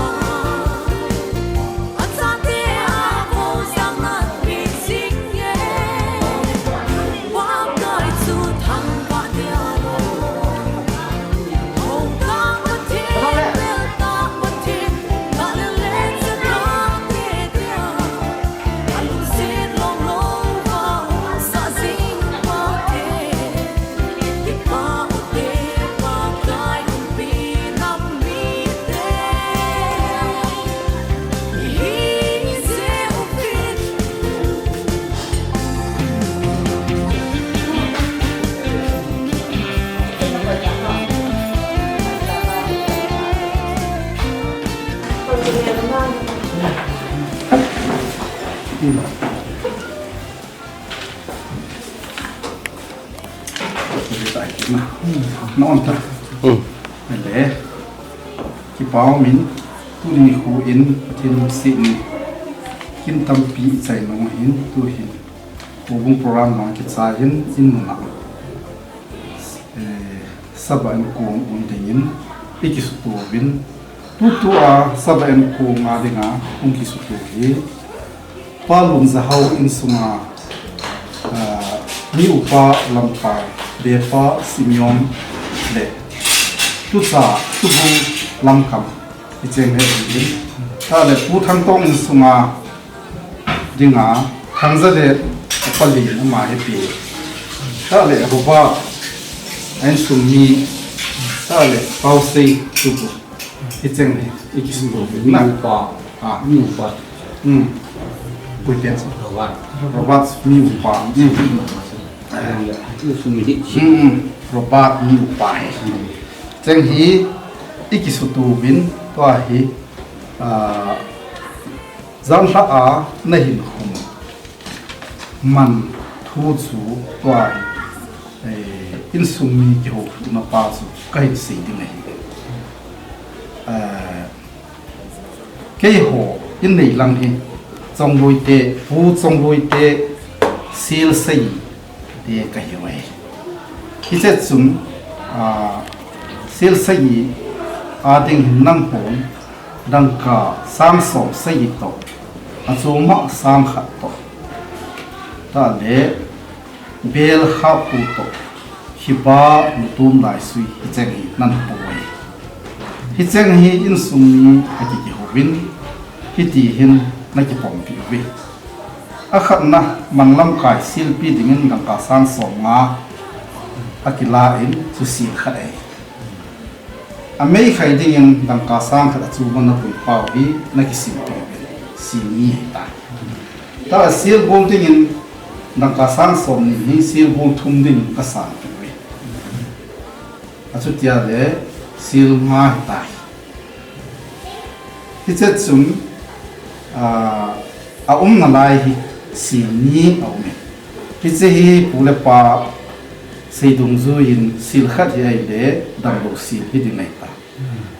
Na on ta. Hmm. Ele. Kipau min tuni khu in Pathen sim kin tampi i chai nung hin tu hin. Ko bung program ma kichai hin in nung a. Eh, saba in kong un ding in i kisutu vin. Tutua saba in kong a ding a hung kisutu hi. Pa Lun Zahau insunga, ah, mi upa lamkai, Bepa Simeon le, tucha, tubu lamkam, i cheng le in. Ta le Pu Thangtong insunga, dinga, Thangza le, Pali ama he pi. Ta le Ruba, a insung mi, ta le Pausei, tubu. Hicheng hi, i kisutu na. Mi upa. Ah. Mi upa. Hmm. Pui pen sa. Robert. Robert, mi upa. Hmm. Hmm, hmm. Robert, mi upa hi. Cheng hi, i kisutu vin, tua hi, ah, jan lha a, na hin khum. Man thu chu tua hi, eh, insung mi kihouna pa chu ka hin sei ding ahi. Eh, keiho in nei lang hi, Chongloi te, Pu Chongloi te, Sil Sei te ka hi uve. Hiche chun, ah, Sil Sei a ding hin nang hon, dangka sang som sei toh, a choma sang khat toh. Ta le, bel kha pu toh, hiba mutum lai sui hicheng hi nan pu uve. Hicheng hi insung mi a ki kihouvin, hiti hin na kipompi uve. A khatna, man lamkai silpi dingin dangka sang som nga a kila in chu sil khat ahi. A meikhai dingin dangka sang khat a chu mana pui pau hi na kisim pi uvin, sil ni hi ta. Ta sil bol dingin dangka sang som ni hi sil bol thum dingin ka san pi uve. A chutia le sil nga hi ta. Hiche chun, ah, a umna lai hi sil ni a um e. Hiche hi pu le pa sei dungjuiyin sil khat hi ahile damlou sil hi ding ahi ta.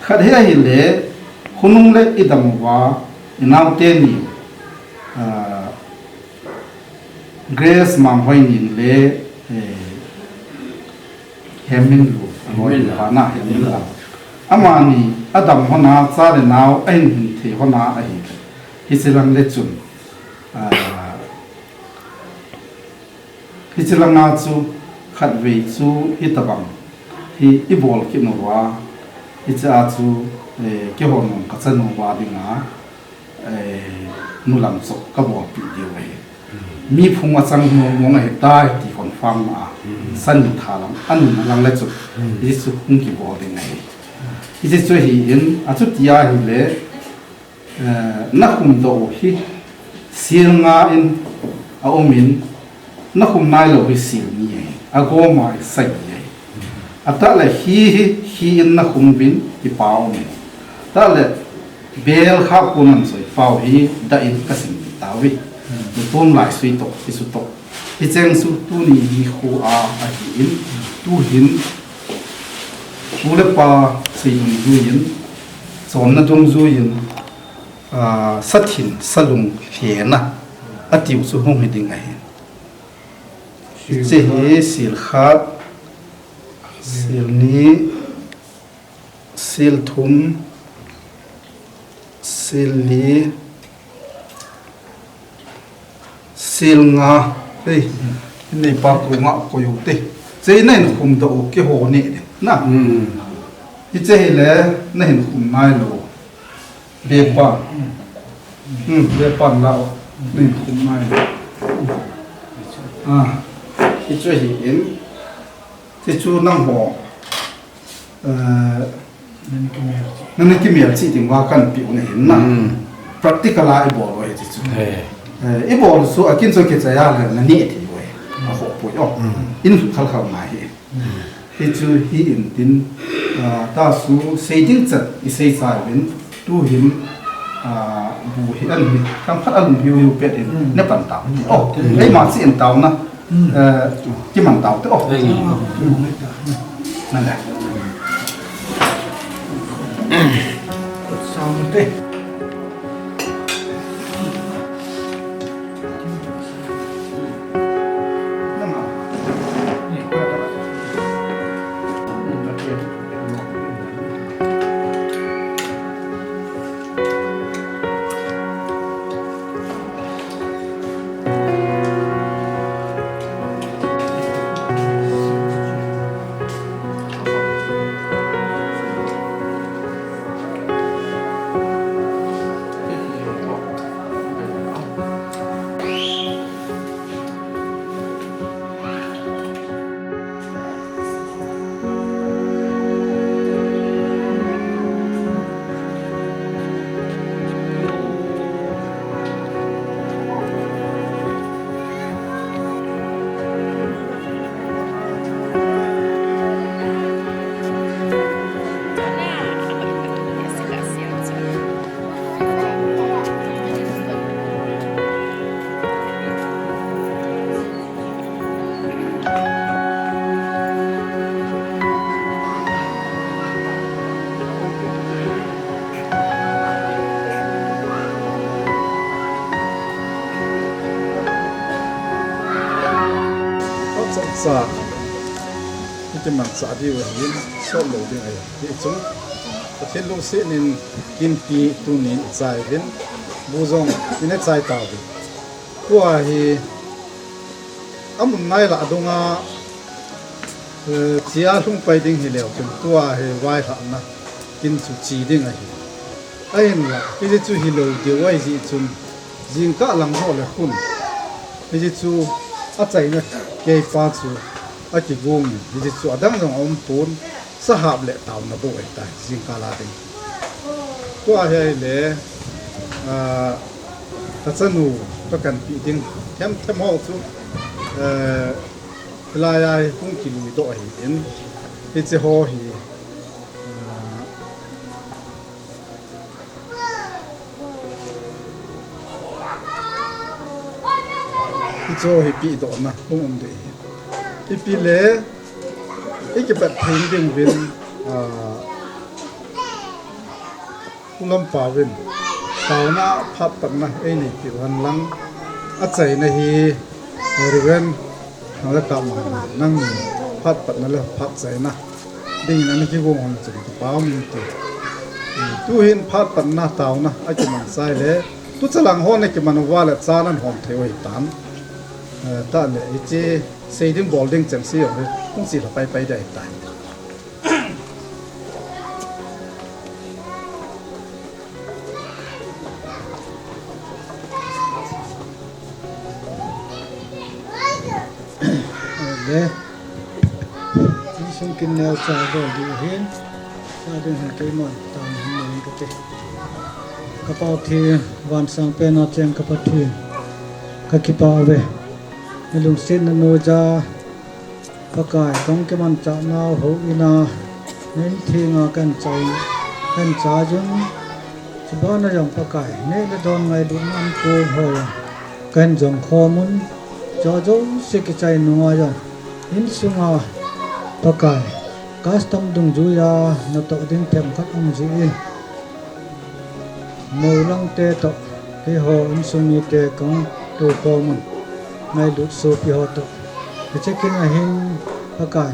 Khat hi ahile, khonung le i dam uva, i naote ni, ah, Grace Manghoi nin le, eh, Hemminlu, Hemminlu. Hemminlu. Amani adam hon a cha le nao ahin hin thei hon a ahi. Hiche lang le chun, ah, hiche lang a chu khatvei chu hitabang hi i bol kit uva, hiche a chu, eh, keiho nung ka chan uva dinga, eh, nulam chok ka bolpi diu ahi. Mi phung a chang mong mong ahi tai ti confirm a. Sani tha lang, a nina lang le chu, hichu hung kibol ding ahi. Hichu hi in, a chutia ahile, eh, na khum doh u hi, sil nga in, a um in, Nakhum nailou hi sil ni ahi. Agoma hi sagi ahi. Atahle hi, hi, hi in nakhum uvin, kipa um ahi. Tahle bel kha kon an soi pau hi, da in kasim tauve. Nutom lai sui toh, kisu toh. Hicheng chu tuni nikho a ahin, tuhin, pu le pa seidung juiyin, chonna dungjuiyin, ah, sathin, salung hena, atiu chu hung hiding ahi. Hiche hi sil khat, sil ni, sil thum, sil li, sil nga. Hei, neipa konga koi u te. Hiche nahin khum doh u keiho neh ding. Na. Hiche hile nahin khum nailou. Bepan. Hmm, bepan la u. Nahin khum nailou. Ah, hiche hi in. Hichu nangho, eh, nangni kimelchih ding uva kahin peh u ahin na. Practical a ibol u ahi hichu. Eh, ibol chu akin chu kichai a le naneh thei u ahi. Akhoh poi o. In khalkhal ngai hi. Hichu hi in tin, ah, ta chu seiding chan isei chauvin tuhin, ah, bu hi an hi. Themkhat alung hiu hiu pet in nepan tau. O, eima chi in tauna. Eh, kiman tau te o. Nale. Sang te. Sa, iti man sa di wa hin, so lo ding ahi. Hi chung, Pathen lungset in kinpi tunin ichai uvin, bu jong ina chai tauvin. Tua hi, amun nai lah dunga, eh, chia lhung pai ding hileu chun tua hi vailhahna kin chu chi ding ahi. Ahinla, hiche chu hilou diu ahi jeh chun, jingkah lang ho le khun. Hiche chu achaina keipa chu akigong in, hiche chu adang jong aum pon, sahap le taona bou ahitai, jingkah la ding. Tua hi ahile, ah, kachanu, kakan pi ding, them them ho chu, eh, hilai a hi hung kilui doh ahin, hiche ho hi, ah, Hiche hi pehdohna hung um ding ahi. Ipi le, ikipat theng ding uvin, ah, ulam pa uvin, taona phat patna einei peh uhen lang, achaina hi, Reverend Nang le kap ma, nang phat patna le phat chaina dingin ana kigong hon chun kipa um inte. Tuhin phat patna taona akiman chai le, tu chalang hon akiman uva le chan an hom thei u ahitan. Eh, tahle, hiche sei ding bol ding chengse jong hi, hung chilha pai pai ding ahitai. Le, insung kin neocha bol diu ahin, sa ding hin keiman, tan hin nei kate. Ka Pathen, vansang pen a cheng ka Pathen, ka kipah uve. Nalungsetna noiya Pakai, kong kimanchah nau houin a, na in thenga kan chai, kan cha jun. Chubana jong Pakai, neh le don ngailutna um kou hoi a, kan jong khomun, cha jouse kichai nunga jong, insunga Pakai, custom dungjuiya natoh ding themkhat um jin. Molang te toh, keiho insung mite kong toukhom un, ngailut sopi ho toh. Hiche kin ahin Pakai,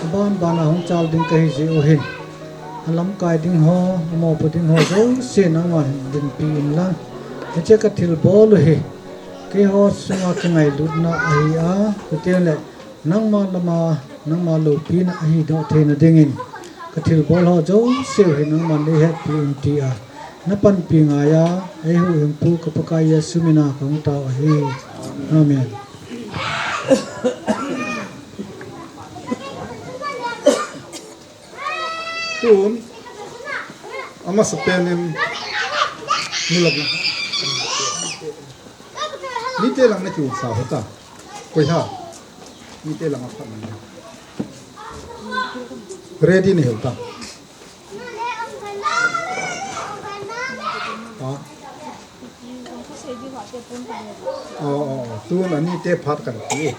aban bana hung chal ding kahi jeh u hin, alamkai ding ho, amopo ding ho jouse nangman dinpi inlang. Hiche kathilbol u hi, keiho sunga kingailutna ahi a, chuteng le nangma lama, nangma loupina ahidoh theina dingin, kathilbol ho jouse u hi nangman neihetpi un tia, napanpi ngaiya, eihuhhingpu ka Pakai Jesu mina kahung tao ahi. Amen. Tun, amasapen in, nulak na. Mite lang nakiulsa hota. Koi ha? Mite lang aphat man. Ready nahi hota. Ha? Oh, oh, oh. Tun anite phat kan ti.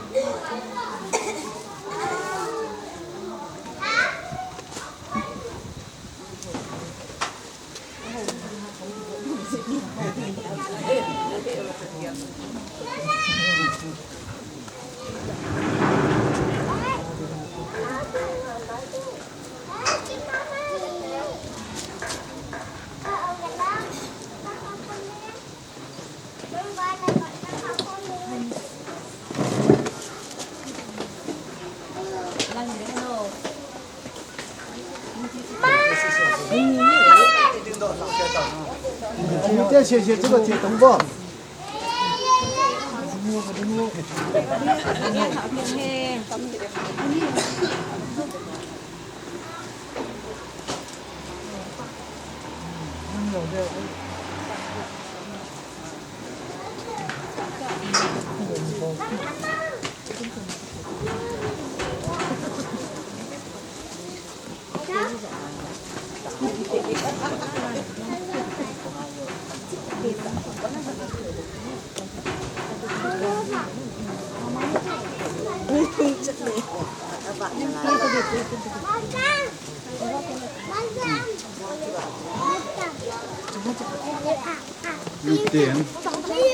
Miten,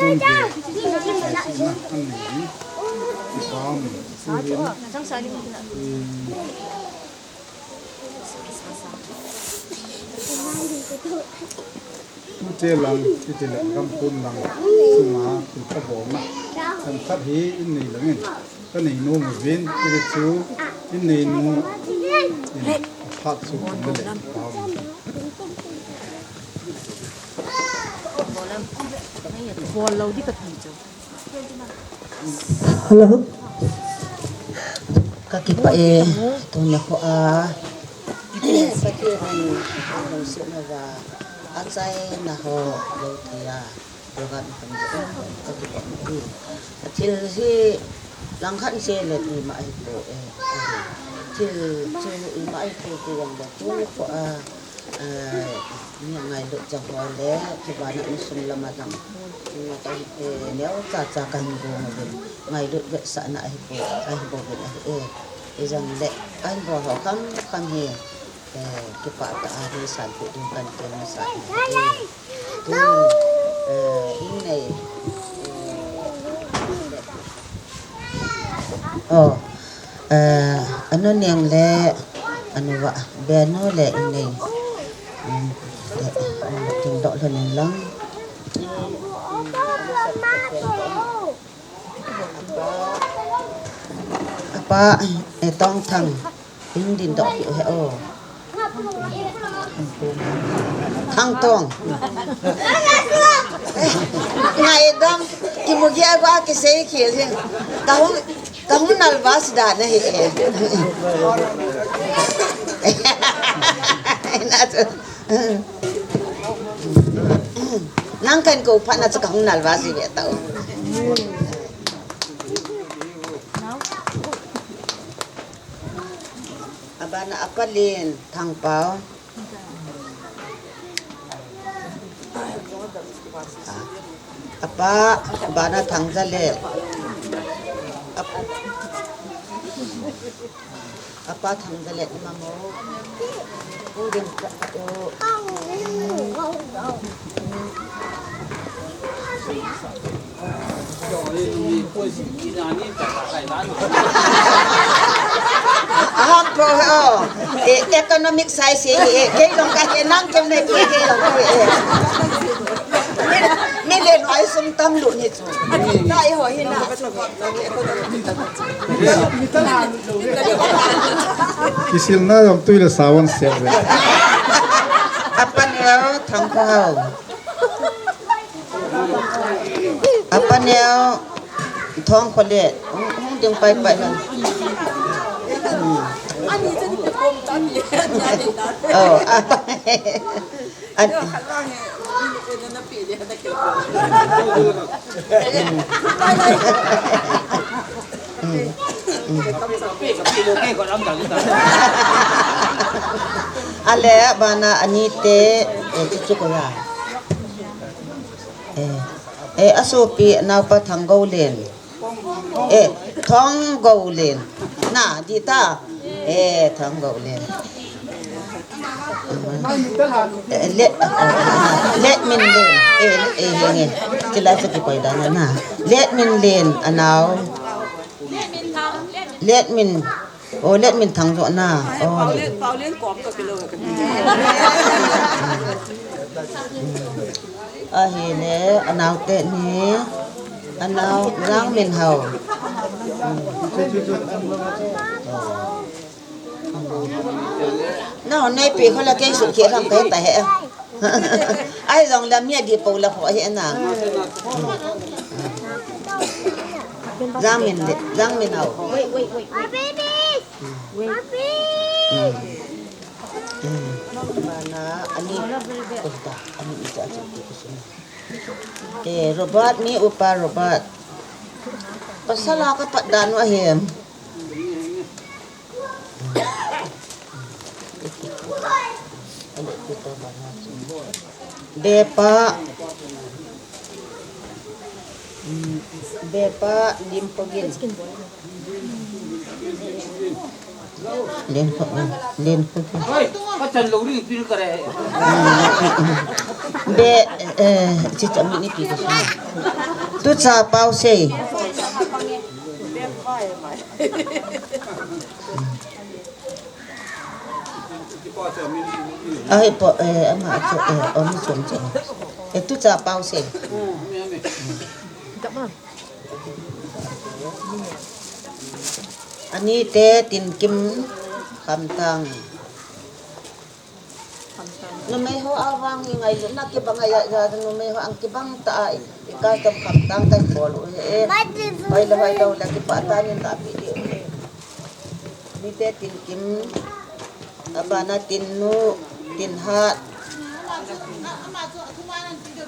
kunte, sina anei, bam, suhin, tute lang, tute lang, gam kun lang, sunga, tuta bom na, kan khat hi in nei langin. Ka nei nom uvin, hiti chu, in nei nom, in phat chu kum le le, pau. Bol lo di ka ti chu. Hello. Ka kipah e, tuni kho a. Saki ni, lungsetna va, achaina ho, lo thei a. Program kan, ka kipah e. Thil hi, langkhat se le ima ahi poi. Thil chu ima ahi poi ti vang le tuni kho a, eh, mi ngailut jang ho le, kibana insung lama jang. Ima ka hi, eh, neocha cha kahin gong uvin. Ngailut vetsahna ahi poi, ahi bouvin ahi e. Ijang le, ahin bol ho kham kham hi. Eh, kipah tah a hi sanpeh ding kan ti masa. Eh, tu, eh, in nei, eh, oh, eh, anu neng le, anu va, benu le in nei. Hmm, eh, eh, tin doh le ning lang. Apa, eh, Tongthang, in din doh kit u he o. Thangtong. Ngaidam, kimu gei a kisei khel jing. Kahung, kahung nalvah si dan ahi e. Nang kan kou phat na chu kahung nalvah si ve tau. Bana apa Len Thangpao. Apa, bana Thangzalet. Ap-, apa Thangzalet mamo. Udin ka, o. Aham po, oh. Eh, economic size, eh, eh, kei long ka, eh, nang kem ne, kei, kei long ka, eh. Mi, mi len ai sum tam lu ni chu. Na, eh, ho, hi na. Kisil na jong tui le sawan siap le. Apa Neo, Thangkhao. Apa Neo, Thongkholet. Hung, hung ding pai pai han. Hmm. Oh, ah. An- Ale, bana ani te, eh, chuchu ko ya. Eh, eh, asopi naopa Thanggoulen. Eh, Thonggoulen. Na, di ta? Eh, Thonggoulen. Eh, Let, Letminlen. Eh, eh, eh, eh. Kila sa kikoi da na. Letminlen, anao. Letmin. Oh, Letminthang jo na. Oh, Let. Ahile, anao te ni, anao Jangminhao. Nao, neipi kho la kei sukhi lang kai ta he. Ai jong la mi adi po la kho he na. Jangmin, Jangminhao. Wait, wait, wait, wait. Wait. Bana, ani, koi ta, ani ita, ita, ita, ita. Eh, Robert, mi upa Robert. Pasal a ka pat dan u ahem. Bepa. Mm, Bepa Limpogin. Len ko, len ko. Hoi, ka chan lo ring pin ka re. Be, eh, chi cha mi ni pi ko. Tu cha pau sei. Ai po, eh, ama cho, eh, om chom chom. Eh, tu cha pau sei. Ani te Tinkim Khamtang. Numei ho a vang hi ngailutna kibang a, ya, ya, numei ho ang kibang ta a, i, i custom Khamtang ka bol u he. Pai le pai lo la kipah ta nin la pi de. Ani te Tinkim. Abana Tinnu, Tinhat.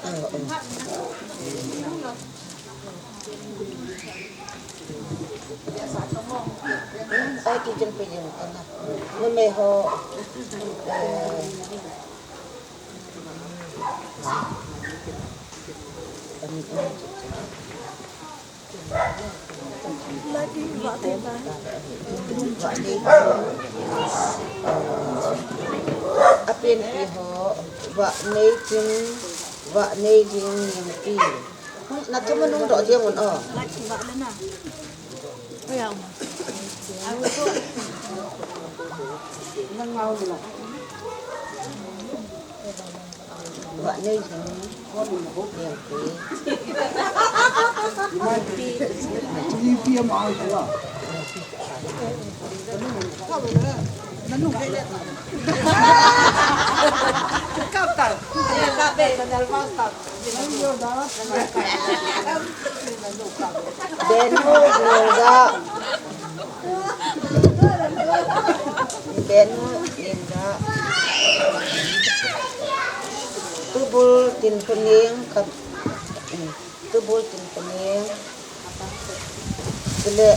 Oh, oh. Ai, ti chen pe chen kana. Numei ho. Eh. Apen pi ho, Vahneiching, Vahneiching Ningpi. Na thum nung doh jeng un o. Vahneiching Ningpi. Benu Ningga. Benu Ningga. Tubul Tinkhuning, Kap-, Tubul Tinkhuning. Chule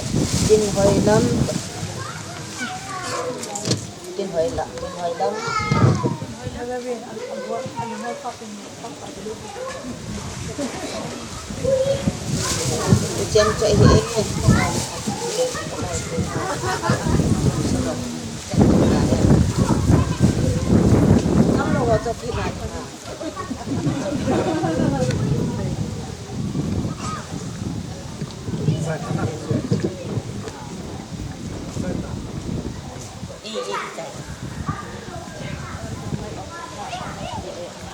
Tinhoinam. Tin hoi la, tin hoi la. Tin hoi la ve, an, an hoi, an hoi pa tin, pa pa. Tin hoi la ve. Tin hoi la ve.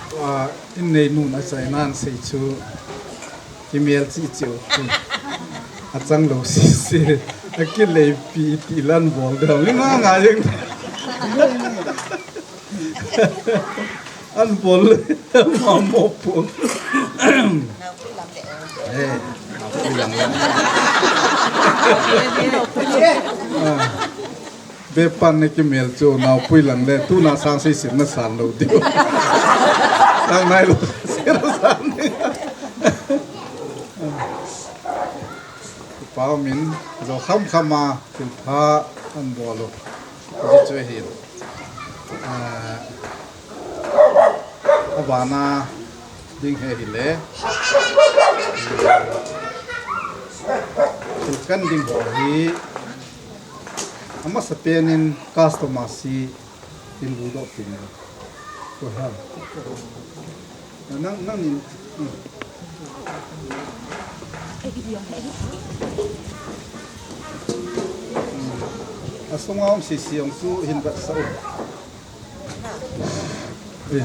Tua, in nei nun a chai nan sei chu kimel chi chiu. A chang lo si si. A kilei pi ti lan bol dam. Ni ma nga jeng. An bol, ma mo pu. Eh, naopui lang lang. Ah. Be pan ne kimel chu naopui lang le, tuna sang sei sim na san lo diu. Sang nai lo, sei lo san. Pau min, zo kham kham a, thil pha an bol lo. Ji chu hin. Ah, a bana ding he hi le. Thil kan ding ho hi. Amasa penin customer si in lu do pin. Ko ha. Nang, nang nin. Hmm. Hmm. A sunga um si si ong su hin bat sa u. Eh.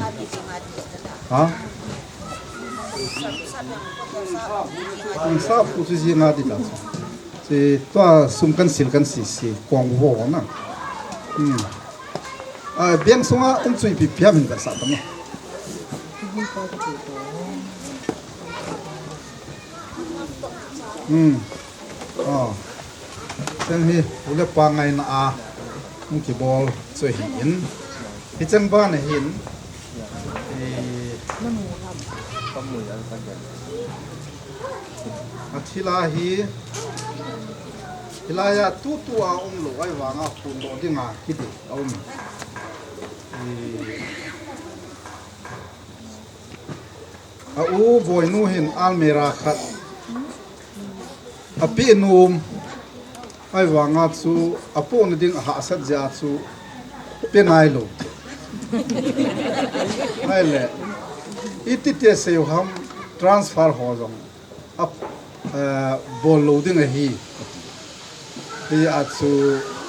Ha? Ang sa pu si si nga di ta. Si tua sum kan sil kan si si kong vo na. Hmm. A, biang sunga um chui pi piam hin sa ta ma. Hmm. Oh. Chang hi, u le pa ngaina a, um kibol chui hin. Hi chang ba na hin. Eh. A thila hi, hilai a tutu a um lo, ahivanga phun doh dinga kiti a um. I, a u boinu hin almirah khat a pe nom, ahivanga chu a pohna ding a hahsat jeh a chu pe nai lo. Ahile, iti ti sei u ham, transfer ho jong a, eh, bol lo ding ahi. Hijeh a chu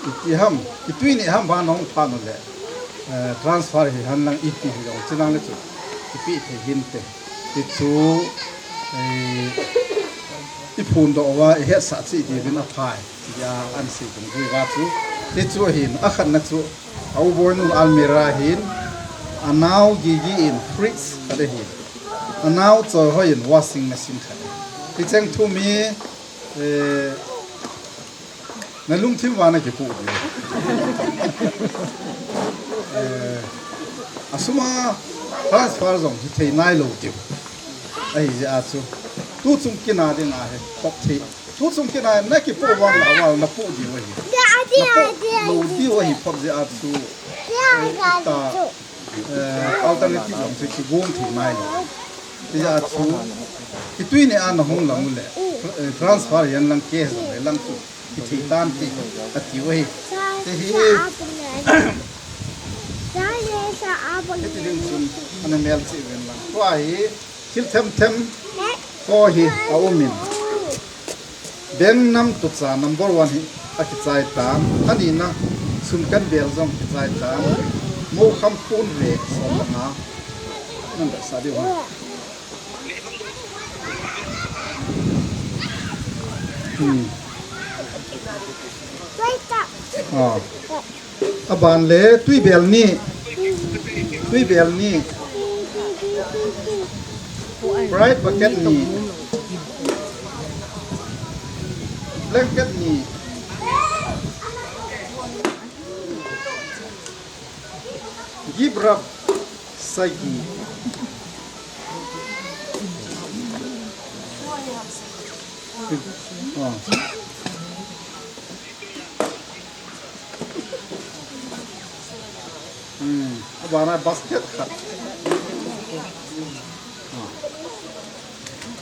iti ham, itui ni ham ba nong pha nu le, eh, transfer hi han lang iti hi jong chi lang le chu ipi thei hin te. Ti chu, eh, i phun doh uva, i hetsah cheh diuvin a phai. Tia an sei tung jui va chu. Ti chu ahin, a khatna chu, a u boinu almirah hin, a nao Gigi in fridge khat ahin. A nao Choihoi in washing machine khat. Hi cheng thum hi, eh, na lungthim uva na kipoh diu. Eh, a sum a transfer jong hi thei nai lo diu. Ahijeh a chu. Tu chung kin a dinga hi pop thei. Tu chung kin a na kipoh vang la val na poh diu ahi. Na poh lo diu ahi pop jeh a chu. Eh, ta. Eh, alternative jong chu kigong thei nai lo. Hijeh a chu, itui ni a na hung lang u le, eh, transfer hi an lang ke jong le lang chu, kithei tan ti, ati u ahi. Ti hi, hiti ding chun, ana mel cheh uvin lang. Tua hi, thil them them, ko hi, a um in. Beng nam tucha number one hi akichai tan, anina sum kan bel jong kichai tan, mo kham pon ve som nga, nan da sa diu ha. Hmm. Ah. Aban le tuibel ni. Tuibel ni. Bright bucket ni. Blanket ni. Give up sagi. Ah. Vana basket khat.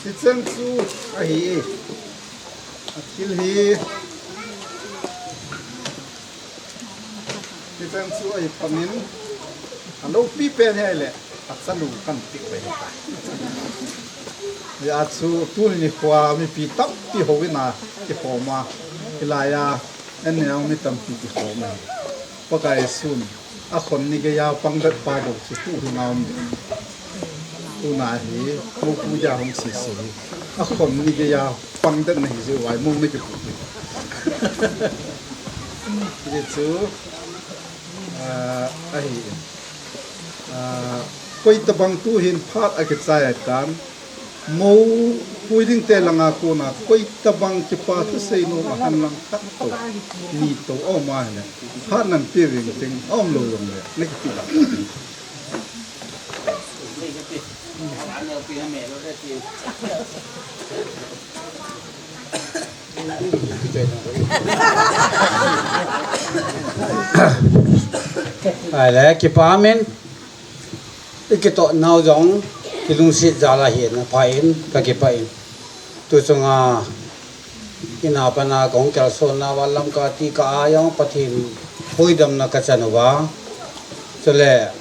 Hicheng chu ahi. Athil hi. Hicheng chu ahi pamin. Alopi pen hi le. Achalu kan tik bai ta. Ya chu tuni nikho mipi tampi houin a kikhom a. Hilai a. Aneo mi tampi kikhom a. Pakai sun. Akhon ni geiya pangdet pa bou chu tu hi naum. Tuna hi, mopu ja hung sisi. Akhon ni geiya pangdet na hi jeh uva, mo na kipu. Hichu, ah, ahi. Ah, koi tabang tu hin phat akichai a kan. Mo pui ding te langa kona koi tabang kipa thusei nom ahan lang khat to, ni to, aum a hile. Phat nan pe ving ting, aum lou jong le, na kipe la. Ahile, kipa min. I kitoh nau jong, kilungset jal a hin, apha in, ka kipah in. Tu chunga, ina pana kong kalson nauva Lamka ti ka a jong, Pathen huhhingna ka chan uva. Chule,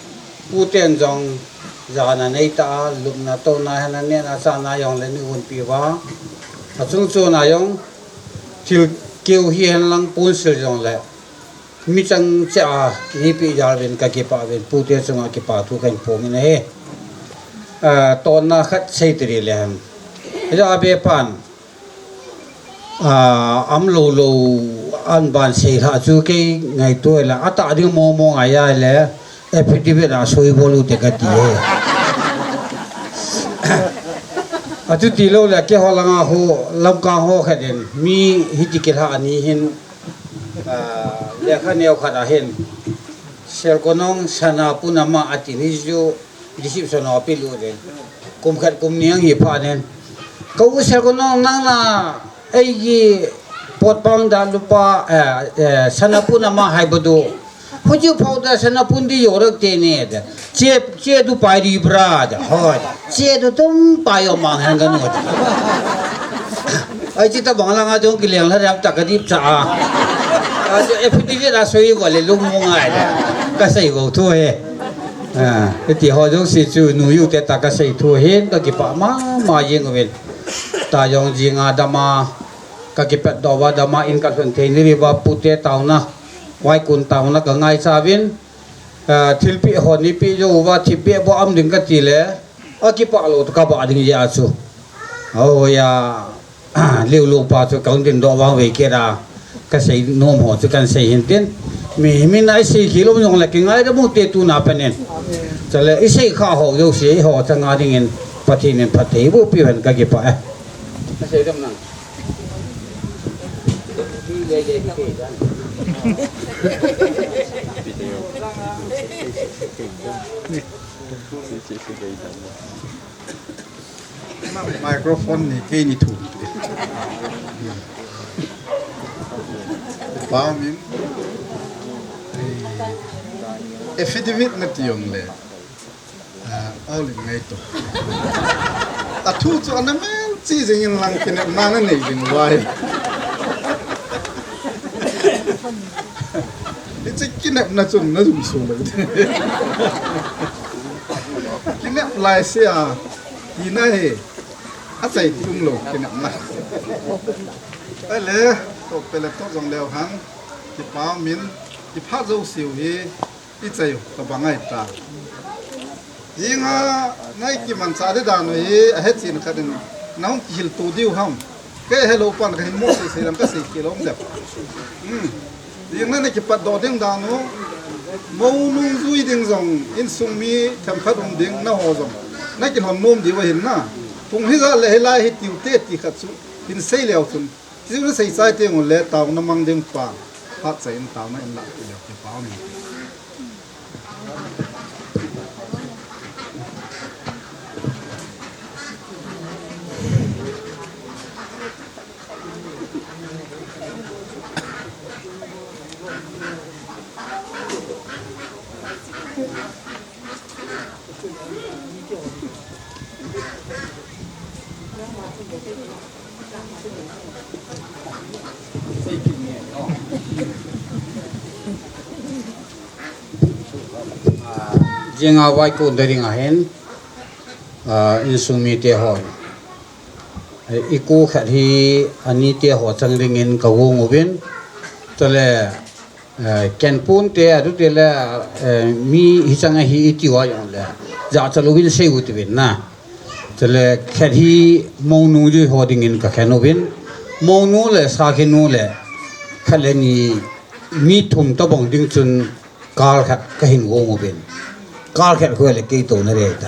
pu ten jong, jana nei ta a, lupna tona hena nena chana jong le ni unpi uva. Achung chuna jong, thil keu hi hen lang pun sil jong le. Mi chang che a, nipi jal uvin ka kipah uvin, pute chunga kipa thu ka hin phong in ahi. Ah, tona khat sei tiri le han. Ja be pan. Ah, am lo lo an ban sei la chu kei ngaito la, ata ding mo mo ngai a le, affidavit a soi bol u te ka ti e. Achu ti lo le, keiho langa ho, Lamka ho khat in, mi hiti kila ani hin, Ah, lekha neo khat a hin, Selkonong Sanapun ama ati ni chu reception a pe lut in. Kum khat kum ni ahi phat in. Ka u Selkonong nang na eigi potpang da lupa, eh, eh, Sanapun ama hai badu. Huju phau da Sanapun di yorak te ne da. Che, che du pai ri bra da. Hoi. Che du tum pai o mang hang ka nu da. Ai, chi tabang langa jong kileng la riam ta ka dip cha a. A, affidavit a soi uva le lung mu ngai le. Ka sei vo thu he. A, ti ho jong si chu nu u te ta ka sei thu hin ka kipah mama jing uvin. Ta jong jing a dam a ka kipatdoh uva dam a in ka lhun thei ni uva pute taona. Vaikun taona ka ngaicha uvin. A, thilpeh ho nipi jou uva thilpeh bou am ding ka ti le. A kipah lou toh ka bah ding jeh a chu. Ahoiya, Liulung pa chu ka hung dingdoh vang vei kit a. Ka sei nom ho chu kan sei hin tin. Mi, mi na i sei khel um jong le kingaidam u te tuna pen in. Chule i sei kha ho jouse, eiho chang a dingin Pathen in phatthei boh piu hen ka kipah e. Ka sei dam nang. Microphone ni kei ni thu. Pau min. Affidavit na ti jong le. Ah, all in ngaito. A thu chu ana mel chi jing in lang kinepna na nei jing uva hi. Hiche kinepna chun na jum su lou. Kinep lai se a, tina hi, achai tum lou, kinepna. Ahile, toh pele toh jong leu hen, kipah min, kipah jou siu hi, i chai u, ka bang ai ta. Hinga, nai kimanchah di dan u hi, ahe chin khat in, na hung kihil to diu ham. Kei helou pan ka hin mo sei sei lam ka sei kei lom dep. Hmm. Hinga na kipatdoh ding dan u, mo nungjui ding jong, insung mi themkhat um ding, na ho jong. Na kilhon nom diu ahin na. Hung hijat le hilai hi tiu te ti khat chu, hin sei leu chun. Chu na sei chai teng u le, taona mang ding pa, phat chai in taona in lah ti leu, kipah min. Jinga vaikon ding ahin, ah, insung mite hon, eh, i ko khat hi anite ho chang dingin ka gong uvin. Chule, eh, ken pon te adu te le, eh, mi hi chang ahi i ti uva jongle, jachat louvin sei u tivin na. Chule khat hi mounu ji ho dingin ka khen uvin. Mounu le sakhinu le khat le ni, mi thum tabang ding chun kal khat ka hin gong uvin. Kal khat khu le kei touna ding ahi ta.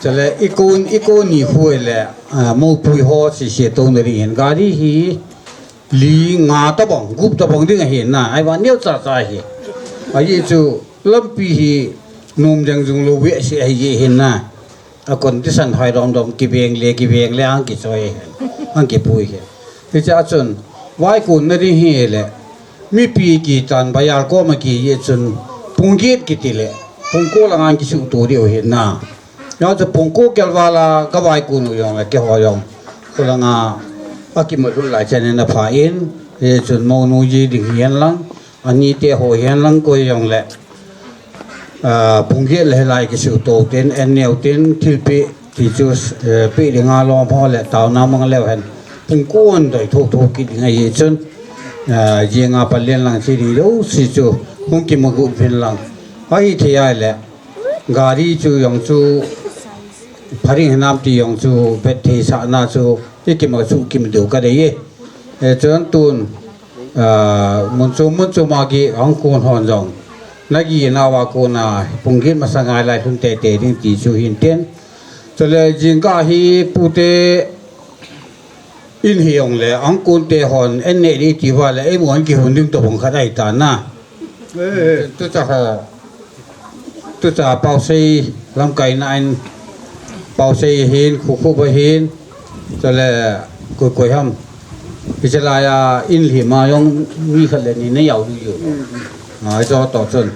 Chule i ko, i ko ni khu le, ah, moupui ho sese touna ding ahin. Gari hi li nga tabang, gup tabang ding ahin na. Ahivang neo chacha ahi. Ajeh chu lampi hi nom jeng jong lou ve se ahi jeh hin na. A condition hoi dom dom, kiveng le, kiveng le, ang kichoi hen, ang kipui hen. Hiche a chun, vaikon na ding hi le, mipi kitan, bazar koma kiji chun, pung get kiti le, pung ko langa kisuto diu ahi na. Hijeh chun pung ko kel vala ka vaikon u jong le, keiho jong. Ko langa, a kimalhun lai chan in apha in, hichun mounu ji ding hihen lang, anite ho hihen lang koi jong le. Ah, pung get le hilai kisuto tin, en neo tin, thilpeh, ti chu, eh, peh dinga lom ho le, taona mang leu hen. Pung ko doi thotho kit ding ahi chun, ah, jinga palen lang chi ding jouse chu, hung kimagut uvin lang. Ahithei a le, gari chu jong chu, pha ding hinam ti jong chu, bet thei sahna chu, i kimasu kim diu ka dei e. Eh, chun tun, ah, mun chom, mun chom a ki hung kon hon jong. Na gi nauva kona pung get masa ngai lai lhun teitei ding ti chu hin tin. Chule jingkah hi pute in hi jong le, hung kon te hon, en ne di ti uva le, eimu an kihon ding tobang khat ahi ta na. Eh. Tucha ho. Tucha Paosei lamkaina in, Paosei hin, Khokhup a hin, chule koi koi ham. Hiche laiya in lhima jong mi khat le ni na jao diu. Mm, mm. Ah, hiche toh chun.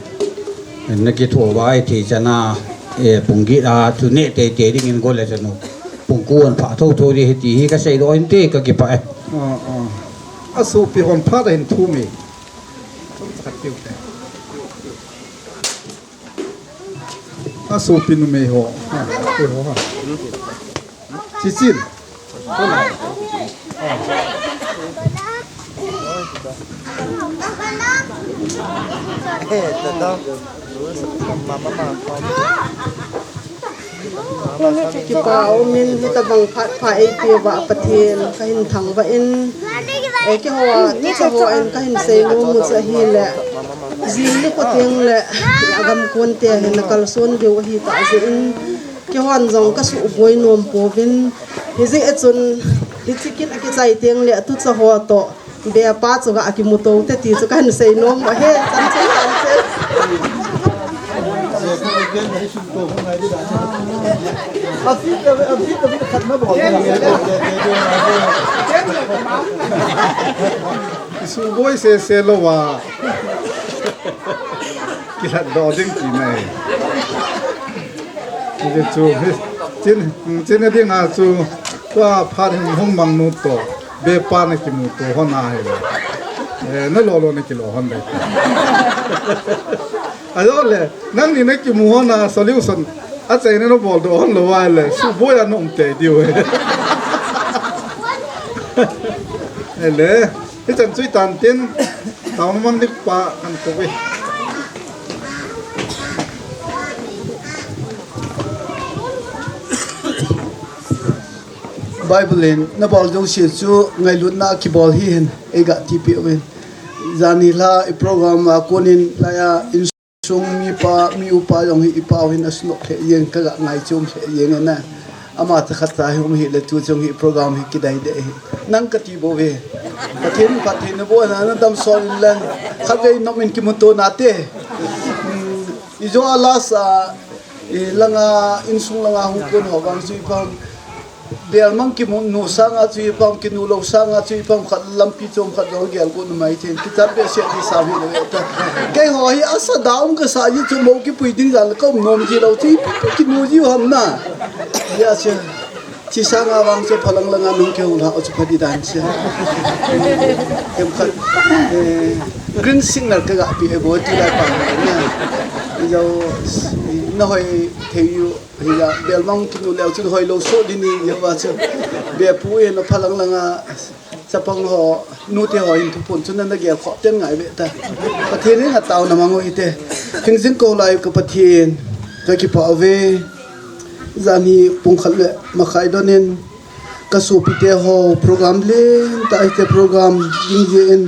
Na kitho uva ahi thei chan a, eh, pung get a, chu ne teitei dingin go le chanu. Pung ko an pha thotho ding ahi ti hi ka seidoh inte ka kipah e. Ah, ah. Asopi hon phat a hin thum e. Asopi numei ho. Ha, keiho ha. Chichin. Kipa umin hitabang phat pha eipeh uva Pathen kahin thangvah in, eh, keiho a, tucha ho in kahin seinom u chu ahile, jing nikho teng le, agam kon te hin akalson diu ahi tah jeh in, keihon jong kasuhboi nom pouvin, hijeh a chun, hiche kin akichai teng le, tucha ho toh, Bepa chu ga kimuto te ti chu kahin seinom u ahi, chan chu chan chu. Suboi sese louva. Kilhatdoh ding tina ahi. Hichu, hi, chin, chin a dinga chu, tua phat hin hung mang nu toh, bepa na kimuto hon ahile. Eh, na lolo na kilo hon ding. Ajole, nangni na kimu hon a solution, achaina na boldoh hon lou ahile, suboi a na um tei diu ahi. Ele. Hichan chu itan tin, taona mang ding pa kan kou e. Bible in na bol jouse chu ngailutna kibol hihen, eiga tipeh uvin. Janhi la i program a konin laiya in Sung mipa, mi upa jong hi i pau hin asunop lheh jeng, ka ga ngai chom lheh jeng e na. Ama cha khat cha hi um hile tu chung hi program hi kidai deh hi. Nang kati bou ve. Pathen, Pathen na bou na, na damsot in lang. Khatvei nom in kimuto nate. Hmm, i jo a last a, i langa, insung langa hung kon ho vang chu i pau. Belmang kimu nu sanga chu i pau, kinu lou sanga chu i pau, khat lampi chom khat jong gel got numei thei, kichat behseh ti sam hi lou ta. Keiho hi asa da um kasa ji chu mo kipui ding jal ka um nom ji lou chu i pu pu kinu ji u ham na. Ya che. Chi sanga vang chu phalang langa nung kihou la chu pha di dan che. Kem khat. Green signal ka ga pi e bo ti lai pa na. Yo, na hoi thei u, hi ya, bel mang ki nu leo chu hoi lo so di ni ya ba chu. Be pu e na phalang langa, chapang ho, nu te ho hin thu pon chu na na gel kho ten ngai be ta. Pathen ni na tao na mang u hi te. Thing jing ko lai ka Pathen, ka kipa ve. Jan hi pung khat le makhai donin, ka sopite ho program lentah hite program ding jeh in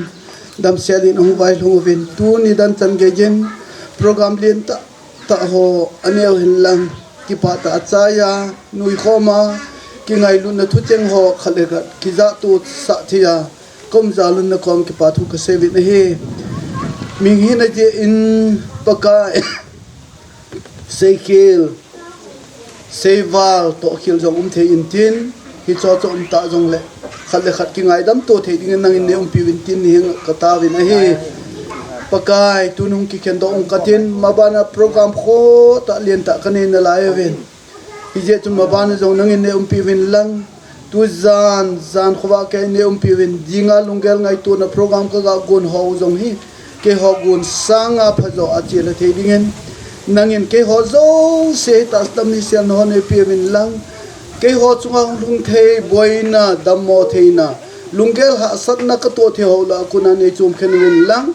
damsel in ahung vailhung uvin tuni dan chan geiyin program lentah tah ho aneo hin lang kipah tah a chai a nuikhom a kingailutna thucheng ho khat le khat kijahto sah thei a ka um jal un na kom kipa thu ka sei uvin ahi. Mihing hina jeh in Pakai seikhel, seival, tohkhel jong um thei intin, hicho cho um ta jongle, khat le khat kingaidam to thei dingin nangin nei umpi uvin tin ni heng ka taovin ahi. Pakai, tunung kikhen doh ung katin, mabana program kho tah lentah ka nei nalai uvin. Hijeh chun mabana jong nangin nei umpi uvin lang, tujan, jan khovah kei nei umpi uvin, jinga lunggel ngaitona program ka ga gon ho jong hi, keiho gon sanga phajo a chela thei dingin, nangin keiho jouse hi tahsa tam ni sel na ho nei pi uvin lang, keiho chunga hung lhung thei boina, dammo theina, lunggel hahsatna ka toh thei ho lah a kona nei chom khen uvin lang,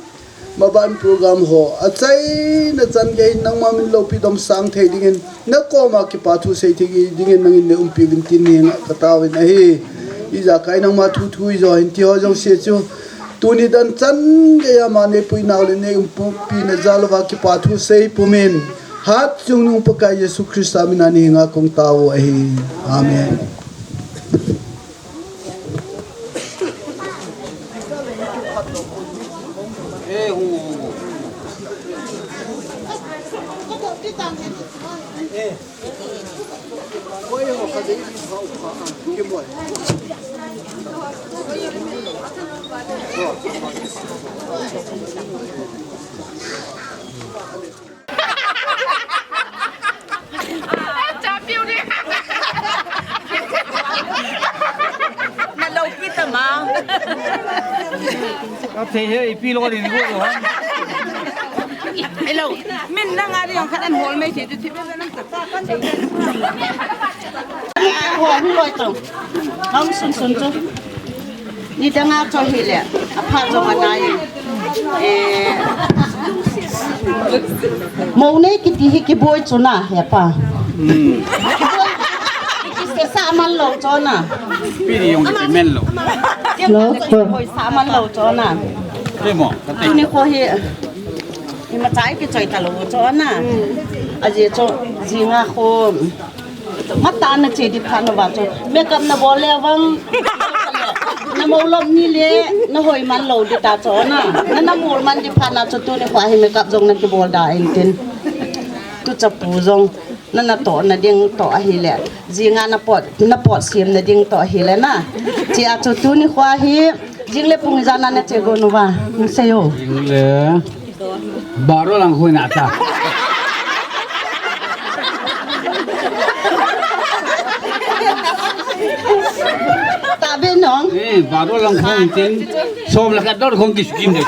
maban program ho achaina chan gei nangma min loupi dom sang thei dingin, na koma kipa thu sei thei dingin nangin nei umpi uvin tin ni heng ka taovin ahi. Ijakai nangma thu thu ijo hin ti ho jouse chu, tuni dan chan gei a ma nei pui nau le nei umpi na jal uva kipa thu sei pumin, hatchungnung Pakai Jesu Christa mina ni henga kong tao u ahi. Amen. Na lo kita ma. Ka thei he, ipi lo ding ko lo. Hello. Min na nga ri ang khat an hol mai thei tu thei. Ho, hu loi tu. Ham sun sun tu. Nidanga cho hile, apha jong anai. Eh, mou nei kiti hi kiboi chu na, hepa. Hmm. Kiboi, kiboi sa man lou cho na. Pi di jong kiti men lou. Lo, kiboi sa man lou cho na. Kei mo, ka te. Tuni kho hi, hi ma chai kichoi ta lou cho na. Ajeh cho, jinga kho. Matah a nache di phat na uva chu. Makeup nabol le vang. Namou lom ni le, nahoi man lou di ta chu na. Na namol man di phat na chu tuni kho hi makeup jong nakibol da intin. Tu chapu jong, na natoh na ding toh ahile. Jinga napot, napot sem na ding toh ahile na. Chia chu tuni kho hi, jing le pung ijat na nache gon uva. Hung sei o. Jing le. Baro lang khoi na ta. Ta be nong. Eh, baro lang khoi tin. Som la ka dor khong ki skim de.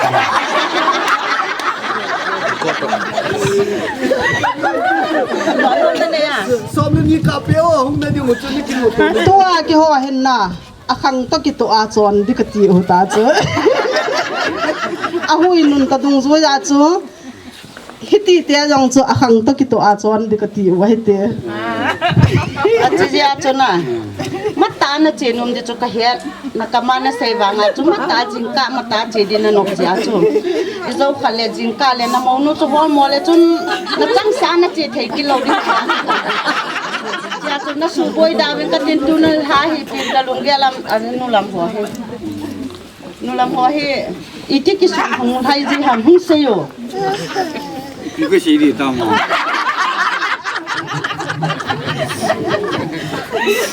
Baro na ne ya. Som ni ka pe o, hung na di mo chu ni ki mo. Tua kiho hin na. Akhang toh kitoh a chon di kati u ta chu. Ahui nun kadung jui a chu. Hiti te jong chu akhang toh kitoh a chon di kati u hiti. Achi jia chu na. Matah a nache nom di chu kahet. Na kama nasei vang a chu matah a jingkah matah a che di nanop jia chu. Ijo khat le jingkah le namou nu chu hol mo le chun nachang sa nache thei kilou di. Chia chu nasuboi da vin katin tu na ha hi tin ka lunggel lam, a, nu lam ho hi. Nu lam ho hi, iti kisun hung hai ji ham hung sei o. Iti kisei di ta mo.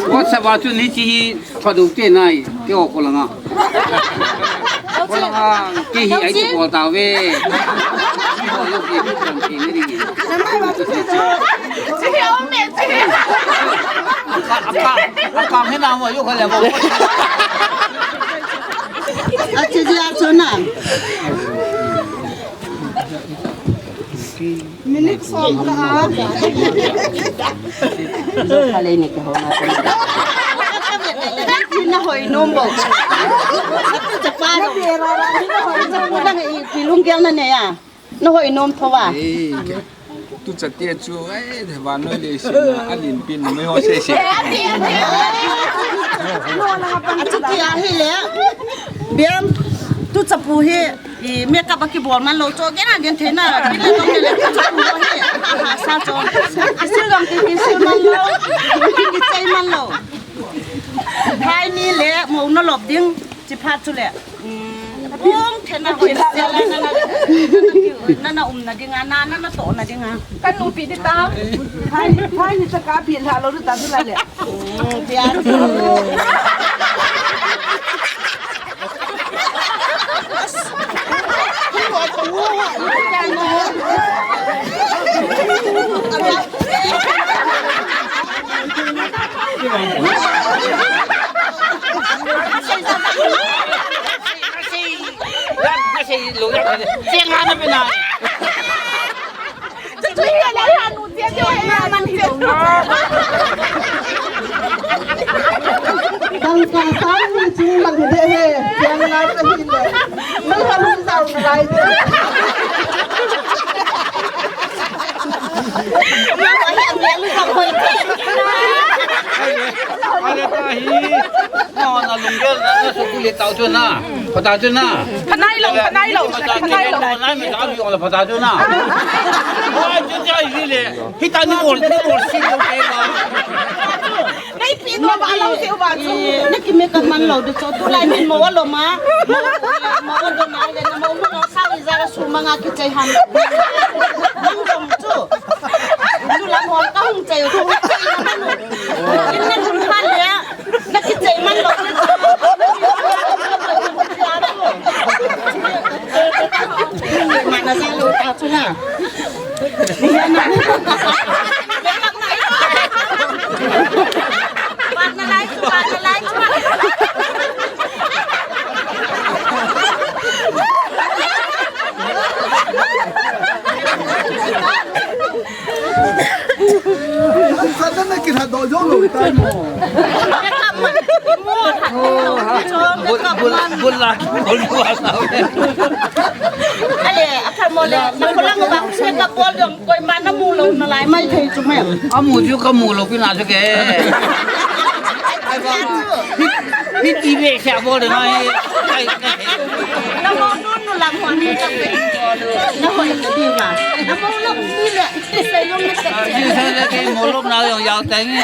WhatsApp a chu ni chi hi. Phadou te nai, te o ko langa. Ko langa, ke hi ai te ko ta ve. Ko lo ke kan te ni ri. Apa, apa, apa he na mo yo ko le mo. Achi ji a chona. Minute som ka a. Zo kha lei ni ka ho na. Ki na hoi nom bo. Sa pa lo. Ki na hoi nom bo. Na i ki lunggel na ne ya. Na hoi nom tho va. Eh, tu chate chu, eh, vannoi leiset a, a len pen numei ho sese. Achuti ahile. Biam, tu chapu hi, i makeup a kibol man lou chu, gen a gen thei na, bil le dong le le, tu chapu hi, a, a, sa chu. Kisil dong ki, kisil man lou, kichai man lou. Hai ni le, mo na lop ding, chi phat chu le. Bung thena hoi sela na na, na na um na dinga, na na na to na dinga. Kan nupi di ta. Hai, hai ni ta ka pi la lo ta du la le. Mm, pia. Tangka sang ni chung lang de he, yang lai ka hin le. Mai ha lung dau na lai. Ai le, ai le ta hi. Na, na lunggel na, na sukul le tau chu na. Pata chu na. Phanai lo, phanai lo, phanai lo. Phanai me ta bi ong la pata chu na. Ai chu chai hi le. Hita ni bol, ni bol si lo ke ba. Nei pi no ba lo si ba chu. Na ki me ka man lo de chu tu lai min mo lo ma. Mo lo na le na mo lo sa ni za su ma nga ki chai han. Nang dom chu. Nu lam hon ka hung chai u. Chai na nu. In na lun han le. Na kichai man lo. Mana sa lo ta chu na. Mana lai chu, mana lai chu. Satan na kira do jo lo tai mo. Bul, bul, bul la, bul, bul la. Ale, athamo le, na ko lang ba, se ka bol jong, koi ma na mu lo, na lai mai thei chu me. Amu ju ka mu lo, pi na chu ke. Hi, hi ti ve sa bol de na hi. Ai, ai. Na mo nu nu lam ho ni ka pe. Na hoi ka di ma. Na mo lo ni le. Ti sai lo ni ka. Ti sai lo ki mo lo na yong yao tai ni.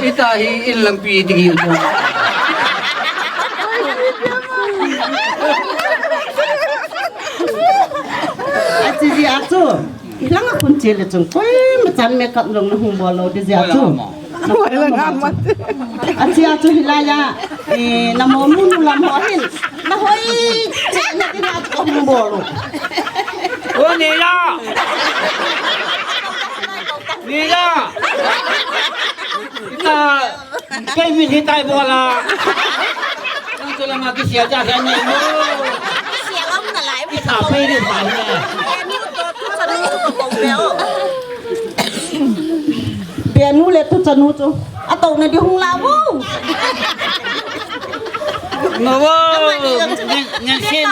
Ita hi in lang pi ti ki. Achi ji a chu. Hilanga khun che le chung koima chan makeup jong na hung bol lo di jeh a chu. Achi a chu hilai a, eh, na mo nu nu lam ho hin. Na hoi che na di na chu hung bol lo. O Nila. Nila. Ita. Kei min hitai bol a. Nang chu lama kisia ja kha ni mo. Kisia lam na lai. Ita pei ni pa ni. Bianu to tu chanu chu ka bol le o. Bianu le tu chanu chu. A to na di hung la vo. Ngo vo. Ngen, ngen sin.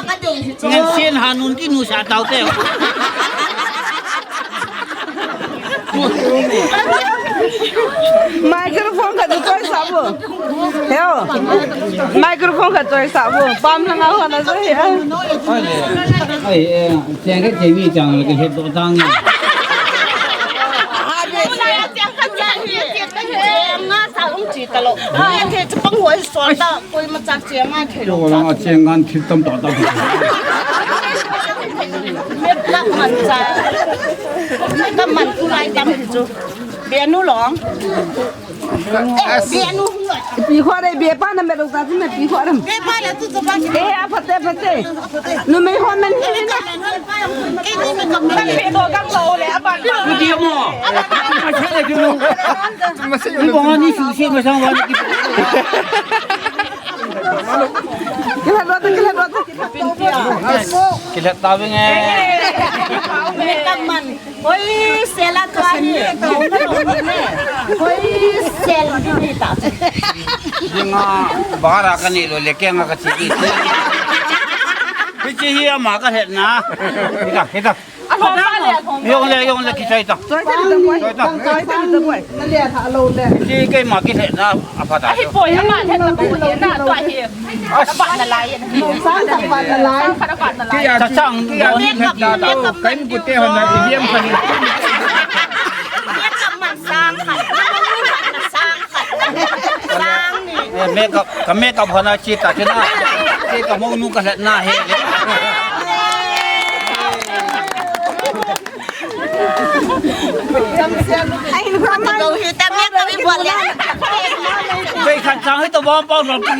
Ngen sin hanun ki nu sa tau te. Microphone khat choi sa bo. Heo. Microphone khat choi sa bo. Pam na nga hona so hi. Ai, eh, cheng ka cheng mi chang le ka het do tang. Nga sa ung chi ta lo. Ai, ke chu pang hoi so ta. Koima cha che ma thei lo. Lo lang a che ngan thil tam ta ta. Met la man cha. Ka man tu lai tam hi chu. Bianu long. Eh, bianu hung lai. Pi kho re, bia pa na me lo ta chu me pi kho re. Bia pa la tu chu ba ki. Eh, a phate, phate. Numei ho men hi na. Kei ni me kam ka pe do kam lo le a ban. Ku dia mo. Ma se le ku mo. Ma se le ku mo. Ni su se ma sang wa ni. Kilet lua ta, kilet lua ta, kilet lua ta. Kilet ta vinge. Makeup man. Hoi sel a tua hi. Hoi sel hi ta. Dinga bara ka ni lo le kenga ka chi. Hichi hi ama ka het na. Hita, hita. Alhom ba le, alhom ba. Yong le, yong le, kichai ta. Choi ta, choi ta. Choi ta. Choi ta, choi ta. Ki keima kilhehna apha ta. Ahi poi, ama lhehna bou hi na, tua hi. Apat nalai. Sang khat apat nalai. Sang khat apat nalai. Cha chang, ki ya ni lheh ta. Kain kute hon na, i liam kha ni. Makeup man sang khat. Sang khat. Sang ni. Eh, makeup, ka makeup hon na chi ta, chi na. Chi ka mong nu ka lhehna he. Ai, nu kha ma. Kati bou hi ta, me kati bou le. Bei khan chang hi to bom pau lom ki.